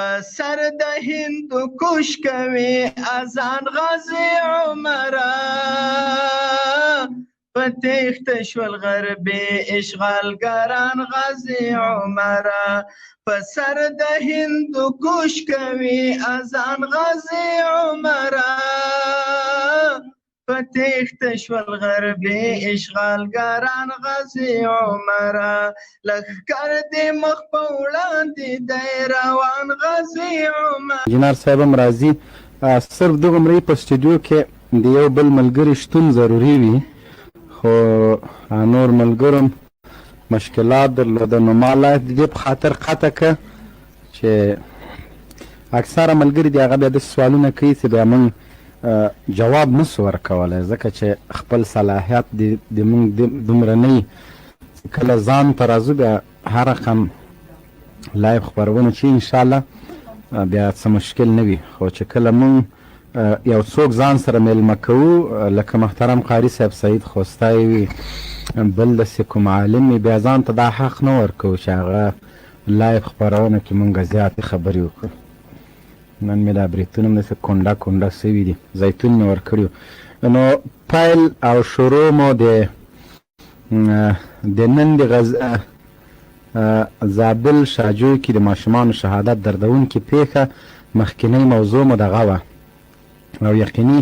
سر د هندو کوش کوي اذان غازي عمره. په تېښته شول غربي اشغالګران غازي عمره. په سر د هندو کوش کوي اذان غازي عمره. په تېښته شول غربي اشغالګران غازي عمره. لښکر دې مخ په وړاندې دی روان غازي عمره. انجینر صاحب هم راځي. صرف دغومره په سټډیو کې د یو بل ملګري شتون ضروري وي، خو نور ملګرو مشکلات درلوده، نو ما live د دې په خاطر قطع که چې اکثره ملګري دي هغه بیا داسې سوالونه کوي چې بیا موږ جواب نه سو ورکولی، ځکه چې خپل صلاحیت د موږ دومره نه وي. کله ځان ته راځو بیا هر رقم live خپرونه چې انشاءالله بیا څه مشکل نه وي، خو چې کله موږ یو څوک ځان سره میلمه کوو لکه محترم قاري صاحب سعید خوستای وي، بل داسې کوم عالم وي، بیا ځان ته دا حق نه ورکوو چې هغه live خپرونه کې مونږ زیاتې خبرې وکړو. نن مې دا برېتونه هم داسې کونډه کونډه سوي دي، زیتون مې ورکړي. نو پیل او شروع مو د نن د زابل شاجوی کې د ماشومانو شهادت دردونکې پېښه، مخکینۍ موضوع مو دغه وه، او یقیني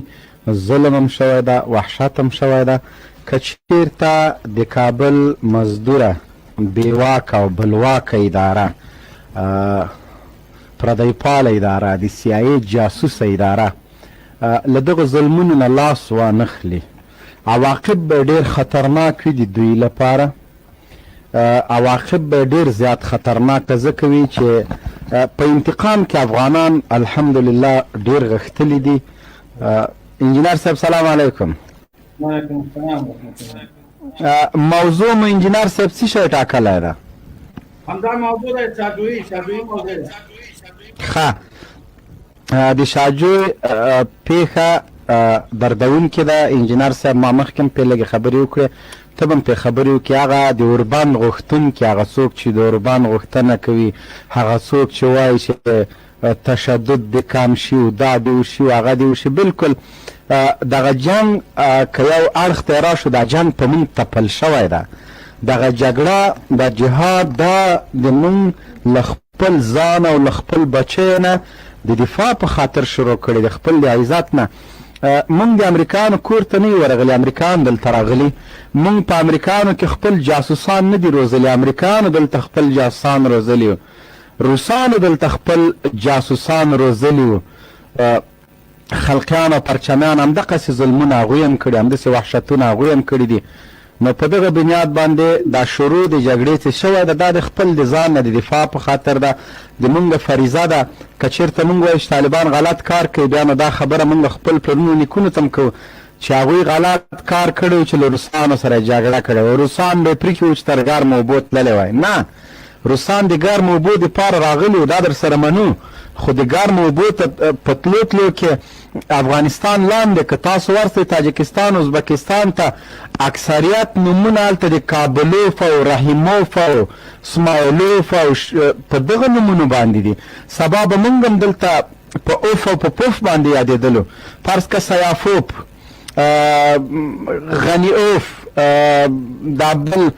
ظلم هم شوی ده، وحشت هم شوی ده. که چیرته د کابل مزدوره بېواکه او بلواکه اداره، پردیپاله اداره، د سي آی ای جاسوسه اداره له دغو ظلمونو نه لاس وانخلي، عواقب به ډېر خطرناک وي د دوی لپاره. عواقب به ډېر زیات خطرناک ځکه وي چې په انتقام کې افغانان الحمدلله ډېر غښتلي دي. انجینر صاحب سلام علیکم. وعلیکم السلام ورحمت الله. موضوع مو انجینر صاحب څه شی ټاکلی ده؟ همدا موضوع ده، شاجوی، شاجوی موضوع ده. ښه، د شاجوی پېښه دردونکې ده انجینر صاحب. ما مخکې هم پرې لږې خبرې وکړې، ته به هم پرې خبرې وکړې. هغه د اوربند غوښتونکي، هغه څوک چې د اوربند غوښتنه کوي، هغه څوک چې وایي چې تشدد دې کم شي او دا دې وشي او هغه دې وشي، بالکل دغه جنګ که یو اړخ ته راشو، دا جنګ په موږ تپل شوی ده. دغه جګړه، دا جهاد، دا د موږ له خپل ځان او له خپل بچیو نه د دفاع په خاطر شروع کړې، د خپل د عزت نه. موږ د امریکایانو کور ته نه یو ورغلي، امریکایان دلته راغلي. موږ په امریکایانو کې خپل جاسوسان نه دي روزلي، امریکایانو دلته خپل جاسوسان روزلي وو، روسانو دلته خپل جاسوسان روزلي وو، خلقیان او پرچمیان همدقسې ظلمونه هغوی هم کړي، همداسې وحشتونه هغوی هم کړي دي. نو په دغه بنیاد باندې دا شروع د جګړې چې شوی ده، دا د خپل د ځان نه د دفاع په خاطر ده، د مونږ فریضه ده. که چېرته مونږ وایو چې طالبان غلط کار کوي، بیا نو دا خبره مونږ خپل پلرونو نیکونو ته هم کوو چې هغوی غلط کار کړی و چې له روسانو سره یې جګړه کړې وه، روسان به یې پرېښي وو چې تر ګرمو اوبو تللی وای. نه، روسان د ګرمو اوبو دپاره راغلي وو، دا در سره منو، خو د ګرمو اوبو ته په تلو تلو کې افغانستان لاندې که تاسو ورسئ تاجکستان، ازبکستان ته، اکثریت نومونه هلته د کابلوف او رحیموف او سمایلوف او په دغه نومونو باندې دي. سبا به مونږ هم دلته په اوف او په پوف باندې یادېدلو. فرض که سیافوف، غني اوف، دا بل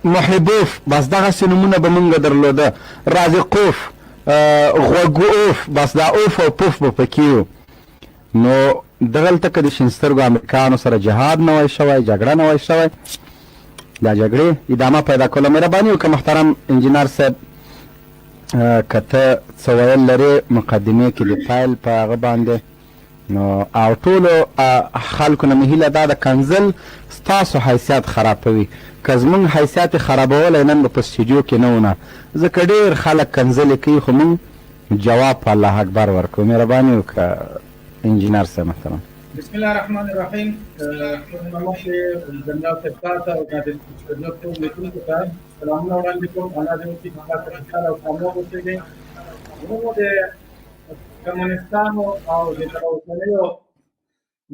محبوف، بس دغسې نومونه به مونږ درلوده، رازقوف، غوږو اوف، بس دا اوف او پوف به پکې وو. نو دغلته که د شین سترګو امریکایانو سره جهاد نه وای شوی، جګړه نه وای شوی، دا جګړې ادامه پیدا کوله. مهرباني وکړه محترم انجینر صاحب، که ته څه ویل لرې مقدمې کې د پیل په هغه باندې. نو او ټولو خلکو نه مې هیله دا ده، کنځل ستاسو حیثیت خرابوي. که زمونږ حیثیت یې خرابولی نن به په سټډیو کې نه وو، نه، ځکه ډېر خلک کنځلې کوي، خو مونږ جواب په الله اکبر ورکوو. مهرباني وکړه انجینر صاحب محترم. بسم الله الرحمن الرحیم. مخکې جنرال صاحب تاته او د سټډیو ټول لیکونکو ته سلامونه وړاندې کوم. الله دې وکړي چې تاسو خوشحاله او کامیاب اوسئ. وروڼو، د کمونستانو او د اوسنیو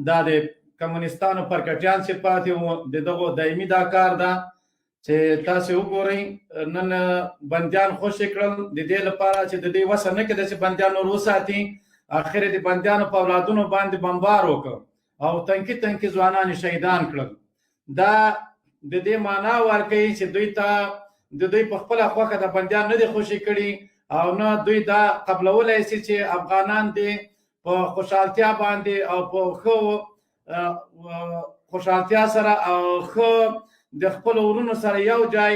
دا د کمونستانو پرکټیان چې پاتې وو، د دغو دایمي دا کار ده چې تاسو وګورئ، نن بندیان خوشې کړل د دې لپاره چې د دې وسه نه کېده چې بندیان نور وساتي. اخر د بندیانو په اولادونو باندې بمبار وکړ او تنکي تنکي ځوانان یې شهیدان کړل. دا د دې معنا ورکوي چې دوی ته د دوی په خپله خوښه د بندیان نه دي خوشې کړي او نه دوی دا قبلولی سي چې افغانان دې په خوشحالتیا باندې او په ښه خوشحالتیا سره او ښه د خپل ورونو سره یو ځای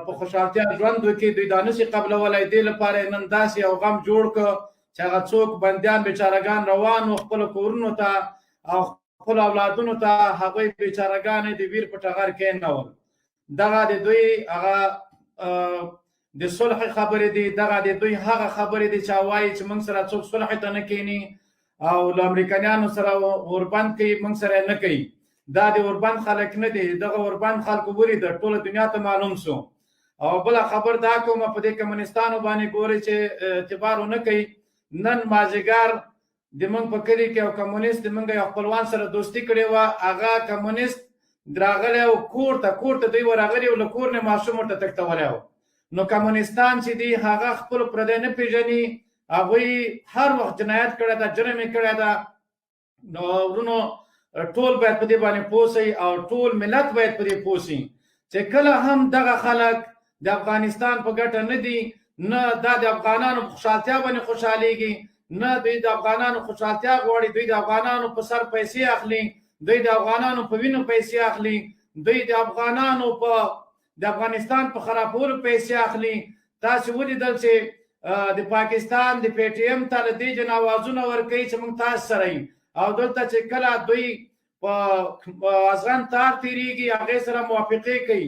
په خوشحالتیا ژوند وکړي. دوی دا نشي قبلولی. دې لپاره نن داسې یو غم جوړ کړ چې هغه څوک بندیان بیچارهګان روان وو خپلو کورونو ته او خپلو اولادونو ته، هغوی بیچارهګان یې د ویر په ټغر کېنول. دغه د دوی هغه د صلح خبرې دي، دغه د دوی هغه خبرې دي چې وایي چې موږ سره څوک صلح ته نه کینی او له امریکایانو سره اوربند کوي، موږ سره نه کوي. دا د اوربند خلک نه دي، دغه اوربند خلکو ولید، ټوله دنیا ته معلوم سو. او بل خبر دا کوم په دې کمونستانو باندې ګوري چې اعتبار نه کوي. نن مازیګر د موږ په کلي کې یو کمونیست د موږ یو خپلوان سره دوستي کړې وه، هغه کمونیست راغلی او کور ته کور ته دوی ورغلي او له کور نه ماشوم ورته تښتولی و. نو کمونستان چې دي هغه خپل پردی نه پېژني، هغوی هر وخت جنایت کړی ده، جرم یې کړی ده. نو ورونو ټول باید په دې باندې پوه سئ او ټول ملت باید په دې پوه سي چې کله هم دغه خلک د افغانستان په ګټه نه دي، نه دا د افغانانو په خوشحالتیا باندې خوشحالېږي، نه دوی د افغانانو خوشحالتیا غواړي. دوی د افغانانو په سر پیسې اخلي، دوی د افغانانو په وینو پیسې اخلي، دوی د افغانانو په د افغانستان په خرابولو پیسې اخلي. تاسو ولیدل چې د پاکستان د پی ټی ایم ته له دې جن اوازونه ورکوي چې موږ تاسو سره یو، او دلته چې کله دوی په ازغن تار تیریږي هغې سره موافقې کوي.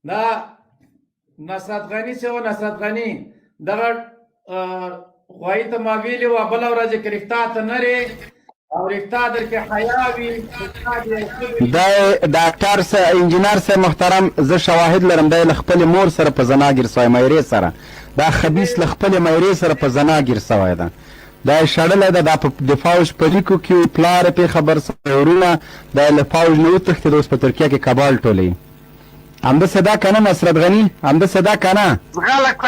دا نصرت غني چې و، نصرت غني دغه غوایي ته ما ویلي وه بله ورځ که رښتا ته نه رې او رښتا درکې حیا وي، رښتا دې یو څه وي. دی ډاکټر صاحب، انجینر صاحب محترم، زه شواهد لرم، دی له خپلې مور سره په زنا ګیر سوی، میرې سره، دا خبیث له خپلې میرې سره په زنا ګیر سوی ده، دا یې شړلی ده، دا په د فوج په لیکو کې و، پلار یې پرې خبر سوی، وروڼه، دا یې له فوج نه وتښتېد، اوس په ترکیه کې کبال ټولوي. همداسې ده کنه نصرت غني، همداسې ده کنه؟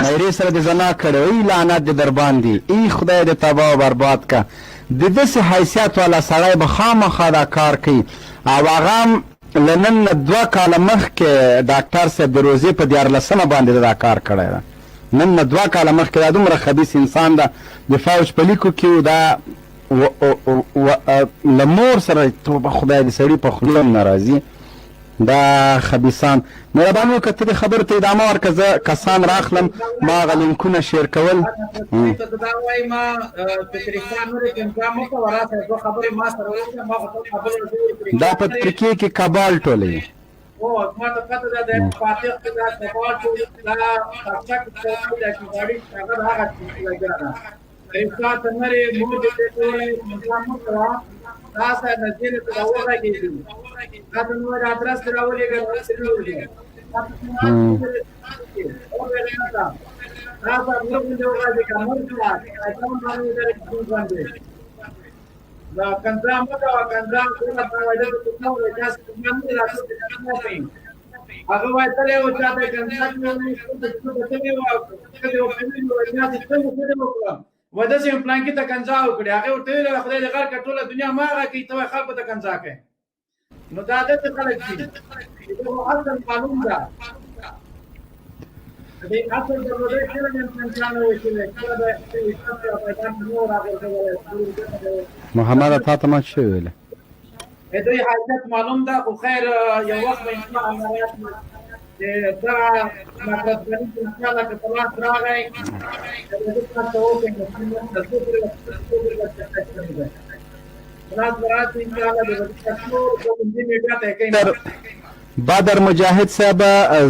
میرې سره دې زنا کړې، ای لعنت دې درباندې، ای خدای دې تباه او برباد که. د داسې حیثیت والا سړی به خامخا دا کار کوي. او هغه هم له نن نه 2 کاله مخکې ډاکټر صاحب د روزې په 13مه باندې ده دا کار کړی ده. نن نه 2 کاله مخکې دا دومره خبیث انسان ده، د فوج په لیکو کې و، دا له مور سره، توبه خدای دې سړي په خوله هم نه راځي دا خبیثان. مهرباني وکړه ته دې خبرو ته ادامه ورکړه، زه کسان راخلم، ما هغه لینکونه شیر کول. ته دا وایي ما دا په ترکیه کې کبال ټولوي. او ما ته پته ده د فاتح کې دا کبال ټولوي، دا قاچاق کوي، دا غاړي هغه هغه لګیا ده. رښتا ته نه رې مور دې ټولې نظام مه کوه، تا سره نزدې ته راوغږېږي، تا ته نور ادرس دې راولېږه، تا سره مور غوندې وغږېږه، مور کړه نظام باندې ودرېږه باندې دا کنځا مه کوه، کنځا ټوله فایده د کومه وایي، تاسو کنځا نه راځي کنځا کوي. هغه وایي تللی و چا ته کنځا کوي، تللی و ښځې ورته ویلي وایي تاسې څنګه ښځې وکړه، وایي داسې مې پلانکي ته کنځا وکړې، هغې ورته ویلي خدای دې غر کړه ټوله دنیا ما هغه کوي، ته وایي خلکو ته کنځا کوې. نو دا داسې خلک دي چې دغه اصل معلوم ده، دې اصل درلودی کله به کنځا نه وي شوې، کله به میدان ته نه و راغورځولی. محمده تا ته ما څه ویلې؟ د دوی حیثیت معلوم ده، خو خیر یو وخت به انشاءالله راشي چې دغه نصرت غني چې انشاءالله که په لاس راغی د ده کار ته وکړي، نو څو پورې به لاس به راشي انشاءالله د ده ټول میډیا ته یې کوي. بدر مجاهد صاحب،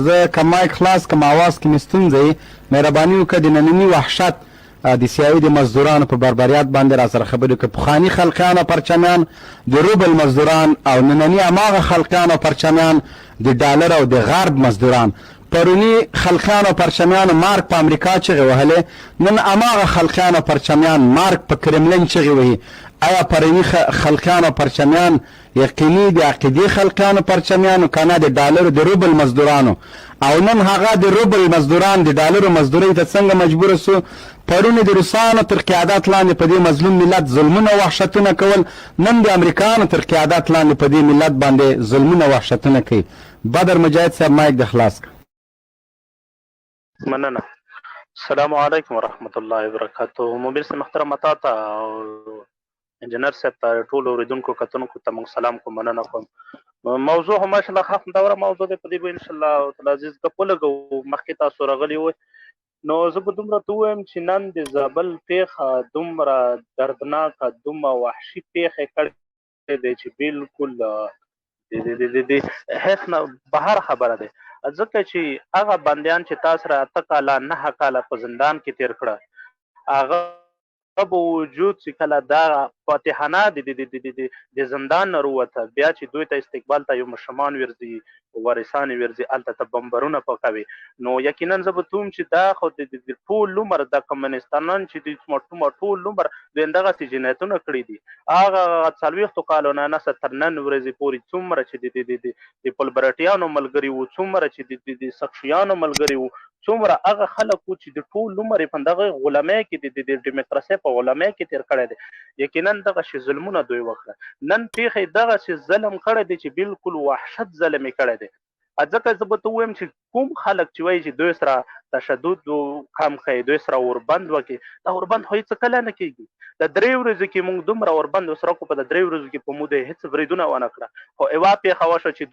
زه که مایک خلاص کړم اواز کې مې ستونزه وي، مهرباني وکړه د ننني وحشت د سیايي د مزدورانو په بربریت باندې راسره خبرې وکړه. پخواني خلقیان او پرچمیان د روبل مزدوران او ننني هماغه خلقیان او پرچمیان د ډالر او د غرب مزدوران. پروني خلقیان او پرچمیانو مارک په امریکا چغې وهلې، نن هماغه خلقیان او پرچمیان مارک په کرملین چغې وهي. آیا پروني خلقیان او پرچمیان یقیني د عقیدې خلقیان او پرچمیانو که نه د ډالرو د روبل مزدورانو؟ او نن هغه د روبل مزدوران د ډالرو مزدورۍ ته څنګه مجبور سو؟ پرون یې د روسانو تر قیادت لاندې په دې مظلوم ملت ظلمونه او وحشتونه کول، نن د امریکایانو تر قیادت لاندې په دې ملت باندې ظلمونه او وحشتونه کوي. بدر مجاهد صاحب مایک د خلاص که. مننه. السلام علیکم ورحمت الله وبرکاته. مبین صاحب محترم تا ته او انجنیر صاحب ته ټول اوریدونکو کتونکو ته موږ سلام کوم، مننه کوم. موضوع هم ماشاءالله ښه خوندوره موضوع ده، په دې به ان شاء الله تعالی عزیز ګپ ولګو. مخکې تاسو راغلي وئ، نو زه به دومره ته ووایم چې نن د زابل پیښه دومره دردناکه، دومره وحشي پیښه کړې دی چې بالکل د د د هیڅ نه بهر خبره ده، ځکه چې هغه بندیان چې تاسو را 8 کاله 9 کاله په زندان کې تیر کړه، هغه په وجود چې کله دا فاتحانه د د د د د زندان نه وروته، بیا چې دوی ته استقبال ته یو مشمان ورځي، وارثان ورځي، الته ته بمبرونه پکوي، نو یقینا زه به توم چې دا خو د ټول عمر د کمونستانان چې د ټول عمر دوی دغسې جنایتونه کړي دي، هغه 40 کالو نه نسه تر نن ورځې پورې څومره چې د د د د پلبرټیانو ملګري وو، څومره چې د د سکشیانو ملګري وو، څومره هغه خلک وو چې د ټول عمر په دغه غلامۍ کې، د دیموکراسۍ په غلامۍ کې تیر کړی دی، یقینا دغه شی ظلمونه دوی وکړه. نن پیښې دغه شی ظلم کړی دی چې بالکل وحشت ظلم یې کړی دی. ځکه زه به ته ووایم چې کوم خلک چې وایي چې دوی سره تشدد کم کړي، دوی سره اوربند وکړي، دا اوربند خو هیڅ کله نه کیږي. د 3 ورځو کې موږ دومره اوربند سره کو، په د 3 ورځو کې په موده هیڅ بریدونه ونه کړه، خو یوه پیښه وشوه چې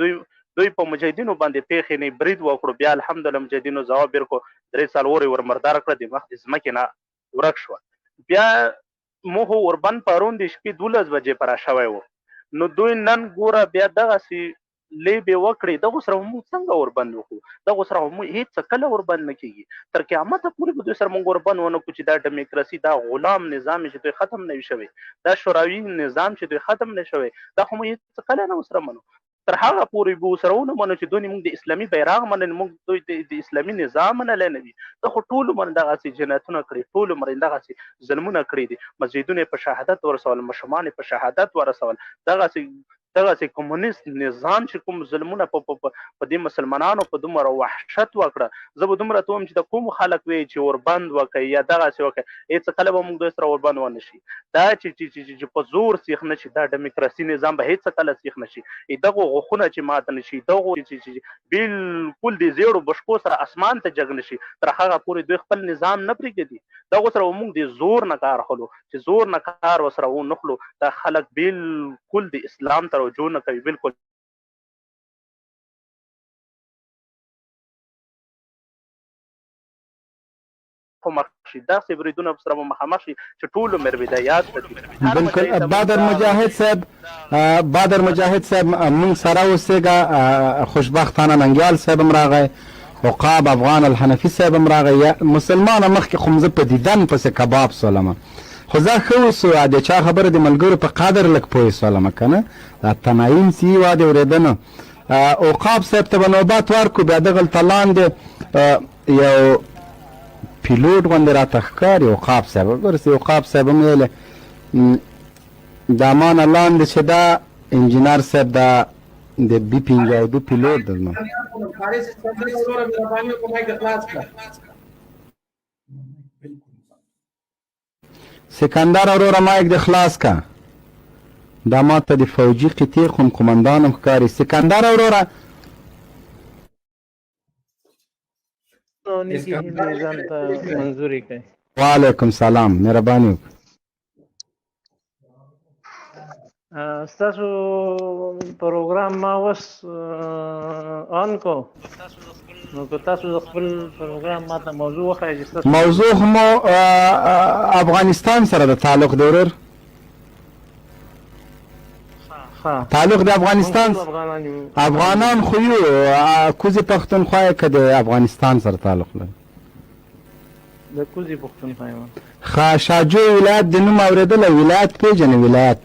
دوی په مجاهدینو باندې پیښې نه برید وکړو، بیا الحمدلله مجاهدینو ځواب ورکړو، درې څلور یې ور مردار کړه، د مخ د ځمکې نه ورک شوه. بیا موږ اوربند پرون د شپې 12 بجې پر شوی و، نو دوی نن ګوره بیا دغسې لیبې وکړې. دغه سره موږ څنګه اوربند وکړو؟ دغه سره موږ هیڅ کله اوربند نه کیږي. تر قیامته پورې به دوی سره موږ اوربند ونه کړو چې دا دیموکراسي، دا غلام نظام چې دوی ختم نه شوی، دا شوروي نظام چې دوی ختم نه شوی، دا خو موږ هیڅ کله نه سره منو. تر هغه پورې به سره ونه منو چې دوی موږ د اسلامي بیرغ منل، موږ دوی د اسلامي نظام منل نه وي. دا خو ټول عمر دغسې جنایتونه کړي، ټول عمر دغسې ظلمونه کړي دي، مسجدونه په شهادت ورسول، ماشومان په شهادت ورسول. دغسې کمونیست نظام چې کوم ظلمونه په دې مسلمانانو په دومره وحشت وکړه، زه به دومره ته وم چې د کوم خلک وی چې اوربند وکړي یا دغسې وکړي، هیڅ کله به موږ دوی سره اوربند ونه شي. دا چې په زور سیخ نه شي، دا دیموکراسي نظام به هیڅ کله سیخ نه شي. دغه غوښونه چې مات نه شي، دغه چې بالکل د زیړو بشکو سره اسمان ته جګ نه شي، تر هغه پورې دوی خپل نظام نه پرېږدي. دغه سره موږ د زور نه کار خلو، چې زور نه کار وسره و نخلو، دا خلک بالکل د اسلام ته رجوع نه کوي بالکل. مخ شي، داسې بریدونه سره به مخامخ شي چې ټول عمر به دا یاد ساتي. بالکل. بادر مجاهد صاحب، بادر مجاهد صاحب، مونږ سره اوسېږه. خوشبختانه ننګیال صاحب هم راغی، عقاب افغان الحنفي صاحب هم راغی. یا مسلمانه، مخکې خو زه په دیدن پسې کباب سولم، خو زه ښه اوسو د چا خبره د ملګرو په قدر لږ پوه سولم که نه دا تنایم سی وا د اورېدنه. عقاب صاحب ته به نوبت ورکړو، بیا دغلته لاندې یو پیلوټ غوندې راته ښکاري عقاب صاحب. ورسې عقاب صاحب هم ویلې دا مانه لاندې چې دا انجینر صاحب دا د بي 52 پیلوټ دی زما. حارث سکندر وروره، مهرباني وکړه، مایک خلاص کړه. سکندر وروره، مایک د خلاص کا. دا ماته د فوجي قطعې کوم قومندان هم ښکاري. سکندر وروره. نو نیکی هیلې ځان ته منظورې کړئ. وعلیکم سلام، مهرباني وکړه. ستاسو پروګرام ما وس آن کو، نو که تاسو د خپل پروګرام ماته موضوع وښایئ چې ستاسو موضوع خو مو افغانستان سره د تعلق دی ورور. ښه. تعلق د افغانستان موږ ټول افغانان یو. افغانان خو یو، کوزې پښتونخوا یې که د افغانستان سره تعلق لري؟ د کوزې پښتونخوا یم. ښه، شاجوی ولایت د نوم اورېدلی؟ ولایت پېژنې؟ ولایت؟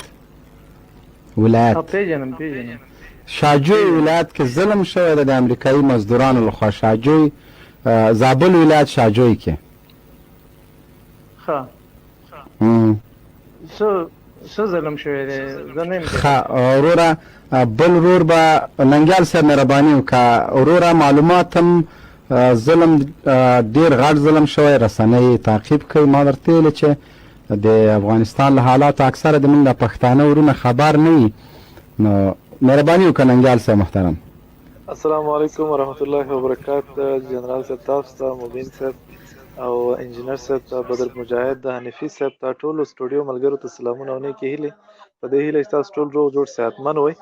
ښه، پېژنم، پېژنم. شاجوی ولایت کې ظلم شوی دی د امریکایي مزدورانو لخوا، شاجوی، زابل ولایت شاجوی کې. ښه. څه څه ظلم شوی دی زه نه یم ښه وروره بل ورور به ننګیال صاحب مهرباني وکړه وروره معلومات هم ظلم ډیر غټ ظلم شوی رسنۍ تعقیب کوي ما درته ویل چې د افغانستان له حالاتو اکثره د موږ د پښتانه ورونه خبر نه وي نو مهرباني وکړه ننګیال صاحب محترم السلام علیکم ورحمت الله وبرکات جنرال صاحب تاسو ته مبین صاحب او انجینر صاحب ته بدر مجاهد د حنیفي صاحب ته ټولو سټوډیو ملګرو ته سلامونه او نیکې هیلې په دې هیله چې تاسو ټول روغ جوړ صحتمن وئ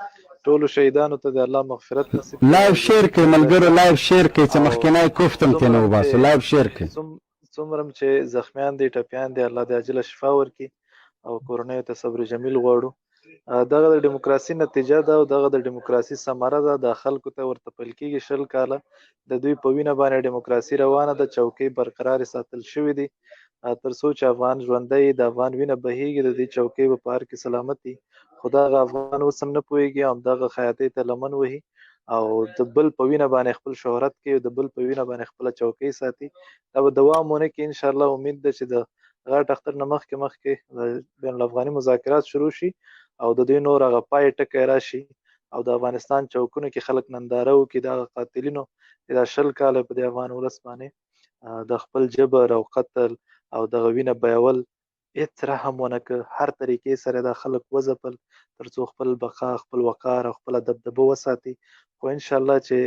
ټولو شهیدانو ته د الله مغفرت نصیب کړي لایو شیر کړئ ملګرو لایو شیر کړئ چې مخکنی کوفت هم ترې نه وباسو لایو شیر کړئ. څومره چې زخمیان دي ټپیان دي الله دې عاجله شفا ورکړي او کورنیو ته صبر جمیل غواړو. دغه د دیموکراسي نتیجه ده او دغه د دیموکراسي ثمره ده. دا خلکو ته ورته پیل کېږي 20 کاله د دوی په وینه باندې دیموکراسي روانه ده، چوکۍ برقرارې ساتل شوې دي تر څو چې افغان ژوندی د افغان وینه بهیږي د دې چوکۍ به په هر کې سلامت دي. خو دغه افغان اوس هم نه پوهېږي او همدغه خیاطۍ ته لمن وهي او د بل په وینه باندې خپل شهرت کوي او د بل په وینه باندې خپله چوکۍ ساتي. دا به دوام ونه کړي ان شاء الله. امید ده چې د غټ اختر نه مخکې مخکې بین الافغاني مذاکرات شروع شي او د دوی نور هغه پای ټکی راشي او د افغانستان چوکونو کې خلک ننداره وکړي د هغه قاتلینو چې دا 20 کاله په دې افغان ولس باندې د خپل جبر او قتل او دغه وینه بیول هیڅ رحم ونه که، هر طریقې سره دا خلک وځپل ترڅو خپل بقا، خپل وقار او خپله دبدبه وساتي. خو ان شاء الله چې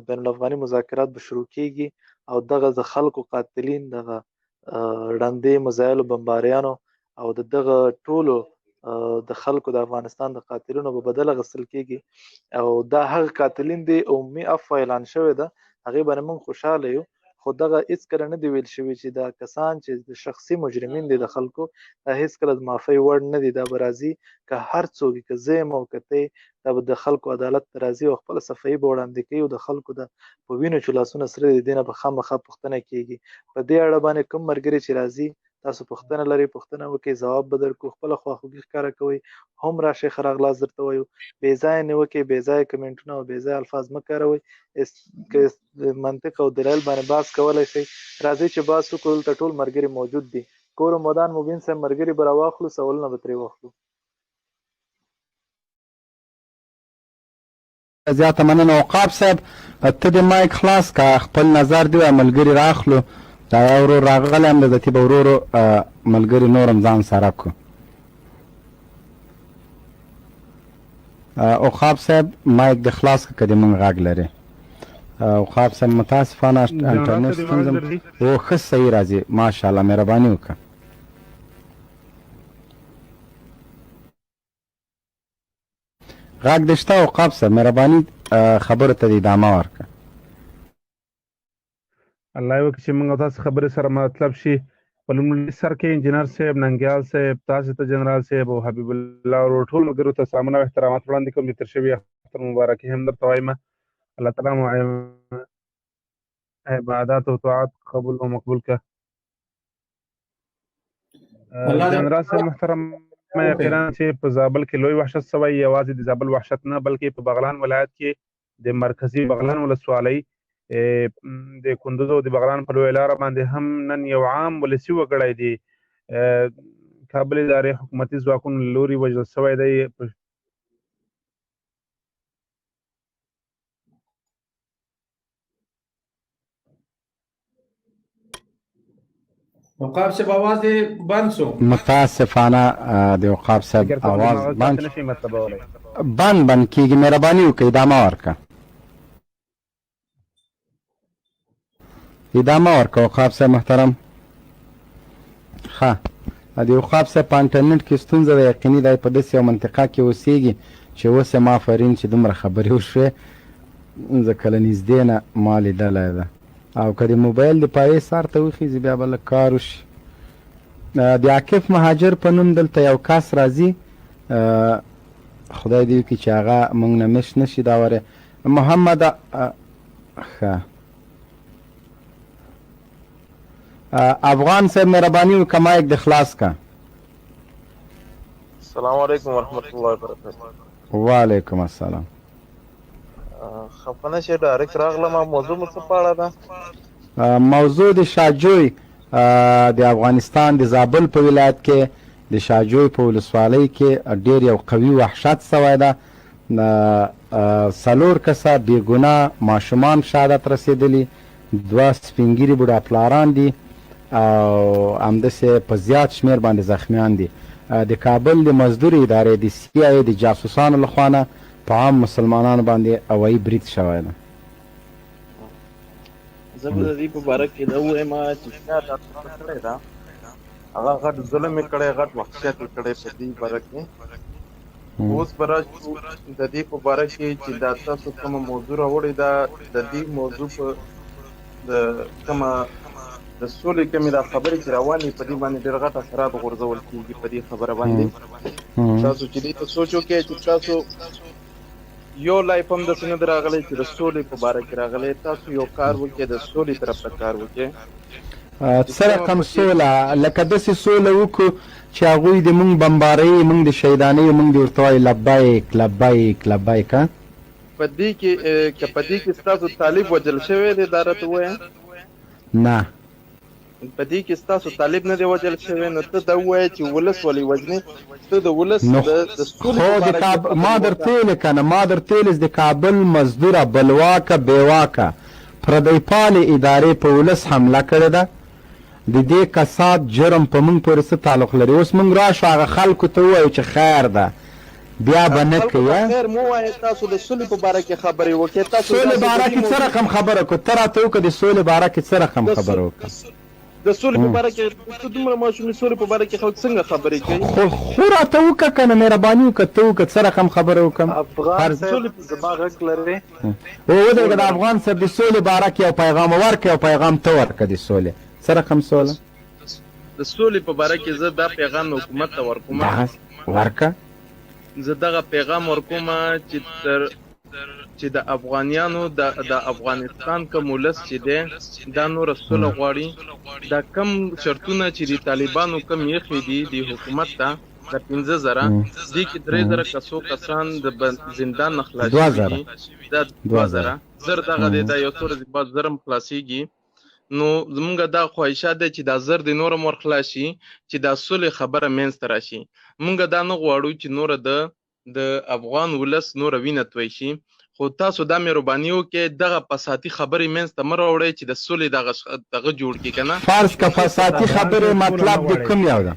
بین الافغاني مذاکرات به شروع کیږي او دغه د خلکو قاتلین، دغه ړندې مزایلو بمباریانو او د دغه ټولو د خلکو د افغانستان د قاتلینو به بدل اخیستل کیږي. او دا هغه قاتلین دي عمومي عفوه اعلان شوې ده، هغې باندې موږ خوشحاله یو، خو دغه هیڅکله نه دی ویل شوي چې دا کسان چې د شخصي مجرمین دي د خلکو، دا هیڅکله د معافۍ وړ نه دي. دا به راځي که هر څوک، که زه یم او که ته، دا به د خلکو عدالت ته راځي او خپله صفایي به وړاندې کوي او د خلکو د په وینو چې لاسونه سره دي دې نه به خامخا پوښتنه کیږي. په دې اړه باندې کوم ملګري چې راځي تاسو پوښتنه لرئ پوښتنه وکړئ، ځواب به درکړو، خپله خواخوږي ښکاره کوئ، هم راشئ ښه راغلاست درته وایو. بې ځایه نیوکې، بې ځایه کمنټونه او بې ځایه الفاظ مه کاروئ. که منطق او دلایل باندې بحث کولی شئ راځئ چې بحث وکړو، دلته ټول ملګري موجود دي. کور مودان مبین صاحب ملګري به راواخلو، سوالونه به ترې واخلو. زیاته مننه عقاب صاحب ته د مایک خلاص کا خپل نظر دی ملګری راخلو دا یو ورور راغلی هم د به ورور ملګری نورم ځان سره کو. عقاب صاحب مایک د خلاص که د مونږ غږ لري. عقاب صاحب متاسفانه انټرنیټ ستونزه او ښه صحیح راځي ماشاءالله مهرباني وکړه. غږ دې شته عقاب صاحب مهرباني خبرو ته دې ادامه ورکړه. الله یې وکړي چې موږ تاسو خبرې سره مطلب شي. په لومړي سر کې انجینر صاحب، ننګیال صاحب، تاسو ته جنرال صاحب او حبیب الله ورور ټول ملګرو ته سلامونه او احترامات وړاندې کوم. د تېر شوي اختر مبارکي هم درته وایم. الله تعالی مو عبادات او طاعات قبول او مقبول کړه. جنرال صاحب محترم، یقینا چې په زابل کې لوی وحشت سوی، یوازې د زابل وحشت نه بلکې په بغلان ولایت کې د مرکزي بغلان ولسوالۍ د کندوز او د بغلان په لویه لاره باندې هم نن یو عام ولسي وګړی دی کابل ادارې حکومتي ځواکونو له لوري وژل سوی دی. عقاب صاحب आवाज دې بند سو. متاسفانه د عقاب صاحب आवाज بند بند بند کیږي، مهرباني وکړئ ادامه ورکړه، ادامه ورکړه عقاب صاحب محترم. ښه د عقاب صاحب په انټرنیټ کې ستونزه ده، یقیني دی په داسې یو منطقه کې اوسېږي چې اوس یې ما فرین چې دومره خبرې وشوې زه کله نږدې نه ما لیدلی ده، او که د موبایل د پایې سر ته وخیزي بیا به لږ کار وشي. د عاکف مهاجر په نوم دلته یو کس راځي، خدای دې وکړي چې هغه موږ نه مش نه شي دا واره. محمد ښه افغان صاحب مهرباني وکړه مایک د خلاص که. السلام علیکم ورحمت الله وبرکاته. وعلیکم السلام. خفه نه شې ډایرکټ راغلم. موضوع مو څه په اړه ده؟ موضوع د شاجوی د افغانستان د زابل په ولایت کې د د شاجوی په ولسوالۍ کې ډیر یو قوي وحشت سوی ده. څلور کسه بې ګناه ماشومان شهادت رسیدلي، دوه سپینږیري بوډا پلاران دي او همداسې په زیات شمیر باندې زخمیان دي. د کابل د مزدورې ادارې د سي آی اې د جاسوسانو له خوا نه په عام مسلمانانو باندې هوایي برید شوی ده. زه به د دې په باره کې دا ووایم چې چا دا خبره کړې ده، هغه غټ ظلم یې کړی، غټ وحشت یې کړی په دې باره کې. اوس به راشو د دې په باره کې چې دا تاسو کومه موضوع راوړې ده، د دې موضوع په د کومه د سولې کومې دا خبرې چې روانې په دې باندې ډېر غټ اثرات غورځول کېږي په دې خبره باندې. تاسو چې دې ته سوچ وکړئ چې تاسو یو لایف هم داسې نه دی راغلی چې د سولې په باره کې راغلی، تاسو یو کار وکړئ، د سولې طرف ته کار وکړئ. څه رقم سوله؟ لکه داسې سوله وکړو چې هغوی د مونږ بمباروي، مونږ د شهیدانوي، مونږ دې ورته وایو لبیک لبیک لبیک. په دې کې که په دې کې ستاسو طالب وژل شوی دی دا راته ووایه. نه. په دې کې ستاسو طالب نه دی وژل شوی، نو ته دا ووایه چې ولس ولې وژنې؟ ته د ولس نو د د سولې خو په د باره کې کاب فکر ما وکړه. درته ویل کنه، ما درته ویل چې د کابل مزدوره بلواکه بېواکه پردی پالې ادارې په ولس حمله کړې ده، د دې کسات جرم په مونږ پورې څه تعلق لري؟ اوس مونږ راشو هغه خلکو ته ووایو چې خیر ده بیا به نه خلکو کوي ته ها؟ خیر مه وایه، تاسو د سولې په باره کې خبرې وکړئ، تاسو سولې داسې د باره دې کې څه موضوع رقم خبره کو؟ ته راته وکړه د سولې باره کې څه رقم د خبره وکړم؟ د سولې په باره کې ته دومره ماشوم یې، سولې په باره کې خلک څنګه خبرې کوي؟ خو خو راته وکړه کنه، مهرباني وکړه ته وکړه څه رقم خبره وکړم؟ افغان فرض صاحب سولې زما غږ لرې؟ او ودرېږه، د افغان صاحب د سولې باره کې یو پیغام ورکړه، یو پیغام ته ورکړه د سولې څه رقم سوله؟ د سولې په باره کې زه دا پیغام حکومت ته ورکوم. دغه ورکړه. زه دغه پیغام ورکوم چې تر چې د افغانیانو د د افغانستان کوم ولس چې دی دا نوره سوله غواړي، دا کم شرطونه چې د طالبانو کم یخې دي د حکومت ته، دا 5000 دې کې 3000 کسو کسان د زندان نه خلاص شوي دي، دا 2000 زر دغه دی، دا یو څو ورځې بعد زرم خلاصیږي. نو زمونږ دا خواهشات دی چې دا زر دې نور هم ورخلاص شي چې دا سولې خبره منځته راشي. مونږ دا نه غواړو چې نوره د د افغان ولس نوره وینه توی شي، خو تاسو دا مهرباني وکړئ دغه فساتي خبرې منځ ته مه راوړئ چې د سولې دغه دغه جوړ کړي که نه. فرض که فساتي خبرې مطلب د کوم یو ده؟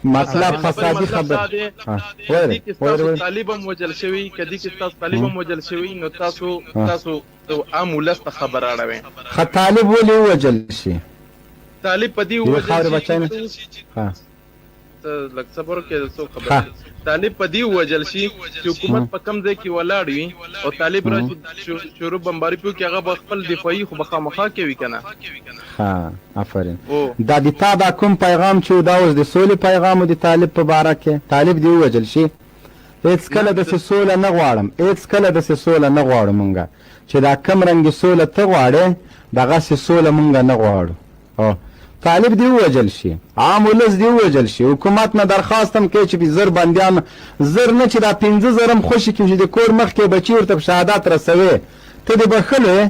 مطلب فسادي فسادي مطلب دا خبرې دی ها که دې وایره کې وایره ستاسو وایره طالب هم وژل شوی، که دې کې ستاسو طالب هم وژل شوی، نو تاسو ها تاسو د عام ولس ته خبر اړوي. خه طالب ولې ووژل شي؟ طالب په دې د یوې ووژل خاورې شي بچی چې نه ته اوس ها ته لږ صبر وکړې د څو خبرې ها طالب په دې ووژل شي چې حکومت په کم ځای کې ولاړ وي او طالب راشي شروع بمباري پرې وکړي، هغه به خپل دفاعي خو به خامخا کوي که نه. ښه افرین. هو. دا د تا دا کوم پیغام چې و دا اوس د سولې پیغام و د طالب په باره کې؟ طالب دې ووژل شي؟ هېڅکله نه د داسې سوله نه غواړم، هېڅکله داسې سوله نه غواړو مونږه، چې دا کوم رنګې سوله ته غواړې دغسې سوله مونږه نه غواړو. او طالب دې ووژل شي، عام ولس دې ووژل شي، حکومت نه درخواست هم کوي چې زر بندیان، زر نه چې دا 5000 هم خوشې کړي چې د کور مخکې بچي ورته په شهادت رسوي، ته دې بښلو یې؟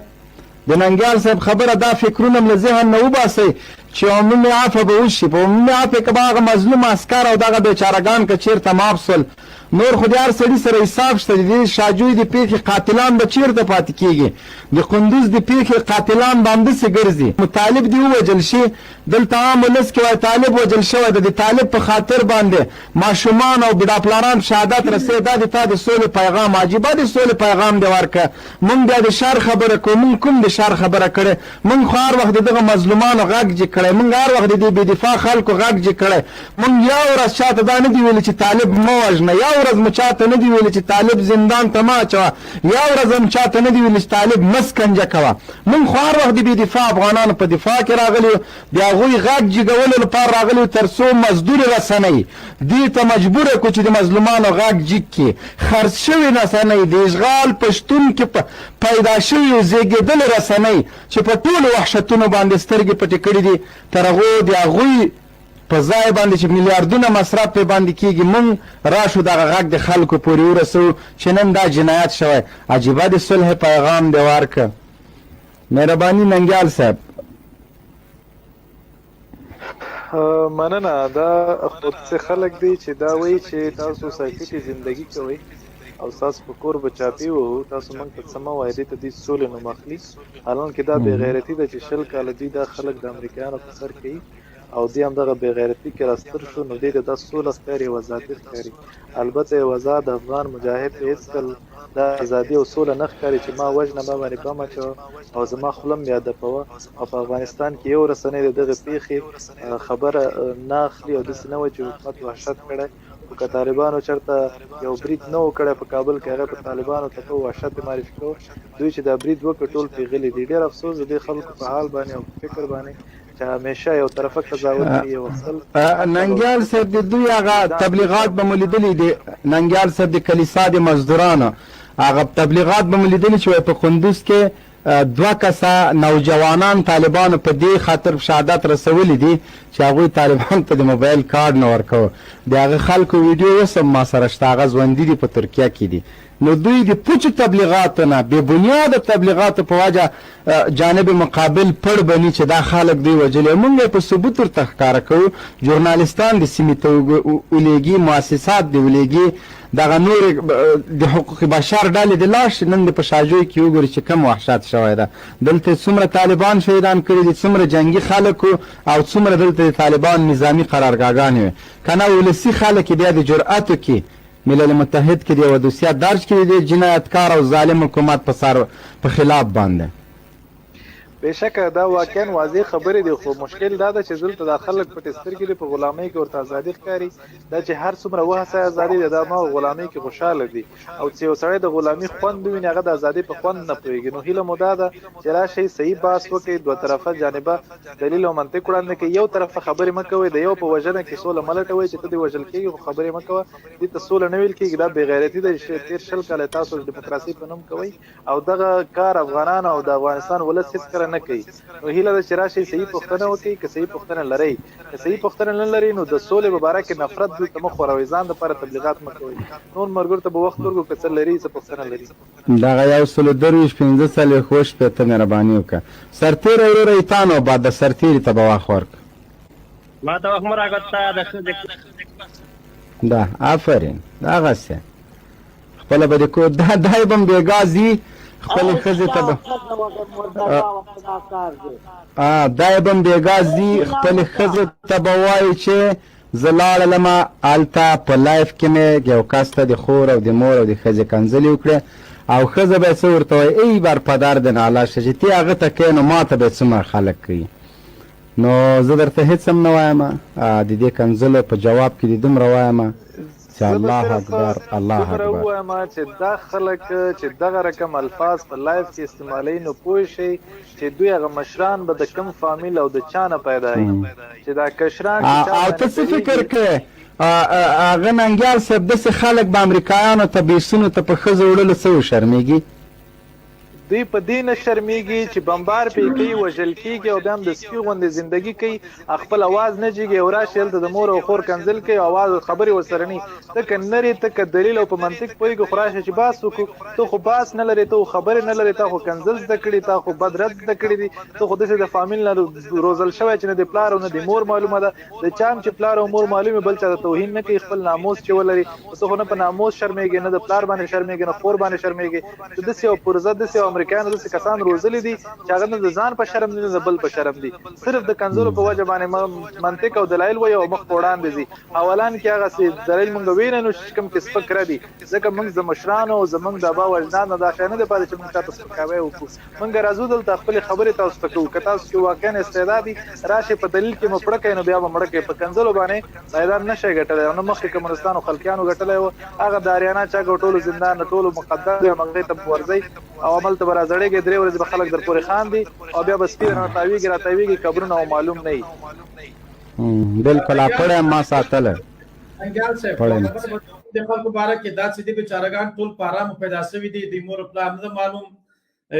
د ننګیال صاحب خبره دا فکرونه هم له ذهن نه وباسئ چې عمومي عفو به وشي، په عمومي عفو کې به هغه مظلوم عسکر او دغه بیچارهګان که چیرته معاف شول، نور خو د هر سړي سره حساب شته، د دې شاجوی د پیښې قاتلان به چیرته پاتې کیږي، د قندوز د پیښې قاتلان به همداسې ګرځي. طالب دې ووژل شي، دلته عام ولس کې وایي طالب وژل شوی دی، د طالب په خاطر باندې ماشومان او بډاپلاران په شهادت رسوي، دا د تا د سولې پیغام، عجیبه د سولې پیغام دې ورکړ، مونږ بیا د شر خبره کوو، مونږ کوم د شر خبره کړې، مونږ خو هر وخت د دغه مظلومانو غږ جګ کړی، مونږ هر وخت د دې بې دفاع خلکو غږ جګ کړی، مونږ یو ورځ چاته دا نه دي ویلي چې طالب مه وژنه، یو ورځ مو چاته نه دي ویلي چې طالب زندان ته مه اچوه، یو ورځ هم چاته نه دي ویلي چې طالب مه سکنجه کوه، مونږ خو هر وخت د بې دفاع افغانانو په دفاع کې راغلي یو، د هغوی غږ جګولو لپاره راغلي یو تر څو مزدورې رسنۍ دې ته مجبوره کړو چې د مظلومانو غږ جګ کړي. خرڅ شوې رسنۍ، د اشغال په شتون کې پیدا شوې او زېږېدلې رسنۍ چې په ټولو وحشتونو باندې سترګې پټې کړې دي، تر هغو د هغوی په ځای باندې چې میلیاردونه مصرف پرې باندې کېږي، مونږ راشو دغه غږ د خلکو پورې ورسوو چې نن دا جنایت شوی. عجیبه د صلح پیغام دې ورکړ. مهرباني ننګیال صاحب. مننه. دا خو څه خلک دي چې دا وایي چې تاسو سرټیټي زندگی کوئ او تاسو په کور به چاپی وهو، تاسو موږ ته څه مه وایئ. دې ته دوی سولې نوم اخلي، حالانکه دا بې غیرتي ده چې 20 کاله دوی دا خلک د امریکایانو په سر کوي او دوی هم دغه بې غیرتي کې راستر شو، نو دې ته دا سوله ښکاري او ازادي ښکاري. البته یو ازاد افغان مجاهد ته هېڅکله دا ازادي او سوله نه ښکاري چې ما وژنه، ما باندې بم اچوه او زما خوله مې ادبوه. او په افغانستان کې یو رسنۍ د دغې پېښې خبره نه اخلي او داسې نه وایي چې حکومت وحشت کړی، خو که طالبانو چېرته یو برید نه و کړی په کابل کې، هغه په طالبانو ته په وحشت معرفي کوو. دوی چې دا برید وکړ ټول پیغلي دي. ډېر افسوس د دې خلکو په حال باندې او په فکر باندې چې همیشه یو طرفه قضاوت کوي او خپل ننګیال صاحب د دوی هغه تبلیغات به مو لیدلي دي. ننګیال صاحب د کلیسا د مزدورانو هغه تبلیغات به مو لیدلي چې وایي په کندوز کې 2 کسه نوجوانان طالبانو په دې خاطر شهادت رسولي دي چې هغوی طالبان ته د موبایل کارډ نه ورکوه. د هغه خلکو ویډیو اوس هم ما سره شته، هغه ژوندي دي، په ترکیه کې دي. نو دوی د پوچو تبلیغاتو نه، بې بنیاده تبلیغاتو په وجه جانب مقابل پړ بني چې دا خلک دوی وژلي. موږ یې په ثبوت ورته ښکاره کوو. ژورنالیستان د سیمې ته ولیږي، مؤسسات دې ولیږي، دغه نور د حقوق بشر ډلې دې لاړ شي، نن دې په شاجوی کې وګوري چې کوم وحشت شوی ده. دلته څومره طالبان شهیدان کړي دي، څومره جنګي خلک او څومره دلته د طالبان نظامي قرارګاګانې وې. که نه ولسي خلک یې بیا د جرأتو کې ملل متحد کې د یوه دوسیه درج کړي د جنایتکار او ظالم حکومت په سر په خلاف باندې. بېشکه دا واقعا واضح خبرې دي، خو مشکل دا ده چې دلته دا خلک پټې سترګې دي، په غلامۍ کې ورته ازادي ښکاري. دا چې هر څومره وهڅه ازادي ده، دا ما غلامۍ کې خوشاله دي، او چې یو سړی د غلامي خوند وویني هغه د ازادۍ په خوند نه پوهېږي. نو هیله مو دا ده چې راشئ صحیح بحث وکړئ، دوه طرفه جانبه دلیل او منطق وړاندې کړئ، یو طرفه خبرې مه کوئ، د یو په وژنه کې سوله مه لټوئ چې ته دې وژل کېږي خو خبرې مه کوه، دې ته سوله نه ویل کېږي، دا بې غیرتي ده چې تېر 20 کاله تاسو د دیموکراسۍ په نوم کوئ او دغه کار افغانان او د افغانستان ولس هېڅکله نه کوي. نو هیله ده چې راشئ صحیح پوښتنه وکړئ، که صحیح پوښتنه لرئ، که صحیح پوښتنه نه لرئ نو د سولې په باره کې نفرت دلته مه خوروئ، ځان دپاره تبلیغات مه کوئ. نور ملګرو ته به وخت ورکړو که څه لري، څه پوښتنه لري. دغه 123 45 67 مهرباني وکړه سرتېری وروره ایتانو بعد د سرتېري ته به وخت ورکړه. ما ته وخت مه راکړه تا د ښځې دا آفرین دغسې خپله به د کور دا دی به هم بېګا ځي خپلې ښځې ته به دی به هم بېګا ځي خپلې ښځې ته به وایي چې زه لاړلم هلته په لایف کې مې یو کس ته د خور او د مور او د ښځې کنځلې وکړې او ښځه به یې څه ورته وایي، ای بر پدر د ناله شه چې تی هغه ته کوې نو ما ته به یې څومره خلک کوي. نو زه درته هېڅ هم نه وایم، د دې کنځلو په جواب کې دې دومره وایم چې زه به الله صرف اکبر الله دومره اکبر. ووایم چې دا خلک چې دغه رقم الفاظ په لایف کې استعمالوي نو پوه شئ چې دوی هغه مشران به د کوم فامیل او د چا نه پیدا وي چې دا کشران چې چا او ته باندې څه فکر درېږي. کوې هغه ننګیال صاحب داسې خلک به امریکایانو ته بیسونو ته په ښځو وړلو څه وشرمېږي؟ دوی په دې نه شرمېږي چې بمبار پرې کوي، وژل کېږي او بیا هم د سپي غوندې زندګي کوي، خپل اواز نه جګوي او راشي هلته د مور او خور کنځل کوي او اواز خبرې ورسره نه وي. ته که نر یې، ته که دلیل او په منطق پوهېږې خو راشه چې بحث وکړو. ته خو بحث نه لرې، ته خو خبرې نه لرې، تا خو کنځل زده کړي، تا خو بد رد زده کړي دي، ته خو داسې د فامیل نه روزل شوی چې نه دې پلار او نه دې مور معلومه ده. د چا هم چې پلار او مور معلوم وي بل چا ته توهین نه کوي، خپل ناموس چې ولري. ته خو نه په ناموس شرمېږې، نه د پلار باندې شرمېږې، نه خور باندې شرمېږې. ته داسې یو پرزه، داسې یو امریکایانو داسې کسان روزلي دي چې هغه نه د ځان په شرم دي نه د بل په شرم دي. صرف د کنځلو په وجه باندې منطق او دلایل وایي او مخ په وړاندې ځي. اولان کې هغسې دلایل مونږ ویلی نو چې کوم کې سپک ردي، ځکه مونږ د مشرانو او زمونږ د ابا او اجداد نه دا شی نه دی پاتې چې مونږ چاته سپکاوی وکړو. مونږ راځو دلته خپلې خبرې تاسو ته کوو. که تاسو کې واقعا استعداد وي راشئ په دلیل کې مو پړه کړئ نو بیا به مړه کړئ. په کنځلو باندې میدان نه شئ ګټلی او نه مخکې کمونستانو خلقیانو ګټلی و. هغه د اریانا چک او ټولو زندان د ټولو مقدس دی، همغې ته به ورځئ او هملته به راځړېږئ، 3 ورځې به خلک درپورې خاندي او بیا به سپي درنه تاویږي راتاویږي، قبرونه او معلوم نه وي. بالکل پړی ما ساتلی. انګیال صاحب د خلکو باره کې دا چې دي بیچارهګان ټول په ارامو پیدا شوي دي، د مور پلار نه معلوم،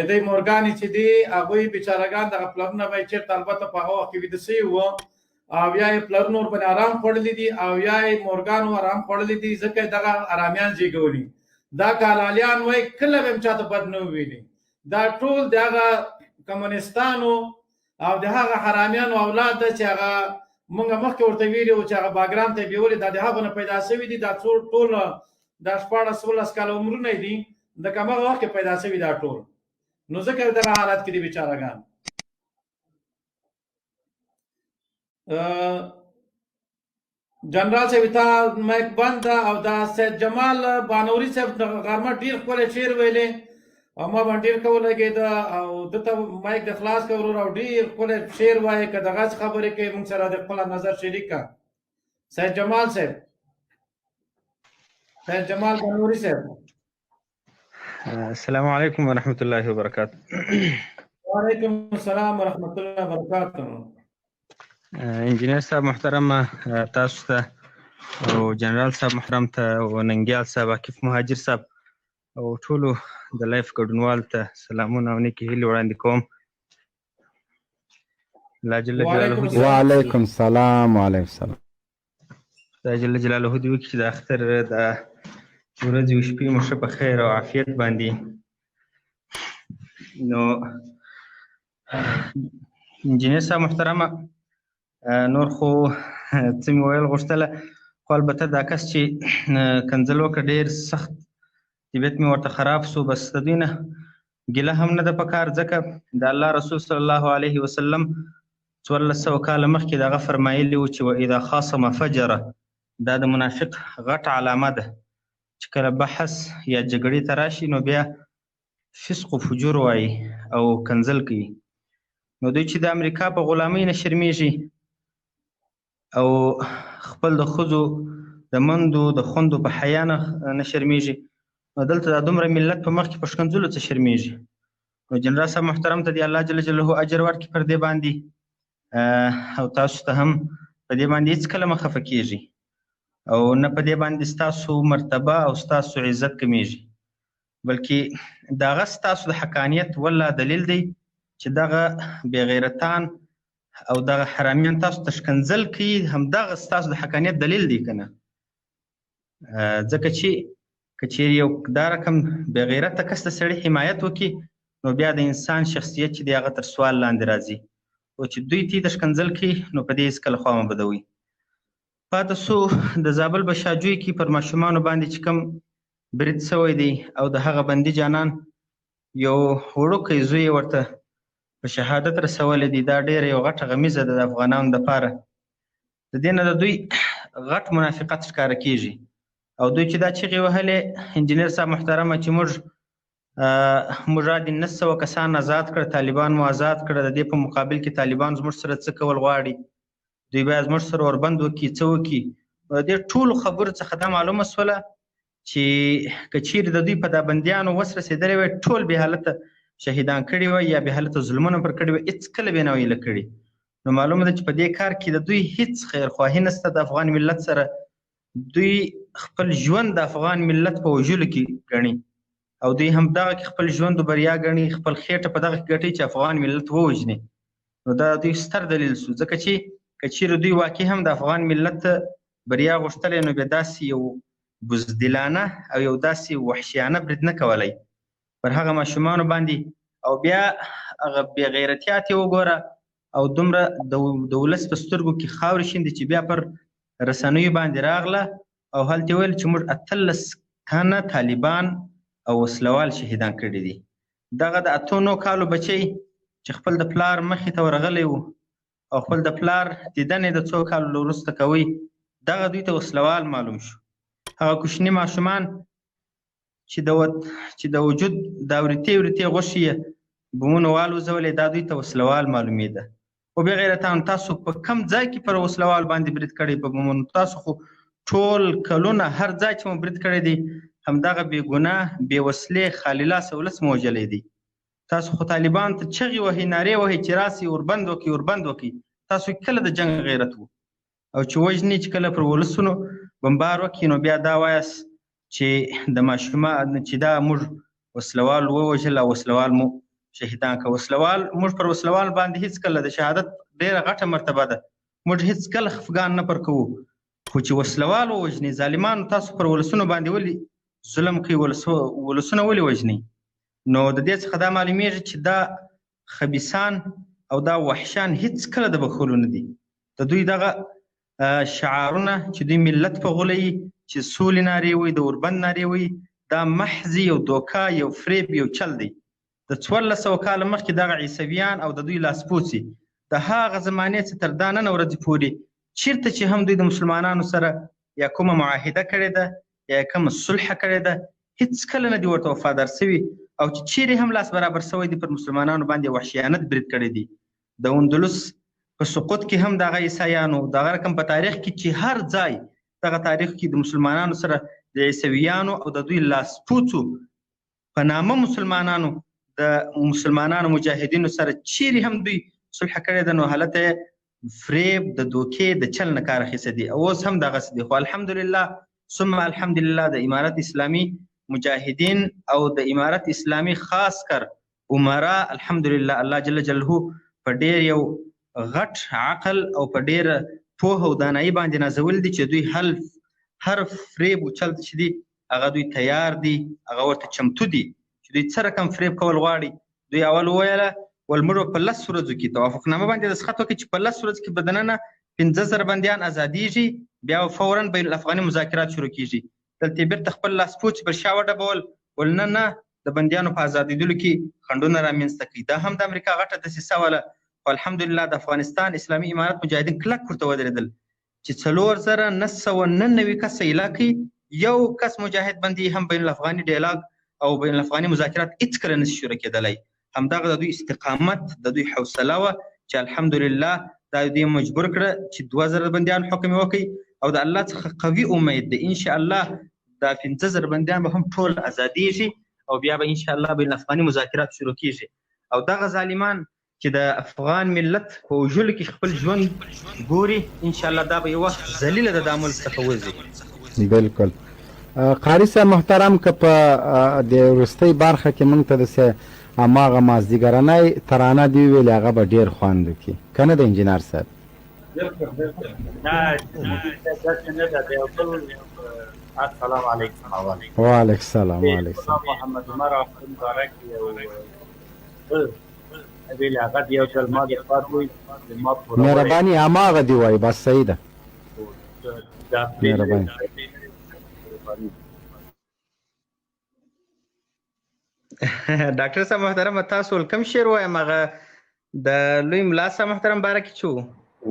د مورګانې چې دي هغوی بیچارهګان دغه پلرونه به یې چېرته البته په هغه وخت کې ویده شوي وو او یا یې پلرونو ورباندې ارام خوړلي دي او یا یې مورګانو ارام خوړلي دي، ځکه یې دغه ارامیان زېږولي. دا که حلالیان وای کله به هم چاته بد نه ویلي. دا ټول د هغه کمونستانو او د هغه حرامیانو اولاد ده چې هغه مونږ مخکې ورته ویلي وو چې هغه باګرام ته یې بیولي، دا د هغو نه پیدا شوي دي. دا څو ټول دا 16 17 کاله عمرونه یې دي، د هماغه وخت کې پیدا شوي دا ټول، نو ځکه دغه حالت کې دي بیچارهګان. جنرال صاحب تا مایک بند ده. او دا سید جمال بانوري صاحب د غرمه ډیر ښکلی شعر ویلی او ما باندې ډېر ښه ولګېده، او ده ته مایک د خلاص کړه ورور، او ډېر ښکلی شعر وایې، که دغسې خبرې کوې موږ سره د خپل نظر شریک کړه. سید جمال صاحب، سید جمال بانوري صاحب. السلام علیکم ورحمت الله وبرکاته. وعلیکم السلام ورحمت الله وبرکاته. انجینر صاحب محترم تاسو ته او جنرال صاحب محترم ته او ننګیال صاحب، عاکف مهاجر صاحب او ټولو د لایف ګډونوال ته سلامونه او نیکې هیلې وړاندې کوم. الله جل جلاله دې وعلیکم السلام. وعلیکم السلام. خدای جل جلاله دې وکړي چې د اختر د ورځې او شپې مو ښه په خیر او عافیت باندې. نو انجینر صاحب محترمه، نور خو څه مې ویل غوښتله، خو البته دا کس چې کنځل وکړه ډېر سخت طبیعت مې ورته خراب سو. بس د دوی نه ګیله هم نه ده په کار، ځکه د الله رسول صلی الله علیه وسلم 1400 کاله مخکې دغه فرمایلی و چې و اذا خاصم فجر. دا د منافق غټه علامه ده چې کله بحث یا جګړې ته راشي نو بیا فسق و فجور وایي او کنځل کوي. نو دوی چې د امریکا په غلامۍ نه شرمیږي او خپل د ښځو د مندو د خوندو په حیا نه شرمیږي، نو دلته دا دومره ملت په مخ کې په ښکنځلو څه شرمیږي. نو جنرال صاحب محترم ته دې الله جل جلاله اجر ورکړي پر دې باندې، او تاسو ته هم په دې باندې هېڅکله مه خفه کېږئ او نه په دې باندې ستاسو مرتبه او ستاسو عزت کمیږي، بلکې دغه ستاسو د حقانیت ولا دلیل دی چې دغه بېغیرتان او دغه حرامیان تاسو ته ښکنځل کوي، همدغه ستاسو د حقانیت دلیل دی که نه. ځکه چې که چیرې یو دا رقم بېغیرته کس د سړي حمایت وکړي نو بیا د انسان شخصیت چې دی هغه تر سوال لاندې راځي، او چې دوی تی د ښکنځل کوي نو په دې هېڅکله خوا مه بدوئ. پاتې سو د زابل په شاجوی کې پر ماشومانو باندې چې کوم برید سوی دی او د هغه بندي جانان یو وړوکی زوی یې ورته په شهادت رسولی دی، دا ډېره یو غټه غمیزه ده د افغانانو دپاره. د دې نه د دوی غټ منافقت ښکاره کېږي. او دوی چې دا چیغې وهلې انجینر صاحب محترمه چې موږ دې 900 کسان آزاد کړه، طالبان مو آزاد کړه، د دې په مقابل کې طالبان زموږ سره څه کول غواړي، دوی باید زموږ سره اوربند وکړي، څه وکړي. د دې ټولو خبرو څخه دا معلومه سوله چې که چیرې د دوی په دا بندیانو وس رسېدلی وای، ټول بې حالته شهیدان کړي وای یا بې حالته ظلمونه پر کړي وای، هېڅکله به یې نه وای ایله کړي. نو معلومه ده چې په دې کار کې د دوی هیڅ خیرخواهي نشته د افغان ملت سره. دوی خپل ژوند د افغان ملت په وژلو کې ګڼي او دوی هم دغه کې خپل ژوند و بریا ګڼي، خپل خېټه په دغه کې ګټي چې افغان ملت ووژني. نو دا دوی ستر دلیل سو، ځکه چې که چیرې دوی واقعي هم د افغان ملت بریا غوښتلی نو بیا داسې یو بزدلانه او یو داسې وحشیانه برید نه کولی پر هغه ماشومانو باندې. او بیا هغه بې غیرتیا ته وګوره او دومره د ولس په سترګو کې خاورې شیندي چې بیا پر رسنیو باندې راغله او هلته ویل چې موږ 18 تنه طالبان او وسلوال شهیدان کړي دي. دغه د 8 9 کالو بچی چې خپل د پلار مخې ته ورغلی و او خپل د پلار دیدن یې د څو کالو وروسته کوي، دغه دوی ته وسلوال معلوم شو. هغه کوچني ماشومان چې د وجود د ورتې ورتې غوښې یې بمونو والوزولې، دا دوی ته وسلوال معلومېده. او بې غیرتانو تاسو په کم ځای کې پر وسلوال باندې برید کړی په بمونو؟ تاسو خو ټول کلونه هر ځای چې مو برید کړی دی همدغه بې ګناه بې وسلې خالي لاس ولس مو وژلی دی. تاسو خو طالبان ته چغې وهئ، نارې وهئ چې راسئ اوربند وکړئ، اوربند وکړئ. تاسو کله د جنګ غیرت وو؟ او چې وژني چې کله پر ولسونو بمبار وکړي نو بیا دا وایاست چې د ماشومان چې دا موږ وسلوال ووژل او وسلوال مو شهیدان کړه. وسلوال موږ پر وسلوال باندې هیڅ کله د شهادت ډیره غټه مرتبه ده، موږ هیڅ کله خفګان نه پر کوو، خو چې وسلوال ووژني ظالمانو تاسو پر ولسونو باندې ولې ظلم کوي، ولسونه ولې وژني؟ نو د دې څخه دا معلومیږي چې دا خبیثان او دا وحشان هیڅ کله د بخښلو نه دي. د دوی دغه شعارونه چې دوی ملت په غولوي، چې سولې نارې وایي، د اوربند نارې وایي، دا محض یو دوکه، یو فریب، یو چل دی. د 1400 کاله مخکې دغه عیسویان او د دوی لاسپوڅي د هغه زمانې څخه تر دا نن ورځې پورې چیرته چې هم دوی د مسلمانانو سره یا کومه معاهده کړې ده یا کومه صلح کړې ده، هیڅکله نه دي ورته وفادار سوي او چې چیرې هم لاس برابر سوی دی پر مسلمانانو باندې وحشیانت برید کړی دی. د اندلس په سقوط کې هم دغه عیسایانو دغه رقم په تاریخ کې چې هر ځای دغه تاریخ کې د مسلمانانو سره د عیسویانو او د دوی لاسپوڅو په نامه مسلمانانو د مسلمانانو مجاهدینو سره چیرې هم دوی صلح کړې ده، نو هلته فریب د دوکې د چل نه کار اخیستی دی او اوس هم دغسې دی. خو الحمدلله ثم الحمدلله د امارت اسلامي مجاهدین او د امارت اسلامي خاص کر عمرا الحمدلله الله جل جلاله په ډیر یو غټ عقل او په ډیر پوهه او دانایي باندې نازول دي چې دوی هر فریب او چل چې دي هغه دوی تیار دي، هغه ورته چمتو دي چې دوی څه رقم فریب کول غواړي. دوی اول وویله ول موږ په 10 ورځو کې توافقنامه باندې دستخط وکړي چې په 10 ورځو کې به دننه 5000 بندیان ازادیږي، بیا فوراً بین الافغاني مذاکرات شروع کیږي. دلته یې بېرته خپل لاسپوڅي پر شا وډبول، ول نه نه د بندیانو په ازادېدلو کې خنډونه رامنځته کوي. دا هم د امریکا غټه دسیسه وله، خو الحمدلله د افغانستان اسلامي امارت مجاهدین کلک ورته ودرېدل چې 4999 کسه ایله کوي، یو کس مجاهد بندي هم بین الافغاني ډیلاګ او بین الافغاني مذاکرات هیڅکله نه شي شروع کېدلی. همدغه د دوی استقامت، د دوی حوصله وه چې الحمدلله دا دوی مجبور کړه چې 2000 بندیان حکم یې وکړي او د الله څخه قوي امید دی انشاءالله دا 5000 بندیان به هم ټول ازادیږي او بیا به انشاءالله بین الافغاني مذاکرات شروع کیږي. او دغه ظالمان چې د افغان ملت په وژلو کې خپل ژوند ګوري انشاءالله دا به یو وخت ذلیله د دا ملک څخه وځي. بالکل قاري صاحب محترم، که په د وروستۍ برخه کې موږ ته داسې هماغه مازدیګرنۍ ترانه دې وویلې هغه به ډېر خوند وکړي، که نه ده انجینر صاحب؟ بالکل بالکل. نه داسې نه ده، د یو بل. السلام علیکم. اول وعلیکم السلام. وعلیکم السلام. محمد عمر اخوند بارک یو ویل هغه یو ځل ما د پاتې ما پوره مهرباني هماغه دی وای، بس صحیح ده. مهرباني. ډاکټر صاحب محترم، تاسو کوم شعر وایم؟ هغه د لوی ملا صاحب محترم باره کې چې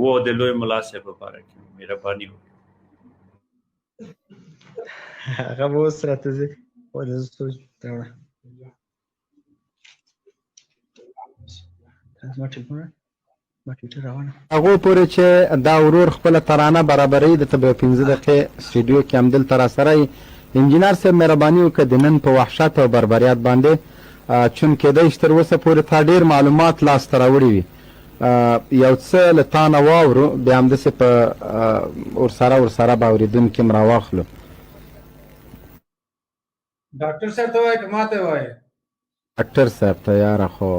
وو، د لوی ملا صاحب باره کې، مهرباني وکړئ. هغه به اوس راته ځي. زه سوچ راوړه، زما ټلیفون، ما ټویټر راوړه. هغو پورې چې دا ورور خپله ترانه برابروي، ده ته به 5 دقیقې سټډیو کې همدلته راسره یې. انجینر صاحب مهرباني وکړه د نن په وحشت او بربریت باندې، چون کېدای شي تر اوسه پورې تا ډېر معلومات لاسته راوړي وي، یو څه له تا نه واورو، بیا همداسې په ورسره به اورېدونکي هم راواخلو. ډاکټر صاحب ته وایې که ما ته وایې؟ ډاکټر صاحب ته یاره، خو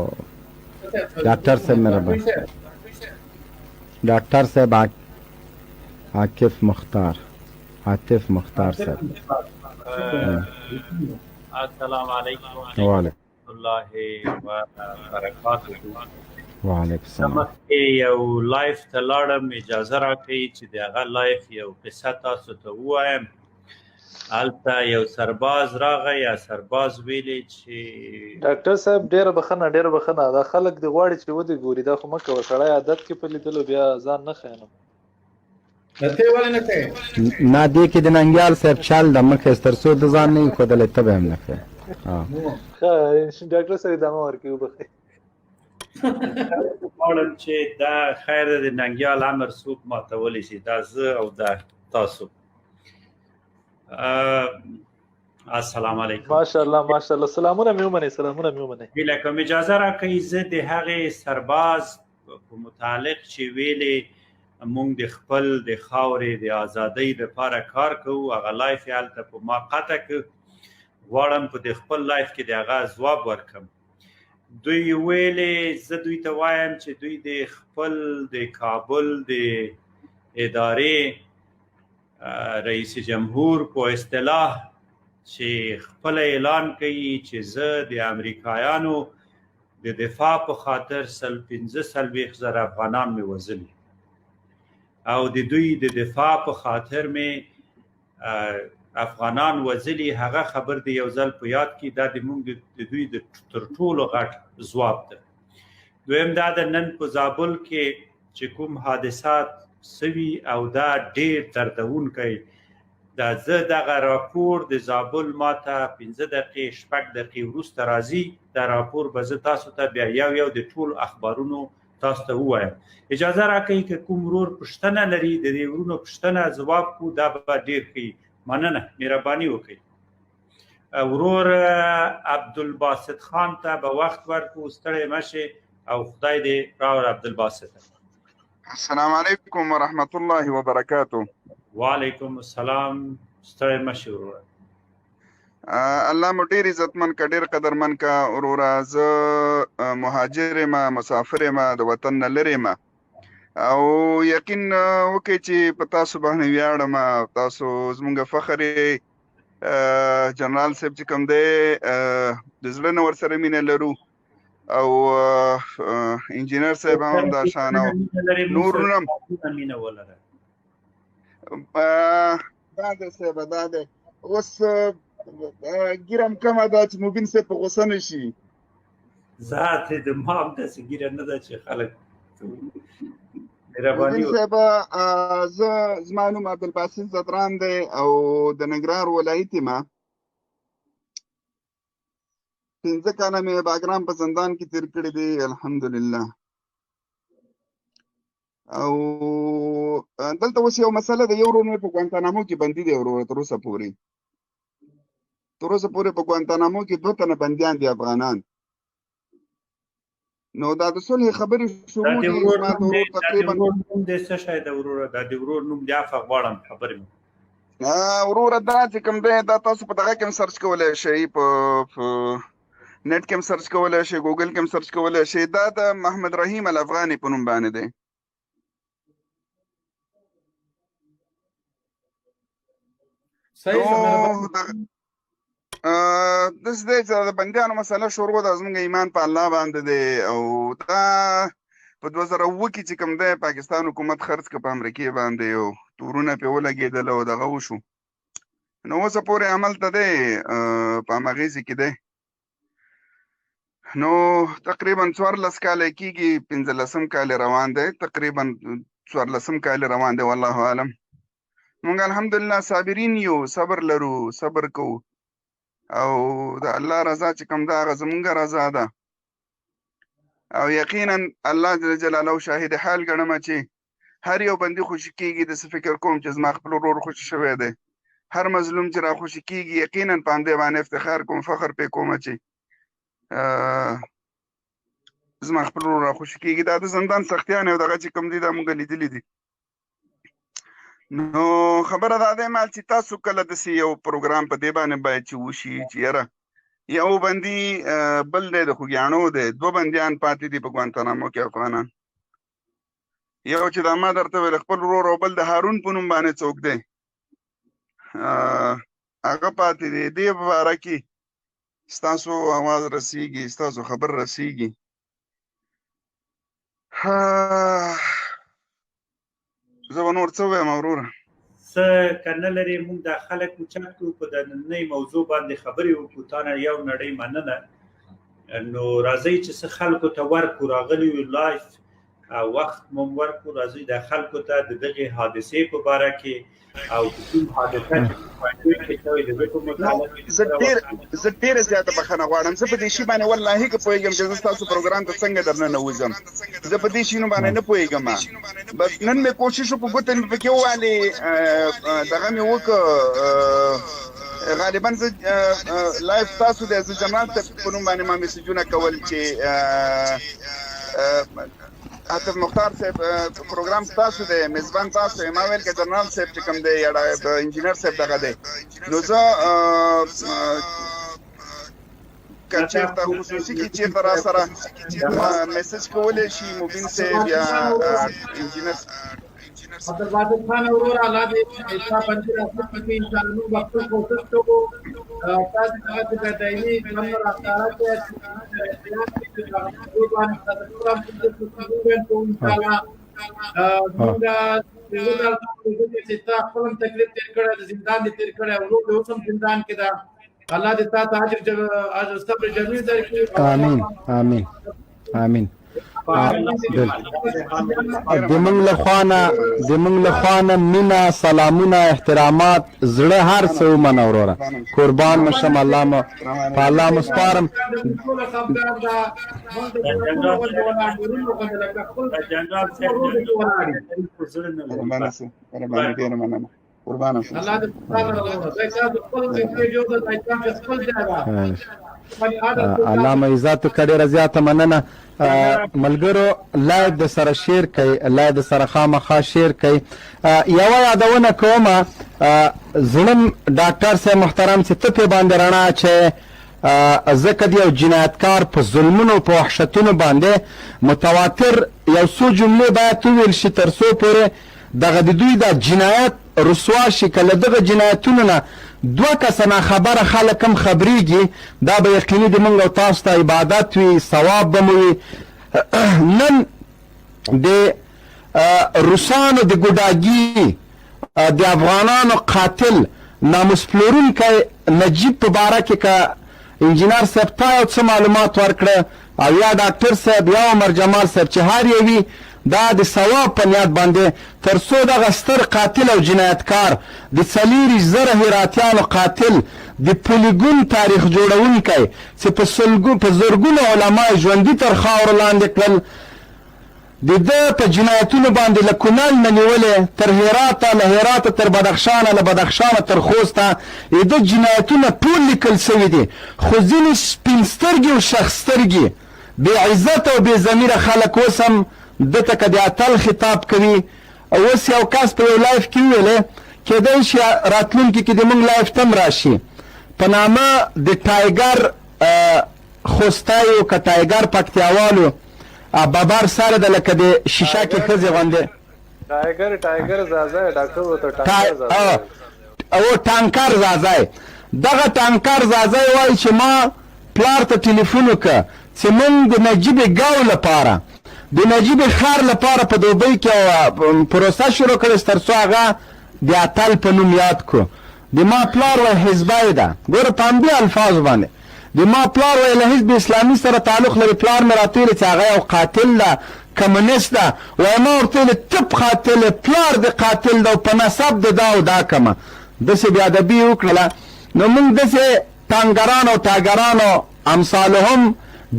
ډاکټر صاحب مهرباني. ډاکټر صاحب عاکف مختار، عاطف مختار صاحب. السلام علیکم. وعلیکم الله وبرکاته. وعلیکم السلام. مخکې یو live ته لاړم، اجازه راکړئ چې د هغه live یو قصه تاسو ته ووایم. هلته یو سرباز راغی، یا سرباز ویلې چې ډاکټر صاحب ډیره بخنه، ډیره بخنه، دا خلک دی غواړي چې ودی ګوري، دا خو مه کوه سړی عادت کې په لیدلو بیا ځان نه ښیم. ته ولې نه کوې؟ نه، دې کې د ننګیال صاحب چل ده، مه کوې، تر څو د ځان نه وي ښودلی ته به هم نه کوې. ښه ډاکټر صاحب ادامه ورکړي، وبخښئ. غواړم چې دا خیر د ننګیال امر څوک ماتولی شي، دا زه او دا تاسو. السلام علیکم. ماشاءالله ماشاءالله، سلامونه مې ومنئ، سلامونه مې ومنئ. هیله کوم اجازه راکړئ زه د هغې سرباز په متعلق چې ویلې مونږ د خپل د خاورې د ازادۍ دپاره کار کوو، هغه live یې هلته په ما قطع کړ، غواړم په د خپل live کې د هغه ځواب ورکړم. دوی ویلې، زه دوی ته وایم چې دوی د خپل د کابل د ادارې رئیس جمهور په اصطلاح چې خپل اعلان کوي چې زه د امریکایانو د دفاع په خاطر 45,000 افغانان مې وزلي. او د دوی د دفاع په خاطر مې افغانان وزلي، هغه خبر دی یو ځل په یاد کې، دا د موږ د دوی د تر ټولو غټ ځواب ده. دویم دا د نن په زابل کې چې کوم حادثات سوي او دا ډیر دردونکی دا، زه دغه راپور د زابل ماته 5 دقیقې 6 دقیقې وروسته راځي، دا راپور به زه تاسو ته بیا یو یو د ټولو اخبارونو تاسو ته ووایم. اجازه راکړئ که کوم ورور پوښتنه لري د دې ورونو پوښتنه ځواب کو، دا به ډیر ښه وي. مننه، مهرباني وکړئ. ورور عبدالباسط خان ته به وخت ورکو، ستړی مه شې او خدای دې راوړه عبدالباسط. السلام علیکم ورحمت الله وبرکاته. وعلیکم السلام، ستړی مه شې وروره. الله مو ډیر عزتمن که، ډیر قدرمن که وروره. زه مهاجر یم، مسافر یم، د وطن نه لرې یم او یقین وکړئ چې په تاسو باندې ویاړم، تاسو زموږ فخر یې. جنرال صاحب چې کوم دی د زړه نه ورسره مینه لرو او انجینر صاحب هم همدا شان او نور هم مینه ولره. دا دی صاحب، دا دی اوس ګیرم کمه ده چې مبین صاحب په غوسه نه شي. ذات د ما هم داسې ګیره نه ده چې خلک مهرباني. مبین صاحب، زه زما نوم عبدالباسط ځدران دی او د ننګرهار ولایت یم. 5 کاله مې باګرام په زندان کې تېر کړي دي الحمدلله. او دلته اوس یو مسله ده، یو ورور مې په ګوانتانامو کې بندي دی وروره، تر اوسه پورې په ګوانتانامو کې 2 تنه بندیان دي افغانان. نو دا د صلح خبرې شروع دي. زما د ورور تقریبا نوم دې څه شی دی وروره؟ دا د ورور نوم دی، عفوه غواړم خبرې مې. وروره دا چې کوم دی دا تاسو په دغه کې هم search کولی شئ، په نت کې هم search کولی شئ، ګوګل کې هم search کولی شئ. دا د محمد رحیم الافغاني په نوم باندې دی. صحیح. داسې دی چې د بندیانو مسله شروع ده، زموږ ایمان په الله باندې دی. او دا په 2007 کې چې کوم دی پاکستان حکومت خرڅ کړ په امریکې باندې او تورونه پرې ولګېدل او دغه وشو. نو اوسه پورې عمل ته دی په هماغې ځای کې دی. نو تقریبا 14 کاله کېږي، 15 کال روان دی، تقریبا 14 کال روان دی، والله عالم. موږ الحمدلله صابرین یو، صبر لرو، صبر کوو او د الله رضا چې کوم ده هغه زموږ رضا ده. او یقینا الله جل جلاله شاهد حال ګڼم چې هر یو بندي خوشي کېږي، داسې فکر کوم چې زما خپل ورور خوشي شوی دی. هر مظلوم چې را خوشي کېږي یقینا په همدې باندې افتخار کوم، فخر پې کوم چې زما خپل ورور را خوشي کېږي. دا د زندان سختیانې او دغه چې کوم دي دا موږ لیدلي دي. نو خبره دا ده مال چې تاسو کله داسې یو پروګرام په دې باندې باید چې وشي چې یاره یو بندي بل دی د خوږیاڼو دی، 2 بندیان پاتې دي په ګوانتانامو کې افغانان، یو چې دا ما درته ویل خپل ورور او بل د هارون په نوم باندې څوک دی هغه پاتې دی. دې په باره کې ستاسو اواز رسیږي، ستاسو خبر رسیږي. زه به نور څه ووایم وروره؟ څه که نه لرې موږ دا خلک اوچت کړو، په د نننۍ موضوع باندې خبرې وکړو. تا نه یو نړۍ مننه. نو راځئ چې څه خلکو ته ورکړو، راغلي یو live وخت مو ورکړو، راځئ دا خلکو ته د دغې حادثې په باره کې او کوم حادثه چې کې شوې د په متعلق. زه ډېره زیاته بخښنه غواړم، زه په دې شي باندې والله که پوهېږم چې زه ستاسو پروګرام ته څنګه درنه ننوځم، زه په دې شیونو باندې نه پوهېږم. بس نن مې کوشش وکړو، ګوتې مې پکې ووهلې، دغه مې وکړ. غالبا زه live تاسو دی، زه جنرال صاحب په نوم باندې ما میسجونه کول چې عاطف مختار صاحب پروګرام تاسو دی، میزبان تاسو یې. ما ویل که جنرال صاحب چې کوم دی یا انجینر صاحب دغه دی، نو زه که چېرته خصوصي کې چېرته را سره میسج کولی شي مبین صاحب یا انجینر. عبدالباسط خان وروره الله دې ستا بندي راخوشي کړي ان شاء الله. موږ به خپل کوشش کوو تاسو هغه چې د دایمي ژوند راښکاره کړئ چې چې دغه موضوع باندې ستاسو پروګرام کوو ان شاء الله. موږ چې تا خپل هم تکلیف تیر کړی، د زندان دې تیر کړی، ورور دې اوس هم زندان کې ده. الله دې تا ته اجر اجر صبر جمیل درکړي. آمین آمین آمین. د موږ له خوانه د موږ له خوانه مینه، سلامونه، احترامات، زړه هر څه ومنه وروره. قربان مو شم، الله مو په الله مو سپارم. قربان ډېره مننه، قربان شم. الله دې خپل خپل ځای الله مو عزت وکړي. ډېره زیاته مننه ملګرو. لایو د سره شیر کوي، لایو د سره خامخا شیر کوي. یوه یادونه کوم، زړم ډاکټر صاحب محترم چې ته پې باندې رڼا چې ځکه د یو جنایتکار په ظلمونو په وحشتونو باندې متواتر یو څو جملې باید وویل شي تر څو پورې دغه د دوی دا جنایت رسوا شي. که له دغه جنایتونو نه دوه کسه ناخبره خلک هم خبرېږي، دا به یقیني د موږ او تاسو ته عبادت وي، ثواب به مو وي. نن د روسانو د ګوډاګي، د افغانانو قاتل، ناموس پلورونکی نجیب په باره کې که انجینر صاحب تا یو څه معلومات ورکړه او یا ډاکټر صاحب یا عمر جمال صاحب چې هر یو وي، دا د ثواب په نیت باندې تر څو دغه ستر قاتل او جنایتکار، د 24,000 هراتیانو قاتل، د پولیګون تاریخ جوړونکی چې په سلګو په زرګونو علما یې ژوندي تر خاورو لاندې کړل، د ده په جنایتونو باندې له کونړ نه نیولې تر هراته، له هراته تر بدخشانه، له بدخشانه تر خوسته یې د جنایتونه ټول لیکل شوي دي. خو ځینې سپین سترګي او شخ سترګي بې عزت او بې ضمیره خلک اوس هم ده ته که د اتل خطاب کوي. اوس یو کس په یو لایف کې وویلې، کېدای شي راتلونکي کې د موږ لایف ته هم راشي، په نامه د ټایګر خوستایو که ټایګر پکتیاوالو، ببر سر ده لکه د شیشه کې ښځې غوندې. ټایګر ټایګر ځاځی، ډاکټر ورته ټانکر ځاځی. او ټانکر ځاځی، دغه ټانکر ځاځی وایي چې ما پلار ته ټلیفون وکړ چې مونږ د نجیب ګاو لپاره، د نجیب خر لپاره په دوبۍ کې پروسه شروع کړې چې تر څو هغه د اتل په نوم یاد کړو. د ما پلار وایي حزبی ده، ګوره په همدې الفاظو باندې د ما پلار وایي له حزب اسلامي سره تعلق لري. پلار مې راته ویلي چې هغه یو قاتل ده، کمونست ده. وایي ما ورته ویلي ته قاتل یې، پلار دې قاتل ده او په نسب دې دا او دا کمه. داسې بې ادبي یې وکړله. نو موږ داسې ټانګرانو او ټاګرانو امثالهم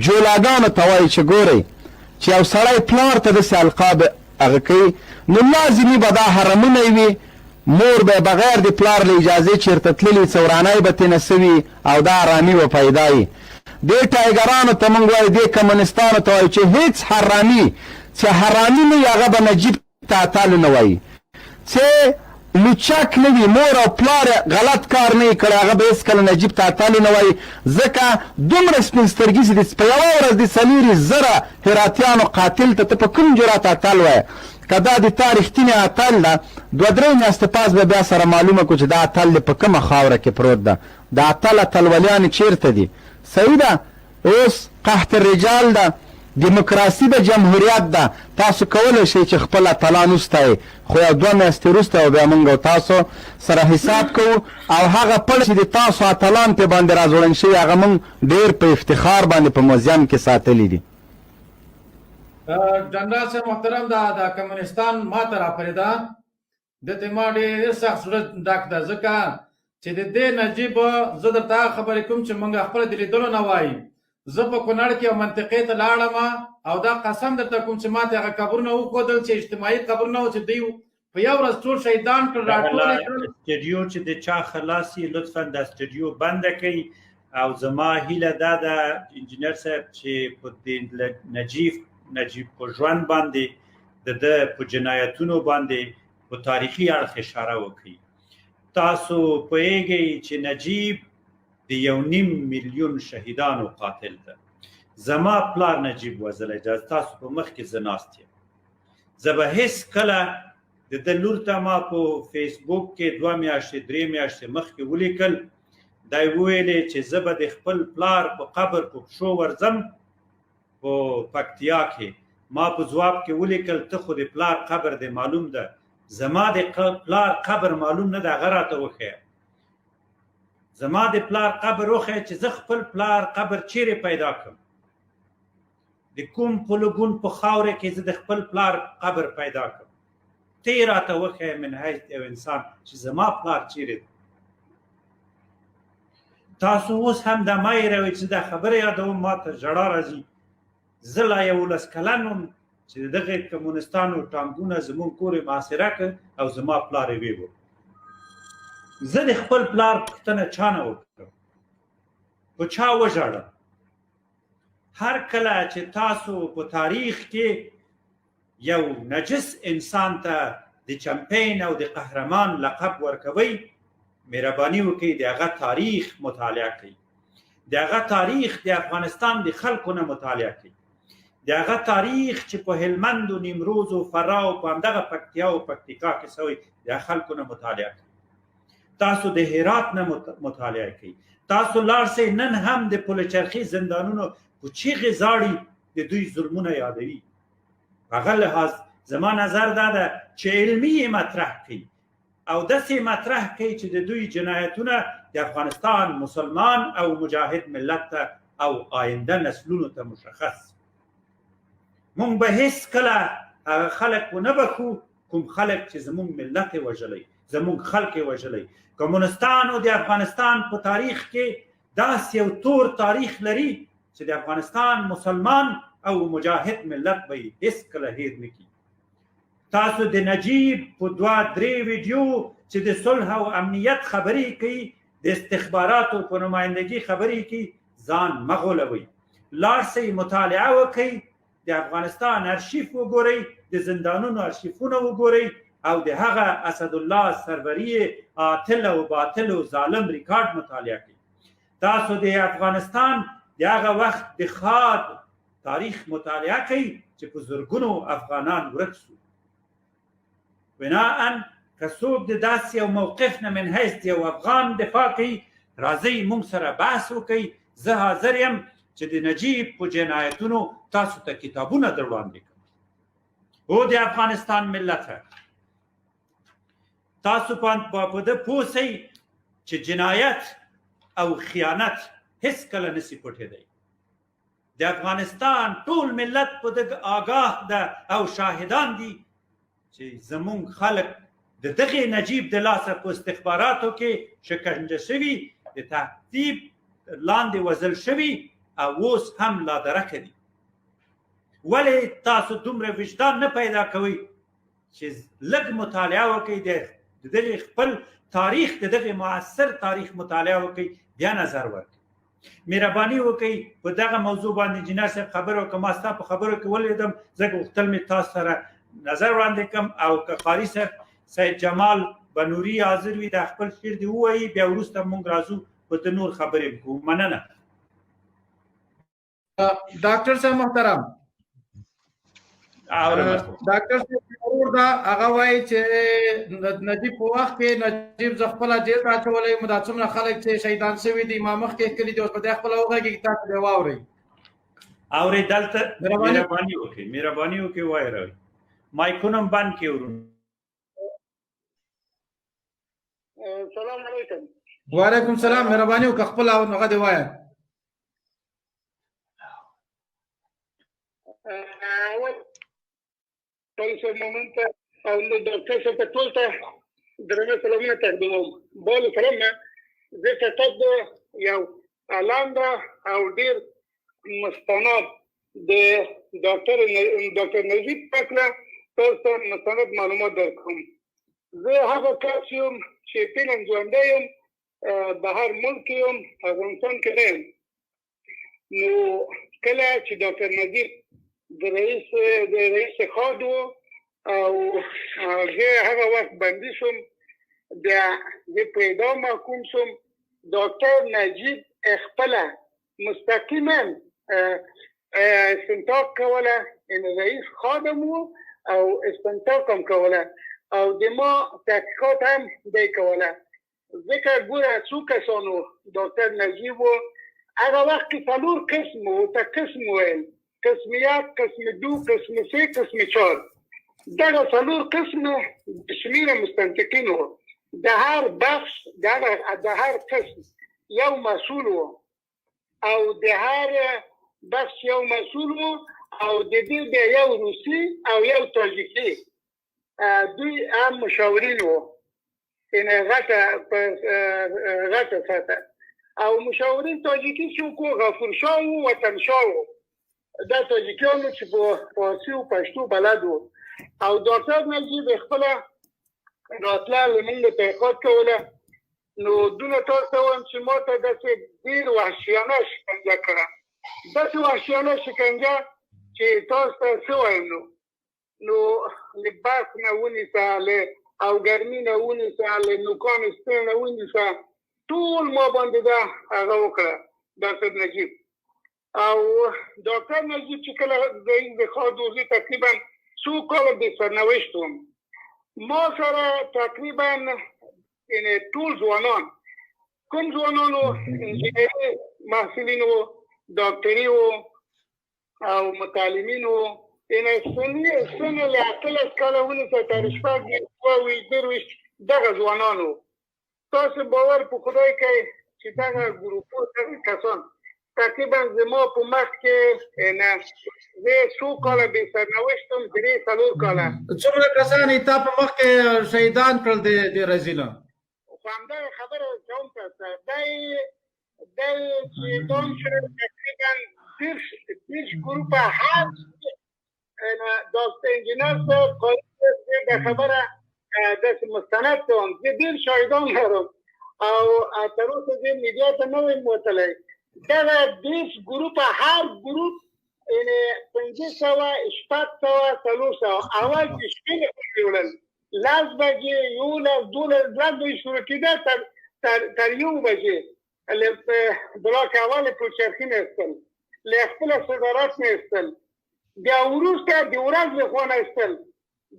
جولاګانو ته وایو چې ګورئ چې یو سړی پلار ته داسې القاب هغه کوي نو لازمي به دا حرمونه وي، مور به بغیر د پلار له اجازې چېرته تللي، څه ورانی به ترېنه سوي او دا حرامي به پیدا وي. دې ټایګرانو ته موږ وایو، دې کمونستانو ته وایو چې هیڅ حرامي چې حرامي نه وي هغه به نجیب ته اتل نه وایي، چې لوچک نه وي، مور او پلار یې غلط کار نه وي کړی، هغه به هېڅکله نجیب ته اتل نه وایي، ځکه دومره سپین سترګي چې د په یوه ورځ د 24,000 هراتیانو قاتل ته ته په کوم جرات اتل وایې؟ که دا د تا رښتینی اتل ده، دوه درې میاشتې پس به بیا سره معلومه کړو چې دا اتل دې په کومه خاوره کې پروت ده، د اتل اتلولیانې چېرته دي؟ صحیح ده، اوس قحط الرجال ده، دیموکراسي ده، جمهوریت ده، تاسو کولی شئ چې خپل اتلان وستایئ، خو یو دوه میاشتې وروسته به بیا مونږ او تاسو سره حساب کوو او هغه پړ چې د تاسو اتلان پرې باندې راځوړند شوي هغه مونږ ډېر په افتخار باندې په موزیم کې ساتلي دي. جنرال صاحب محترم، دا د کمونستان ماته راپرېده، ده ته ما ډېر سخت زړه ډک ده، ځکه چې د دې نجیب زه درته هغه خبرې کوم چې مونږ خپله د لیدلو نه وایي. زه په کونړ کې یو منطقې ته لاړم او دا قسم درته کوم چې ما ته هغه قبرونه وښودل چې اجتماعي قبرونه وو چې دوی په یو ورځ ټول شهیدان کړل، راټول یې کړل. سټډیو چې د چا خلاص شي لطفا دا سټډیو بنده کړئ. او زما هیله دا ده انجینر صاحب چې په دې نجیب په ژوند باندې، د ده په جنایتونو باندې په تاریخي اړخ اشاره وکړي. تاسو پوهیږئ چې نجیب د 1.5 میلیون شهیدانو قاتل ده. زما پلار نجیب وزلی ده، تاسو په مخ کې زه ناست یم. زه به هیڅ کله د ده لور ته ما په فیسبوک کې 2 میاشتې 3 میاشتې مخکې ولیکل، دی وویلې چې زه به د خپل پلار په قبر په پښو ورځم په پکتیا کې. ما په ځواب کې ولیکل ته خو د پلار قبر دی معلوم ده، زما د پلار قبر معلوم نه ده، هغه راته وښیه. زما د پلار قبر وښیه چې زه خپل پلار قبر چیرې پیدا کړم، د کوم پولګون په خاوره کې زه د خپل پلار قبر پیدا کړم. ته یې راته وښیه من حیث یو انسان چې زما پلار چیرې دی. تاسو اوس هم دا مه هېروئ چې دا خبره یادوم ما ته ژړا راځي. زه لا 11 کلن وم چې د دغه کمونستانو ټانګونه زموږ کور یې محاصره کړ او زما پلار یې ویوړ. زه د خپل پلار پوښتنه چا نه وکړم، په چا وژاړم؟ هر کله چې تاسو په تاریخ کې یو نجس انسان ته د چمپین او د قهرمان لقب ورکوئ، مهرباني وکړئ د هغه تاریخ مطالعه کړئ، د هغه تاریخ د افغانستان د خلکو نه مطالعه کړئ، د هغه تاریخ چې په هلمند و نیمروز و فراه او په همدغه پکتیا او پکتیکا کې سوی د خلکو نه مطالعه کړئ. تاسو د هرات نه مطالعه کړئ. تاسو لاړ سئ نن هم د پلچرخي زندانونو په چیغې زاړي د دوی ظلمونه یادوي. هغه لحاظ زما نظر دا ده چې علمي یې مطرح کړئ او داسې مطرح کړئ چې د دوی جنایتونه د افغانستان مسلمان او مجاهد ملت ته او آینده نسلونو ته مشخص. مونږ به هیڅ کله هغه خلک ونه بخښو کوم خلک چې زمونږ ملت یې وژلی، زمونږ خلک یې وژلی. کمونستانو د افغانستان په تاریخ کې داسې یو تور تاریخ لري چې د افغانستان مسلمان او مجاهد ملت به یې هیڅ کله هیر نه کړي. تاسو د نجیب په 2-3 ویډیو چې د صلح او امنیت خبرې کوي، د استخباراتو په نمایندګي خبرې کوي، ځان مه غولوئ. لاړ سئ مطالعه وکړئ، د افغانستان ارشیف وګورئ، د زندانونو ارشیفونه وګورئ او د هغه اسدالله سروري عاطل او باطل او ظالم ریکارډ مطالعه کړئ. تاسو د افغانستان د هغه وخت د خاد تاریخ مطالعه کړئ چې په زرګونو افغانان ورک سو. بناءً که څوک د داسې یو موقف نه من حیث د یو افغان دفاع کوي، راځئ موږ سره بحث وکړئ. زه حاضر یم چې د نجیب په جنایتونو تاسو ته کتابونه در وړاندې کړم. او د افغانستان ملت، تاسو په ده پوه سئ چې جنایت او خیانت هیڅ کله نسی پټېدی. د افغانستان ټول ملت په ده آګاه ده او شاهدان دي چې زمونږ خلک د دغه نجیب د لاسه په استخباراتو کې شکنجه شوي، د تهذیب لاندې وزل شوي او اوس هم لا درکه دي. ولې تاسو دومره وجدان نه پیدا کوئ چې لږ مطالعه وکړئ، د دغه خپل تاریخ، د دغه معاصر تاریخ مطالعه وکړئ، بیا نظر ورکړئ. مهرباني وکړئ په دغه موضوع باندې انجینر صاحب خبرو وکړه. ما ستا په خبرو کې ولیدم، ځکه غوښتل مې تاسو سره نظر وړاندې کړم. او که قاري صاحب سید جمال بنوري حاضر وي، دا خپل شعر دی ووایي، بیا وروسته مونږ راځو په د نور خبرې وکړو. مننه. ډاکټر صاحب محترم، ډاکټر صاحب ورور دا هغه وایي چې نجیب په وخت کې نجیب زه خپله جیل ته اچولی یم، دا څومره خلک چې شهیدان شوي دي ما مخکې کښلي دي، اوس به دی خپله وغږېږي، تاسو به یې واورئ. اورئ دلته مهرباني وکړئ، مهرباني وکړئ وایئ. مایکونه هم بند کړئ ورونو. سلام علیکم. وعلیکم سلام. مهرباني وکړه خپله هغه دې وایه. اول صاحب مومن ته او ډاکټر صاحب ته ټول ته درنه سلامونه تقدیموم. بل سلام زه فقط یو لاندې او ډیر مستند د ډاکټر نجیب پکله تاسو ته مستند معلومات درکوم. زه هغه کس یم چې فعلا ژوندی یم، بهر ملک یم، افغانستان کې نه یم. نو کله چې ډاکټر نجیب د رئیس خاد و او زه هغه وخت بندي شوم، بیا زه په اعدام محکوم شوم. ډاکټر نجیب خپله مستقیما استنطاق کوله، یعنې رئیس خادم و او استنطاق هم کوله او د ما تحقیقات هم دی کوله. ځکه ګوره څو کسانو ډاکټر نجیب و هغه وخت کې 4 قسم و، ته قسم ویل، قسم 1، قسم 2، قسم 3، قسم 4. دغه څلور قسمه شمیر مستنطقین وو. د هر بخش د هر قسم یو مسول وو او د هر بخش یو مسول وو، او د دې بیا یو روسي او یو تاجیکي دوی هم مشاورین وو، یعنې غټه په غټه سطح. او مشاورین تاجیکي څوک وو؟ غفور شاه وو، وطن شاه وو، دا تاجیکیانو چې په فارسي او پښتو بلد وو. او ډاکټر نجیب خپله راتله له موږ تحقیقات کوله. نو دونه تاسو ته وایم چې ما ته داسې ډېر وحشیانه شکنجه کړه، داسې وحشیانه شکنجه چې تاسو ته څه وایم. نو له برق نه ونیسه، له او ګرمي نه ونیسه، له نوکانو ستنې نه ونیسه، ټول ما باندې دا هغه وکړه ډاکټر نجیب. او ډاکټر نجیب چې کله د ښار دوزي تقریبا څو کاله بې سرنوشت وم، ما سره تقریبا یعنې ټول ځوانان، کوم ځوانانو انجینري محصلین وو، ډاکټري وو او متعلمین وو، یعنې سنې له 18 کاله ونیسه تر 26، 22، 23 دغه ځوانان وو. تاسو باور په خدای کوئ چې دغه ګروپو دغه کسان تقریبا زما په مخ کې نه، زه څو کاله بې سرنوشت وم، 3 4 کاله. څومره کسان یې تا په مخ کې شهیدان کړل د رزیله؟ خو همدغه خبره کوم تاسو ته، دی چې اعدام شول تقریبا 30 ګروپه هر ډاکټر انجینر صاحب قاري صاحب دا خبره داسې مستند کوم، زه ډېر شاهدان لرم او تر اوسه زه میډیا ته نه ویم وتلی. دغه 30 ګروپه هر ګروپ یعنې 500، 600، 400 اول د شپې له خوا وړل، 10 بجې، 11، 12، 2 بجې شروع کېده تر 1 بجې له بلاک اول پلچرخي نه ایستل، له خپله صدارت نه ایستل، بیا وروسته د ورځ له خوا نه ایستل،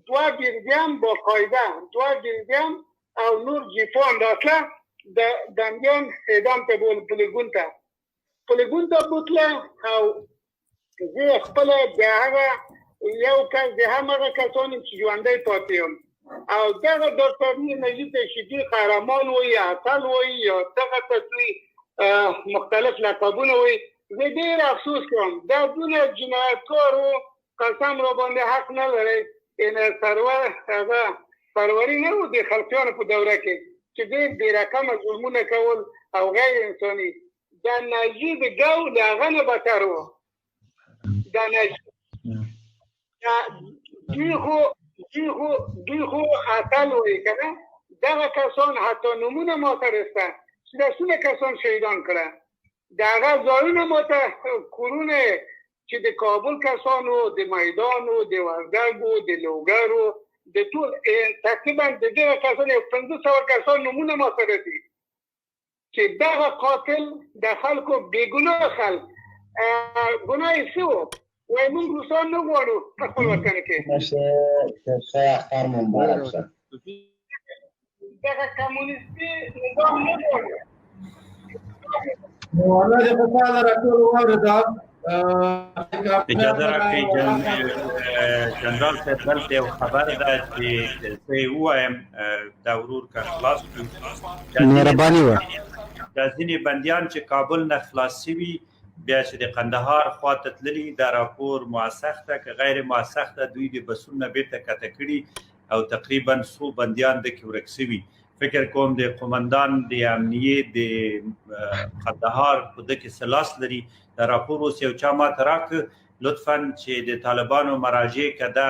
2 ګردیان باقاعده، 2 ګردیان او نور جیپان راتله د بندیان اعدام ته بول، پولیګون ته، پولیګون ته بوتله. او زه خپله د هغه یو کس د هماغه کسانو چې ژوندی پاتې یم. او دغه ډاکټر نجیب ته چې دوی قهرمان وایي، اتل وایي، یا دغه ته دوی مختلف لقبونه وایي، زه ډېر افسوس کوم. دا دونه جنایتکار و، قسم را باندې حق نه لري، یعنې سرور هغه سروري نه و د خلقیانو په دوره کې چې ډېر بې رقمه ظلمونه کول او غیر انساني. دا نجیب ګو له هغه نه بتر و. دا نجیب دوی خو اتل وایي که نه، دغه کسان حتی نومونه ما سره شته چې دا څومره کسان شهیدان کړه، د هغه ځایونه ما ته کورونه چې د کابل کسانو، د میدانو، د وردګو، د لوګرو، د ټول تقریبا د دغه کسانو یو 500 کسان نومونه ما سره دي چې دغه قاتل د خلکو بېګناه خلک ګناه یې څه وو؟ وایي موږ روسان نه غواړو په خپل وطن کې. دغه کمونیستي نظام نه غواړو. نو الله دې خوشحاله راټول واورېده. اجازه راکړئ جنرال صاحب، دلته یو خبر ده چې زه یې ووایم، دا ورور که خلاص کړو مهرباني وه. دا ځینې بندیان چې کابل نه خلاص شوي بیا چې د قندهار خوا ته تللي، دا راپور موثق ده که غیر موثق ده، دوی د بسونه بیرته کته کړي او تقریبا څو بندیان د کې ورک شوي. فکر کوم د قومندان د امنیې د قندهار په ده کې څه لاس لري. دا راپور اوس یو چا ما ته راکړ، لطفاً چې د طالبانو مراجع که دا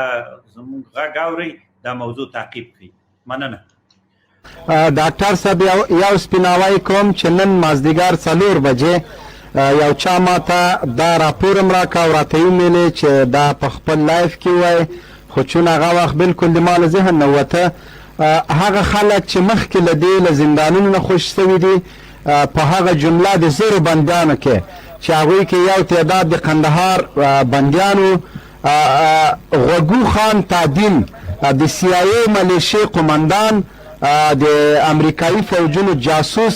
زموږ غږ اوري دا موضوع تعقیب کړي. مننه. ډاکټر صاحب یو سپیناوی کوم چې نن مازدیګر 4 بجې یو چا ما ته دا راپور هم راکړ او راته یې وویلې چې دا په خپل لایف کې ووایې، خو چون هغه وخت بالکل د ما له ذهن نه ووته. هغه خلک چې مخکې له دې له زندانونو نه خوشې شوي دي، په هغه جمله د زرو بندیانو کې چې هغوی کې یو تعداد د قندهار بندیان وو، غوږو خان تادین د سي آی ای ملیشې قومندان، د امریکایي فوجونو جاسوس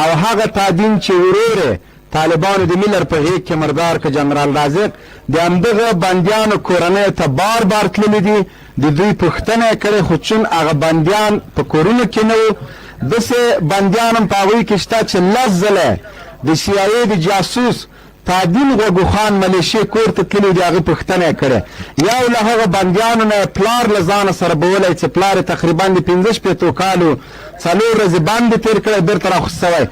او هغه تادین چې ورور یې طالبانو د میلر په غیږ کې مردار که جنرال رازق، د همدغه بندیانو کورنیو ته بار بار تللي دي، د دوی پوښتنه یې کړې، خو چون هغه بندیان په کورونو کې نه وو، داسې بندیان هم په هغوی کې شته چې لس ځله د سي آی اې د جاسوس تادین غوږو خان ملېشې کور ته تللي د هغه پوښتنه یې کړې. یو له هغو بندیانو نه یې پلار له ځانه سره بولی چې پلار یې تقریبا د 65 کالو 4 ورځې بند تېر کړی، بېرته راخوشې شوی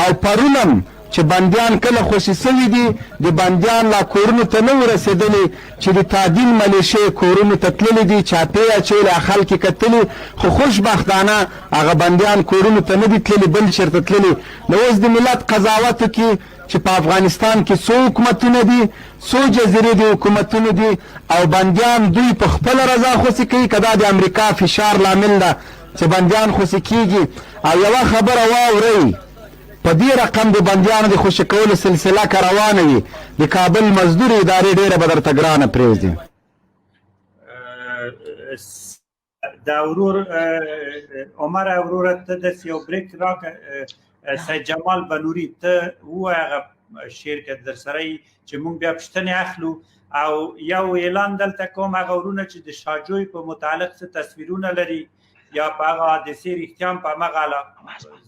او پرون هم چې بندیان کله خوشې شوي دي، د بندیان لا کورونو ته نه وو رسېدلي چې د تادین ملېشې کورونو ته تللي دي، چاپې یې اچولې، خلک یې کتلي، خو خوشبختانه هغه بندیان کورونو ته نه دي تللي، بل چېرته تللي. نو اوس د ملت قضاوت وکړي چې په افغانستان کې څو حکومتونه دي، څو جزیرې د حکومتونو دي او بندیان دوی په خپله رضا خوشې کوي که دا د امریکا فشار لامل ده چې بندیان خوشې کېږي. او یوه خبره واورئ، په دې رقم د بندیانو د خوشې کولو سلسله که روانه وي، د کابل مزدورې ادارې ډېره به درته ګرانه پرېږدي. دا ورور عمر وروره، ته داسې یو بریک راکړه. سید جمال بنوري، ته ووایه هغه شعر که در سره یي چې موږ بیا پوښتنې اخلو. او یو اعلان دلته کوم، هغه ورونه چې د شاجوی په متعلق څه تصویرونه لري یا په هغه حادثې رښتیا هم په همغه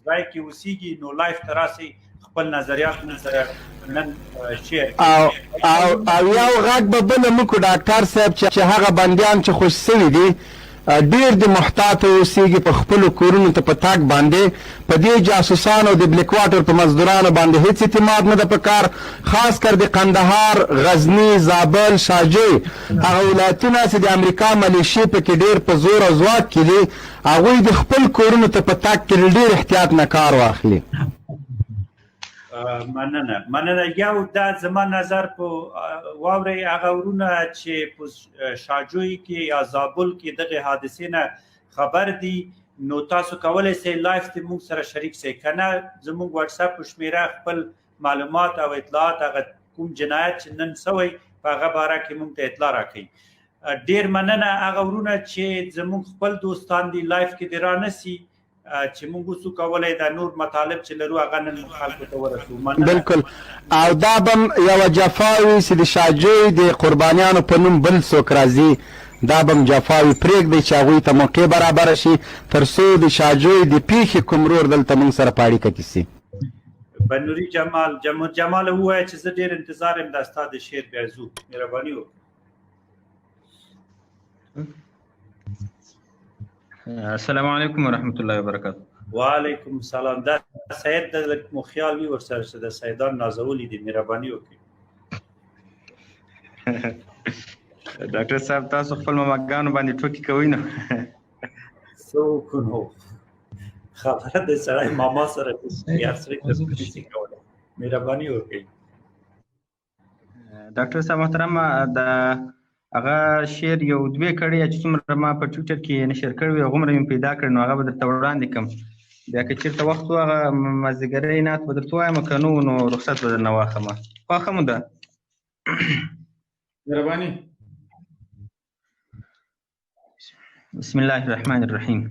ځای کې اوسېږي، نو live ته راسئ، خپل نظریات موږ سره نن share. او او او یو غږ به بل وکړو ډاکټر صاحب، چې هغه بندیان چې خوشې شوي دي ډیر د محتاط اوسېږي په خپلو کورونو ته په تګ باندې. په دې جاسوسانو او د بلیک واټر په مزدورانو باندې هیڅ اعتماد نه ده په کار، خاص کر د قندهار، غزني، زابل، شاجوی هغه ولایتونه چې د امریکا ملیشې پکې ډیر په زور او ځواک کې دي، هغوی د خپل کورونو ته په تګ کې ډیر احتیاط نه کار واخلي. مننه مننه. یو دا زما نظر په واورئ، هغه ورونه چې په شاجوی کې یا زابل کې دغه حادثې نه خبر دي، نو تاسو کولی شئ live ته موږ سره شریک شئ، که نه زموږ واتساپ په شمېره خپل معلومات او اطلاعات، هغه کوم جنایت چې نن سوی په هغه باره کې موږ ته اطلاع راکړئ. ډیر مننه. هغه ورونه چې زموږ خپل دوستان دي live کې دې رانسي چې موږ وسو کولای دا نور مطالب چې لرو هغه نن خلکو ته ورسو. مننه. بالکل. او دا بم یوه جفا وي چې د شاجوی د قربانیانو په نوم بل څوک راځي، دا بم جفا وي. پرېږدئ چې هغوی ته موقع برابره شي تر څو د شاجوی د پیښې کوم ورور دلته موږ سره په اړیکه کې شي. بنوري جمال، جمال ووایه چې زه ډېر انتظار یم دا ستا د شعر، بیا ځو، مهرباني وکړه. السلام علیکم ورحمت الله وبرکاته. وعلیکم السلام. دا سید د لږ مو خیال وي ورسره چې د سیدان نازولي دي، مهرباني وکړئ. ډاکټر صاحب، تاسو خپل ماماګانو باندې ټوکې کوئ نو. څه وکړو نو، خبره د سړی ماما سره هر سړی نشي کولی. مهرباني وکړئ. ډاکټر صاحب محترم، د هغه شعر یو دوې کړې چې څومره ما په ټویټر کې نشر کړی وي هغومره مې پیدا کړ، نو هغه به درته وړاندې کړم. بیا که چېرته وخت و هغه مازدیګری نعت به درته ووایم، که نه نو رخصت به درنه واخلم. خوښه مو ده. مهرباني. بسم الله الرحمن الرحیم.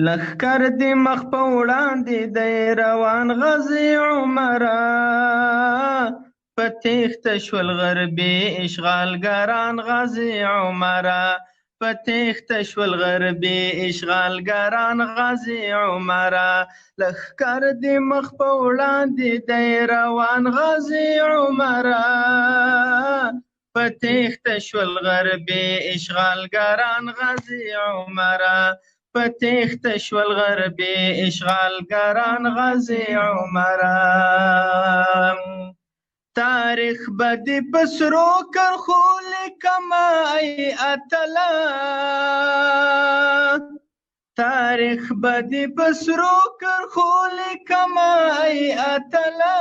لښکر دې مخ په وړاندې دی روان غازي عمره، په تېښته شول غربي اشغالګران غازي عمره، په تېښته شول غربي اشغالګران غازي عمره، لښکر دې مخ په وړاندې دی روان غازي عمره، په تېښته شول غربي اشغالګران غازي عمره، په تېښته شول غربي اشغالګران غازي عمره. تاریخ به دې په سرو کرښو لیکمه ای اتله، تاریخ به دې په سرو کرښو لیکمه ای اتله،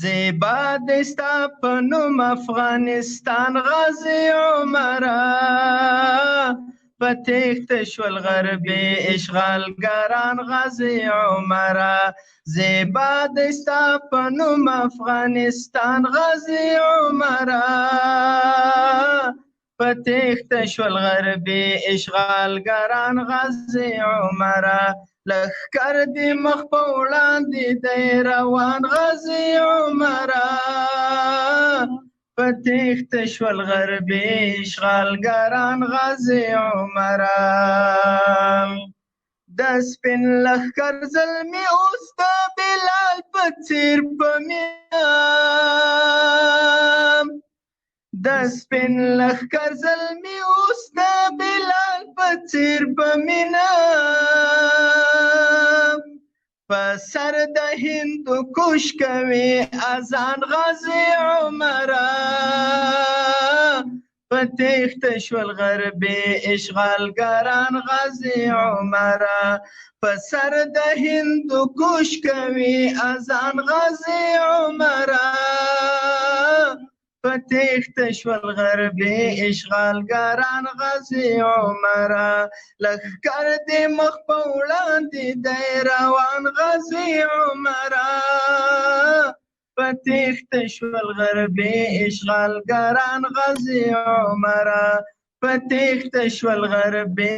زیبا دی ستا په نوم افغانستان غازي عمره، په تېښته شول غربي اشغالګران غازي عمره، زیبا دی ستا په نوم افغانستان غازي عمره، په تېښته شول غربي اشغالګران غازي عمره. لښکر دې مخ په وړاندې دی روان غازي عمره. په تېښته شول غربي اشغالګران غازي عمره. د سپین لښکر زلمي اوس د بلال په څېر په مینه، د سپین لښکر زلمي اوس د بلال په څېر په مینه، په سر د هندو کوش کوي اذان غازي عمره. په تېښته شول غربي اشغالګران غازي عمره. په سر د هندو کوش کوي اذان غازي عمره. په تېښته شول غربي اشغالګران غازي عمره. لښکر دې مخ په وړاندې دی روان غازي عمره. په تېښته شول غربي اشغالګران غازي عمره. په تېښته شول غربي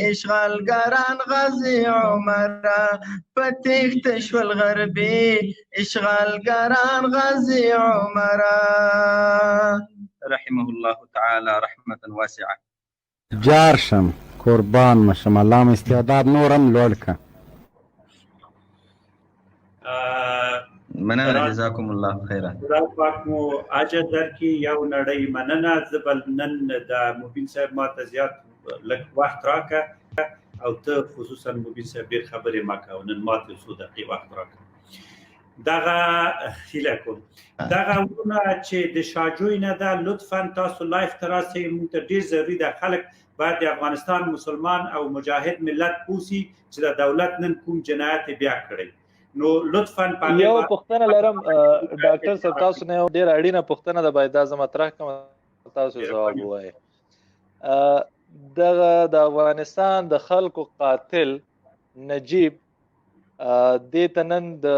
اشغالګران غازي عمره. په تېښته شول غربي اشغالګران غازي عمره. رحمه الله تعالی رحمة واسعة. جار شم قربان مه شم الله مو استعداد نور هم لوړ که. مننه جزاکم الله خیرا. خدای پاک مو اجر درکړي. یو نړۍ مننه. زه بل نن د مبین صاحب ما ته زیات لږ وخت راکه او ته خصوصا مبین صاحب ډیر خبرې مه کوه، نن ما ته څو دقیقې وخت راکه. دغه هیله کوم دغه ورونه چې د شاجوی نه ده، لطفا تاسو لایف ته راسئ، موږ ته ډیر ضروري ده. خلک باید د افغانستان مسلمان او مجاهد ملت پوه سي چې د دولت نن کوم جنایت بیا کړی. نو لطفا په یو پوښتنه لرم ډاکټر صاحب تاسو نه، ډیره اړینه پوښتنه ده، باید دا زه مطرح کړم، تاسو ځواب ووایئ. دغه د افغانستان د خلکو قاتل نجیب دې ته نن د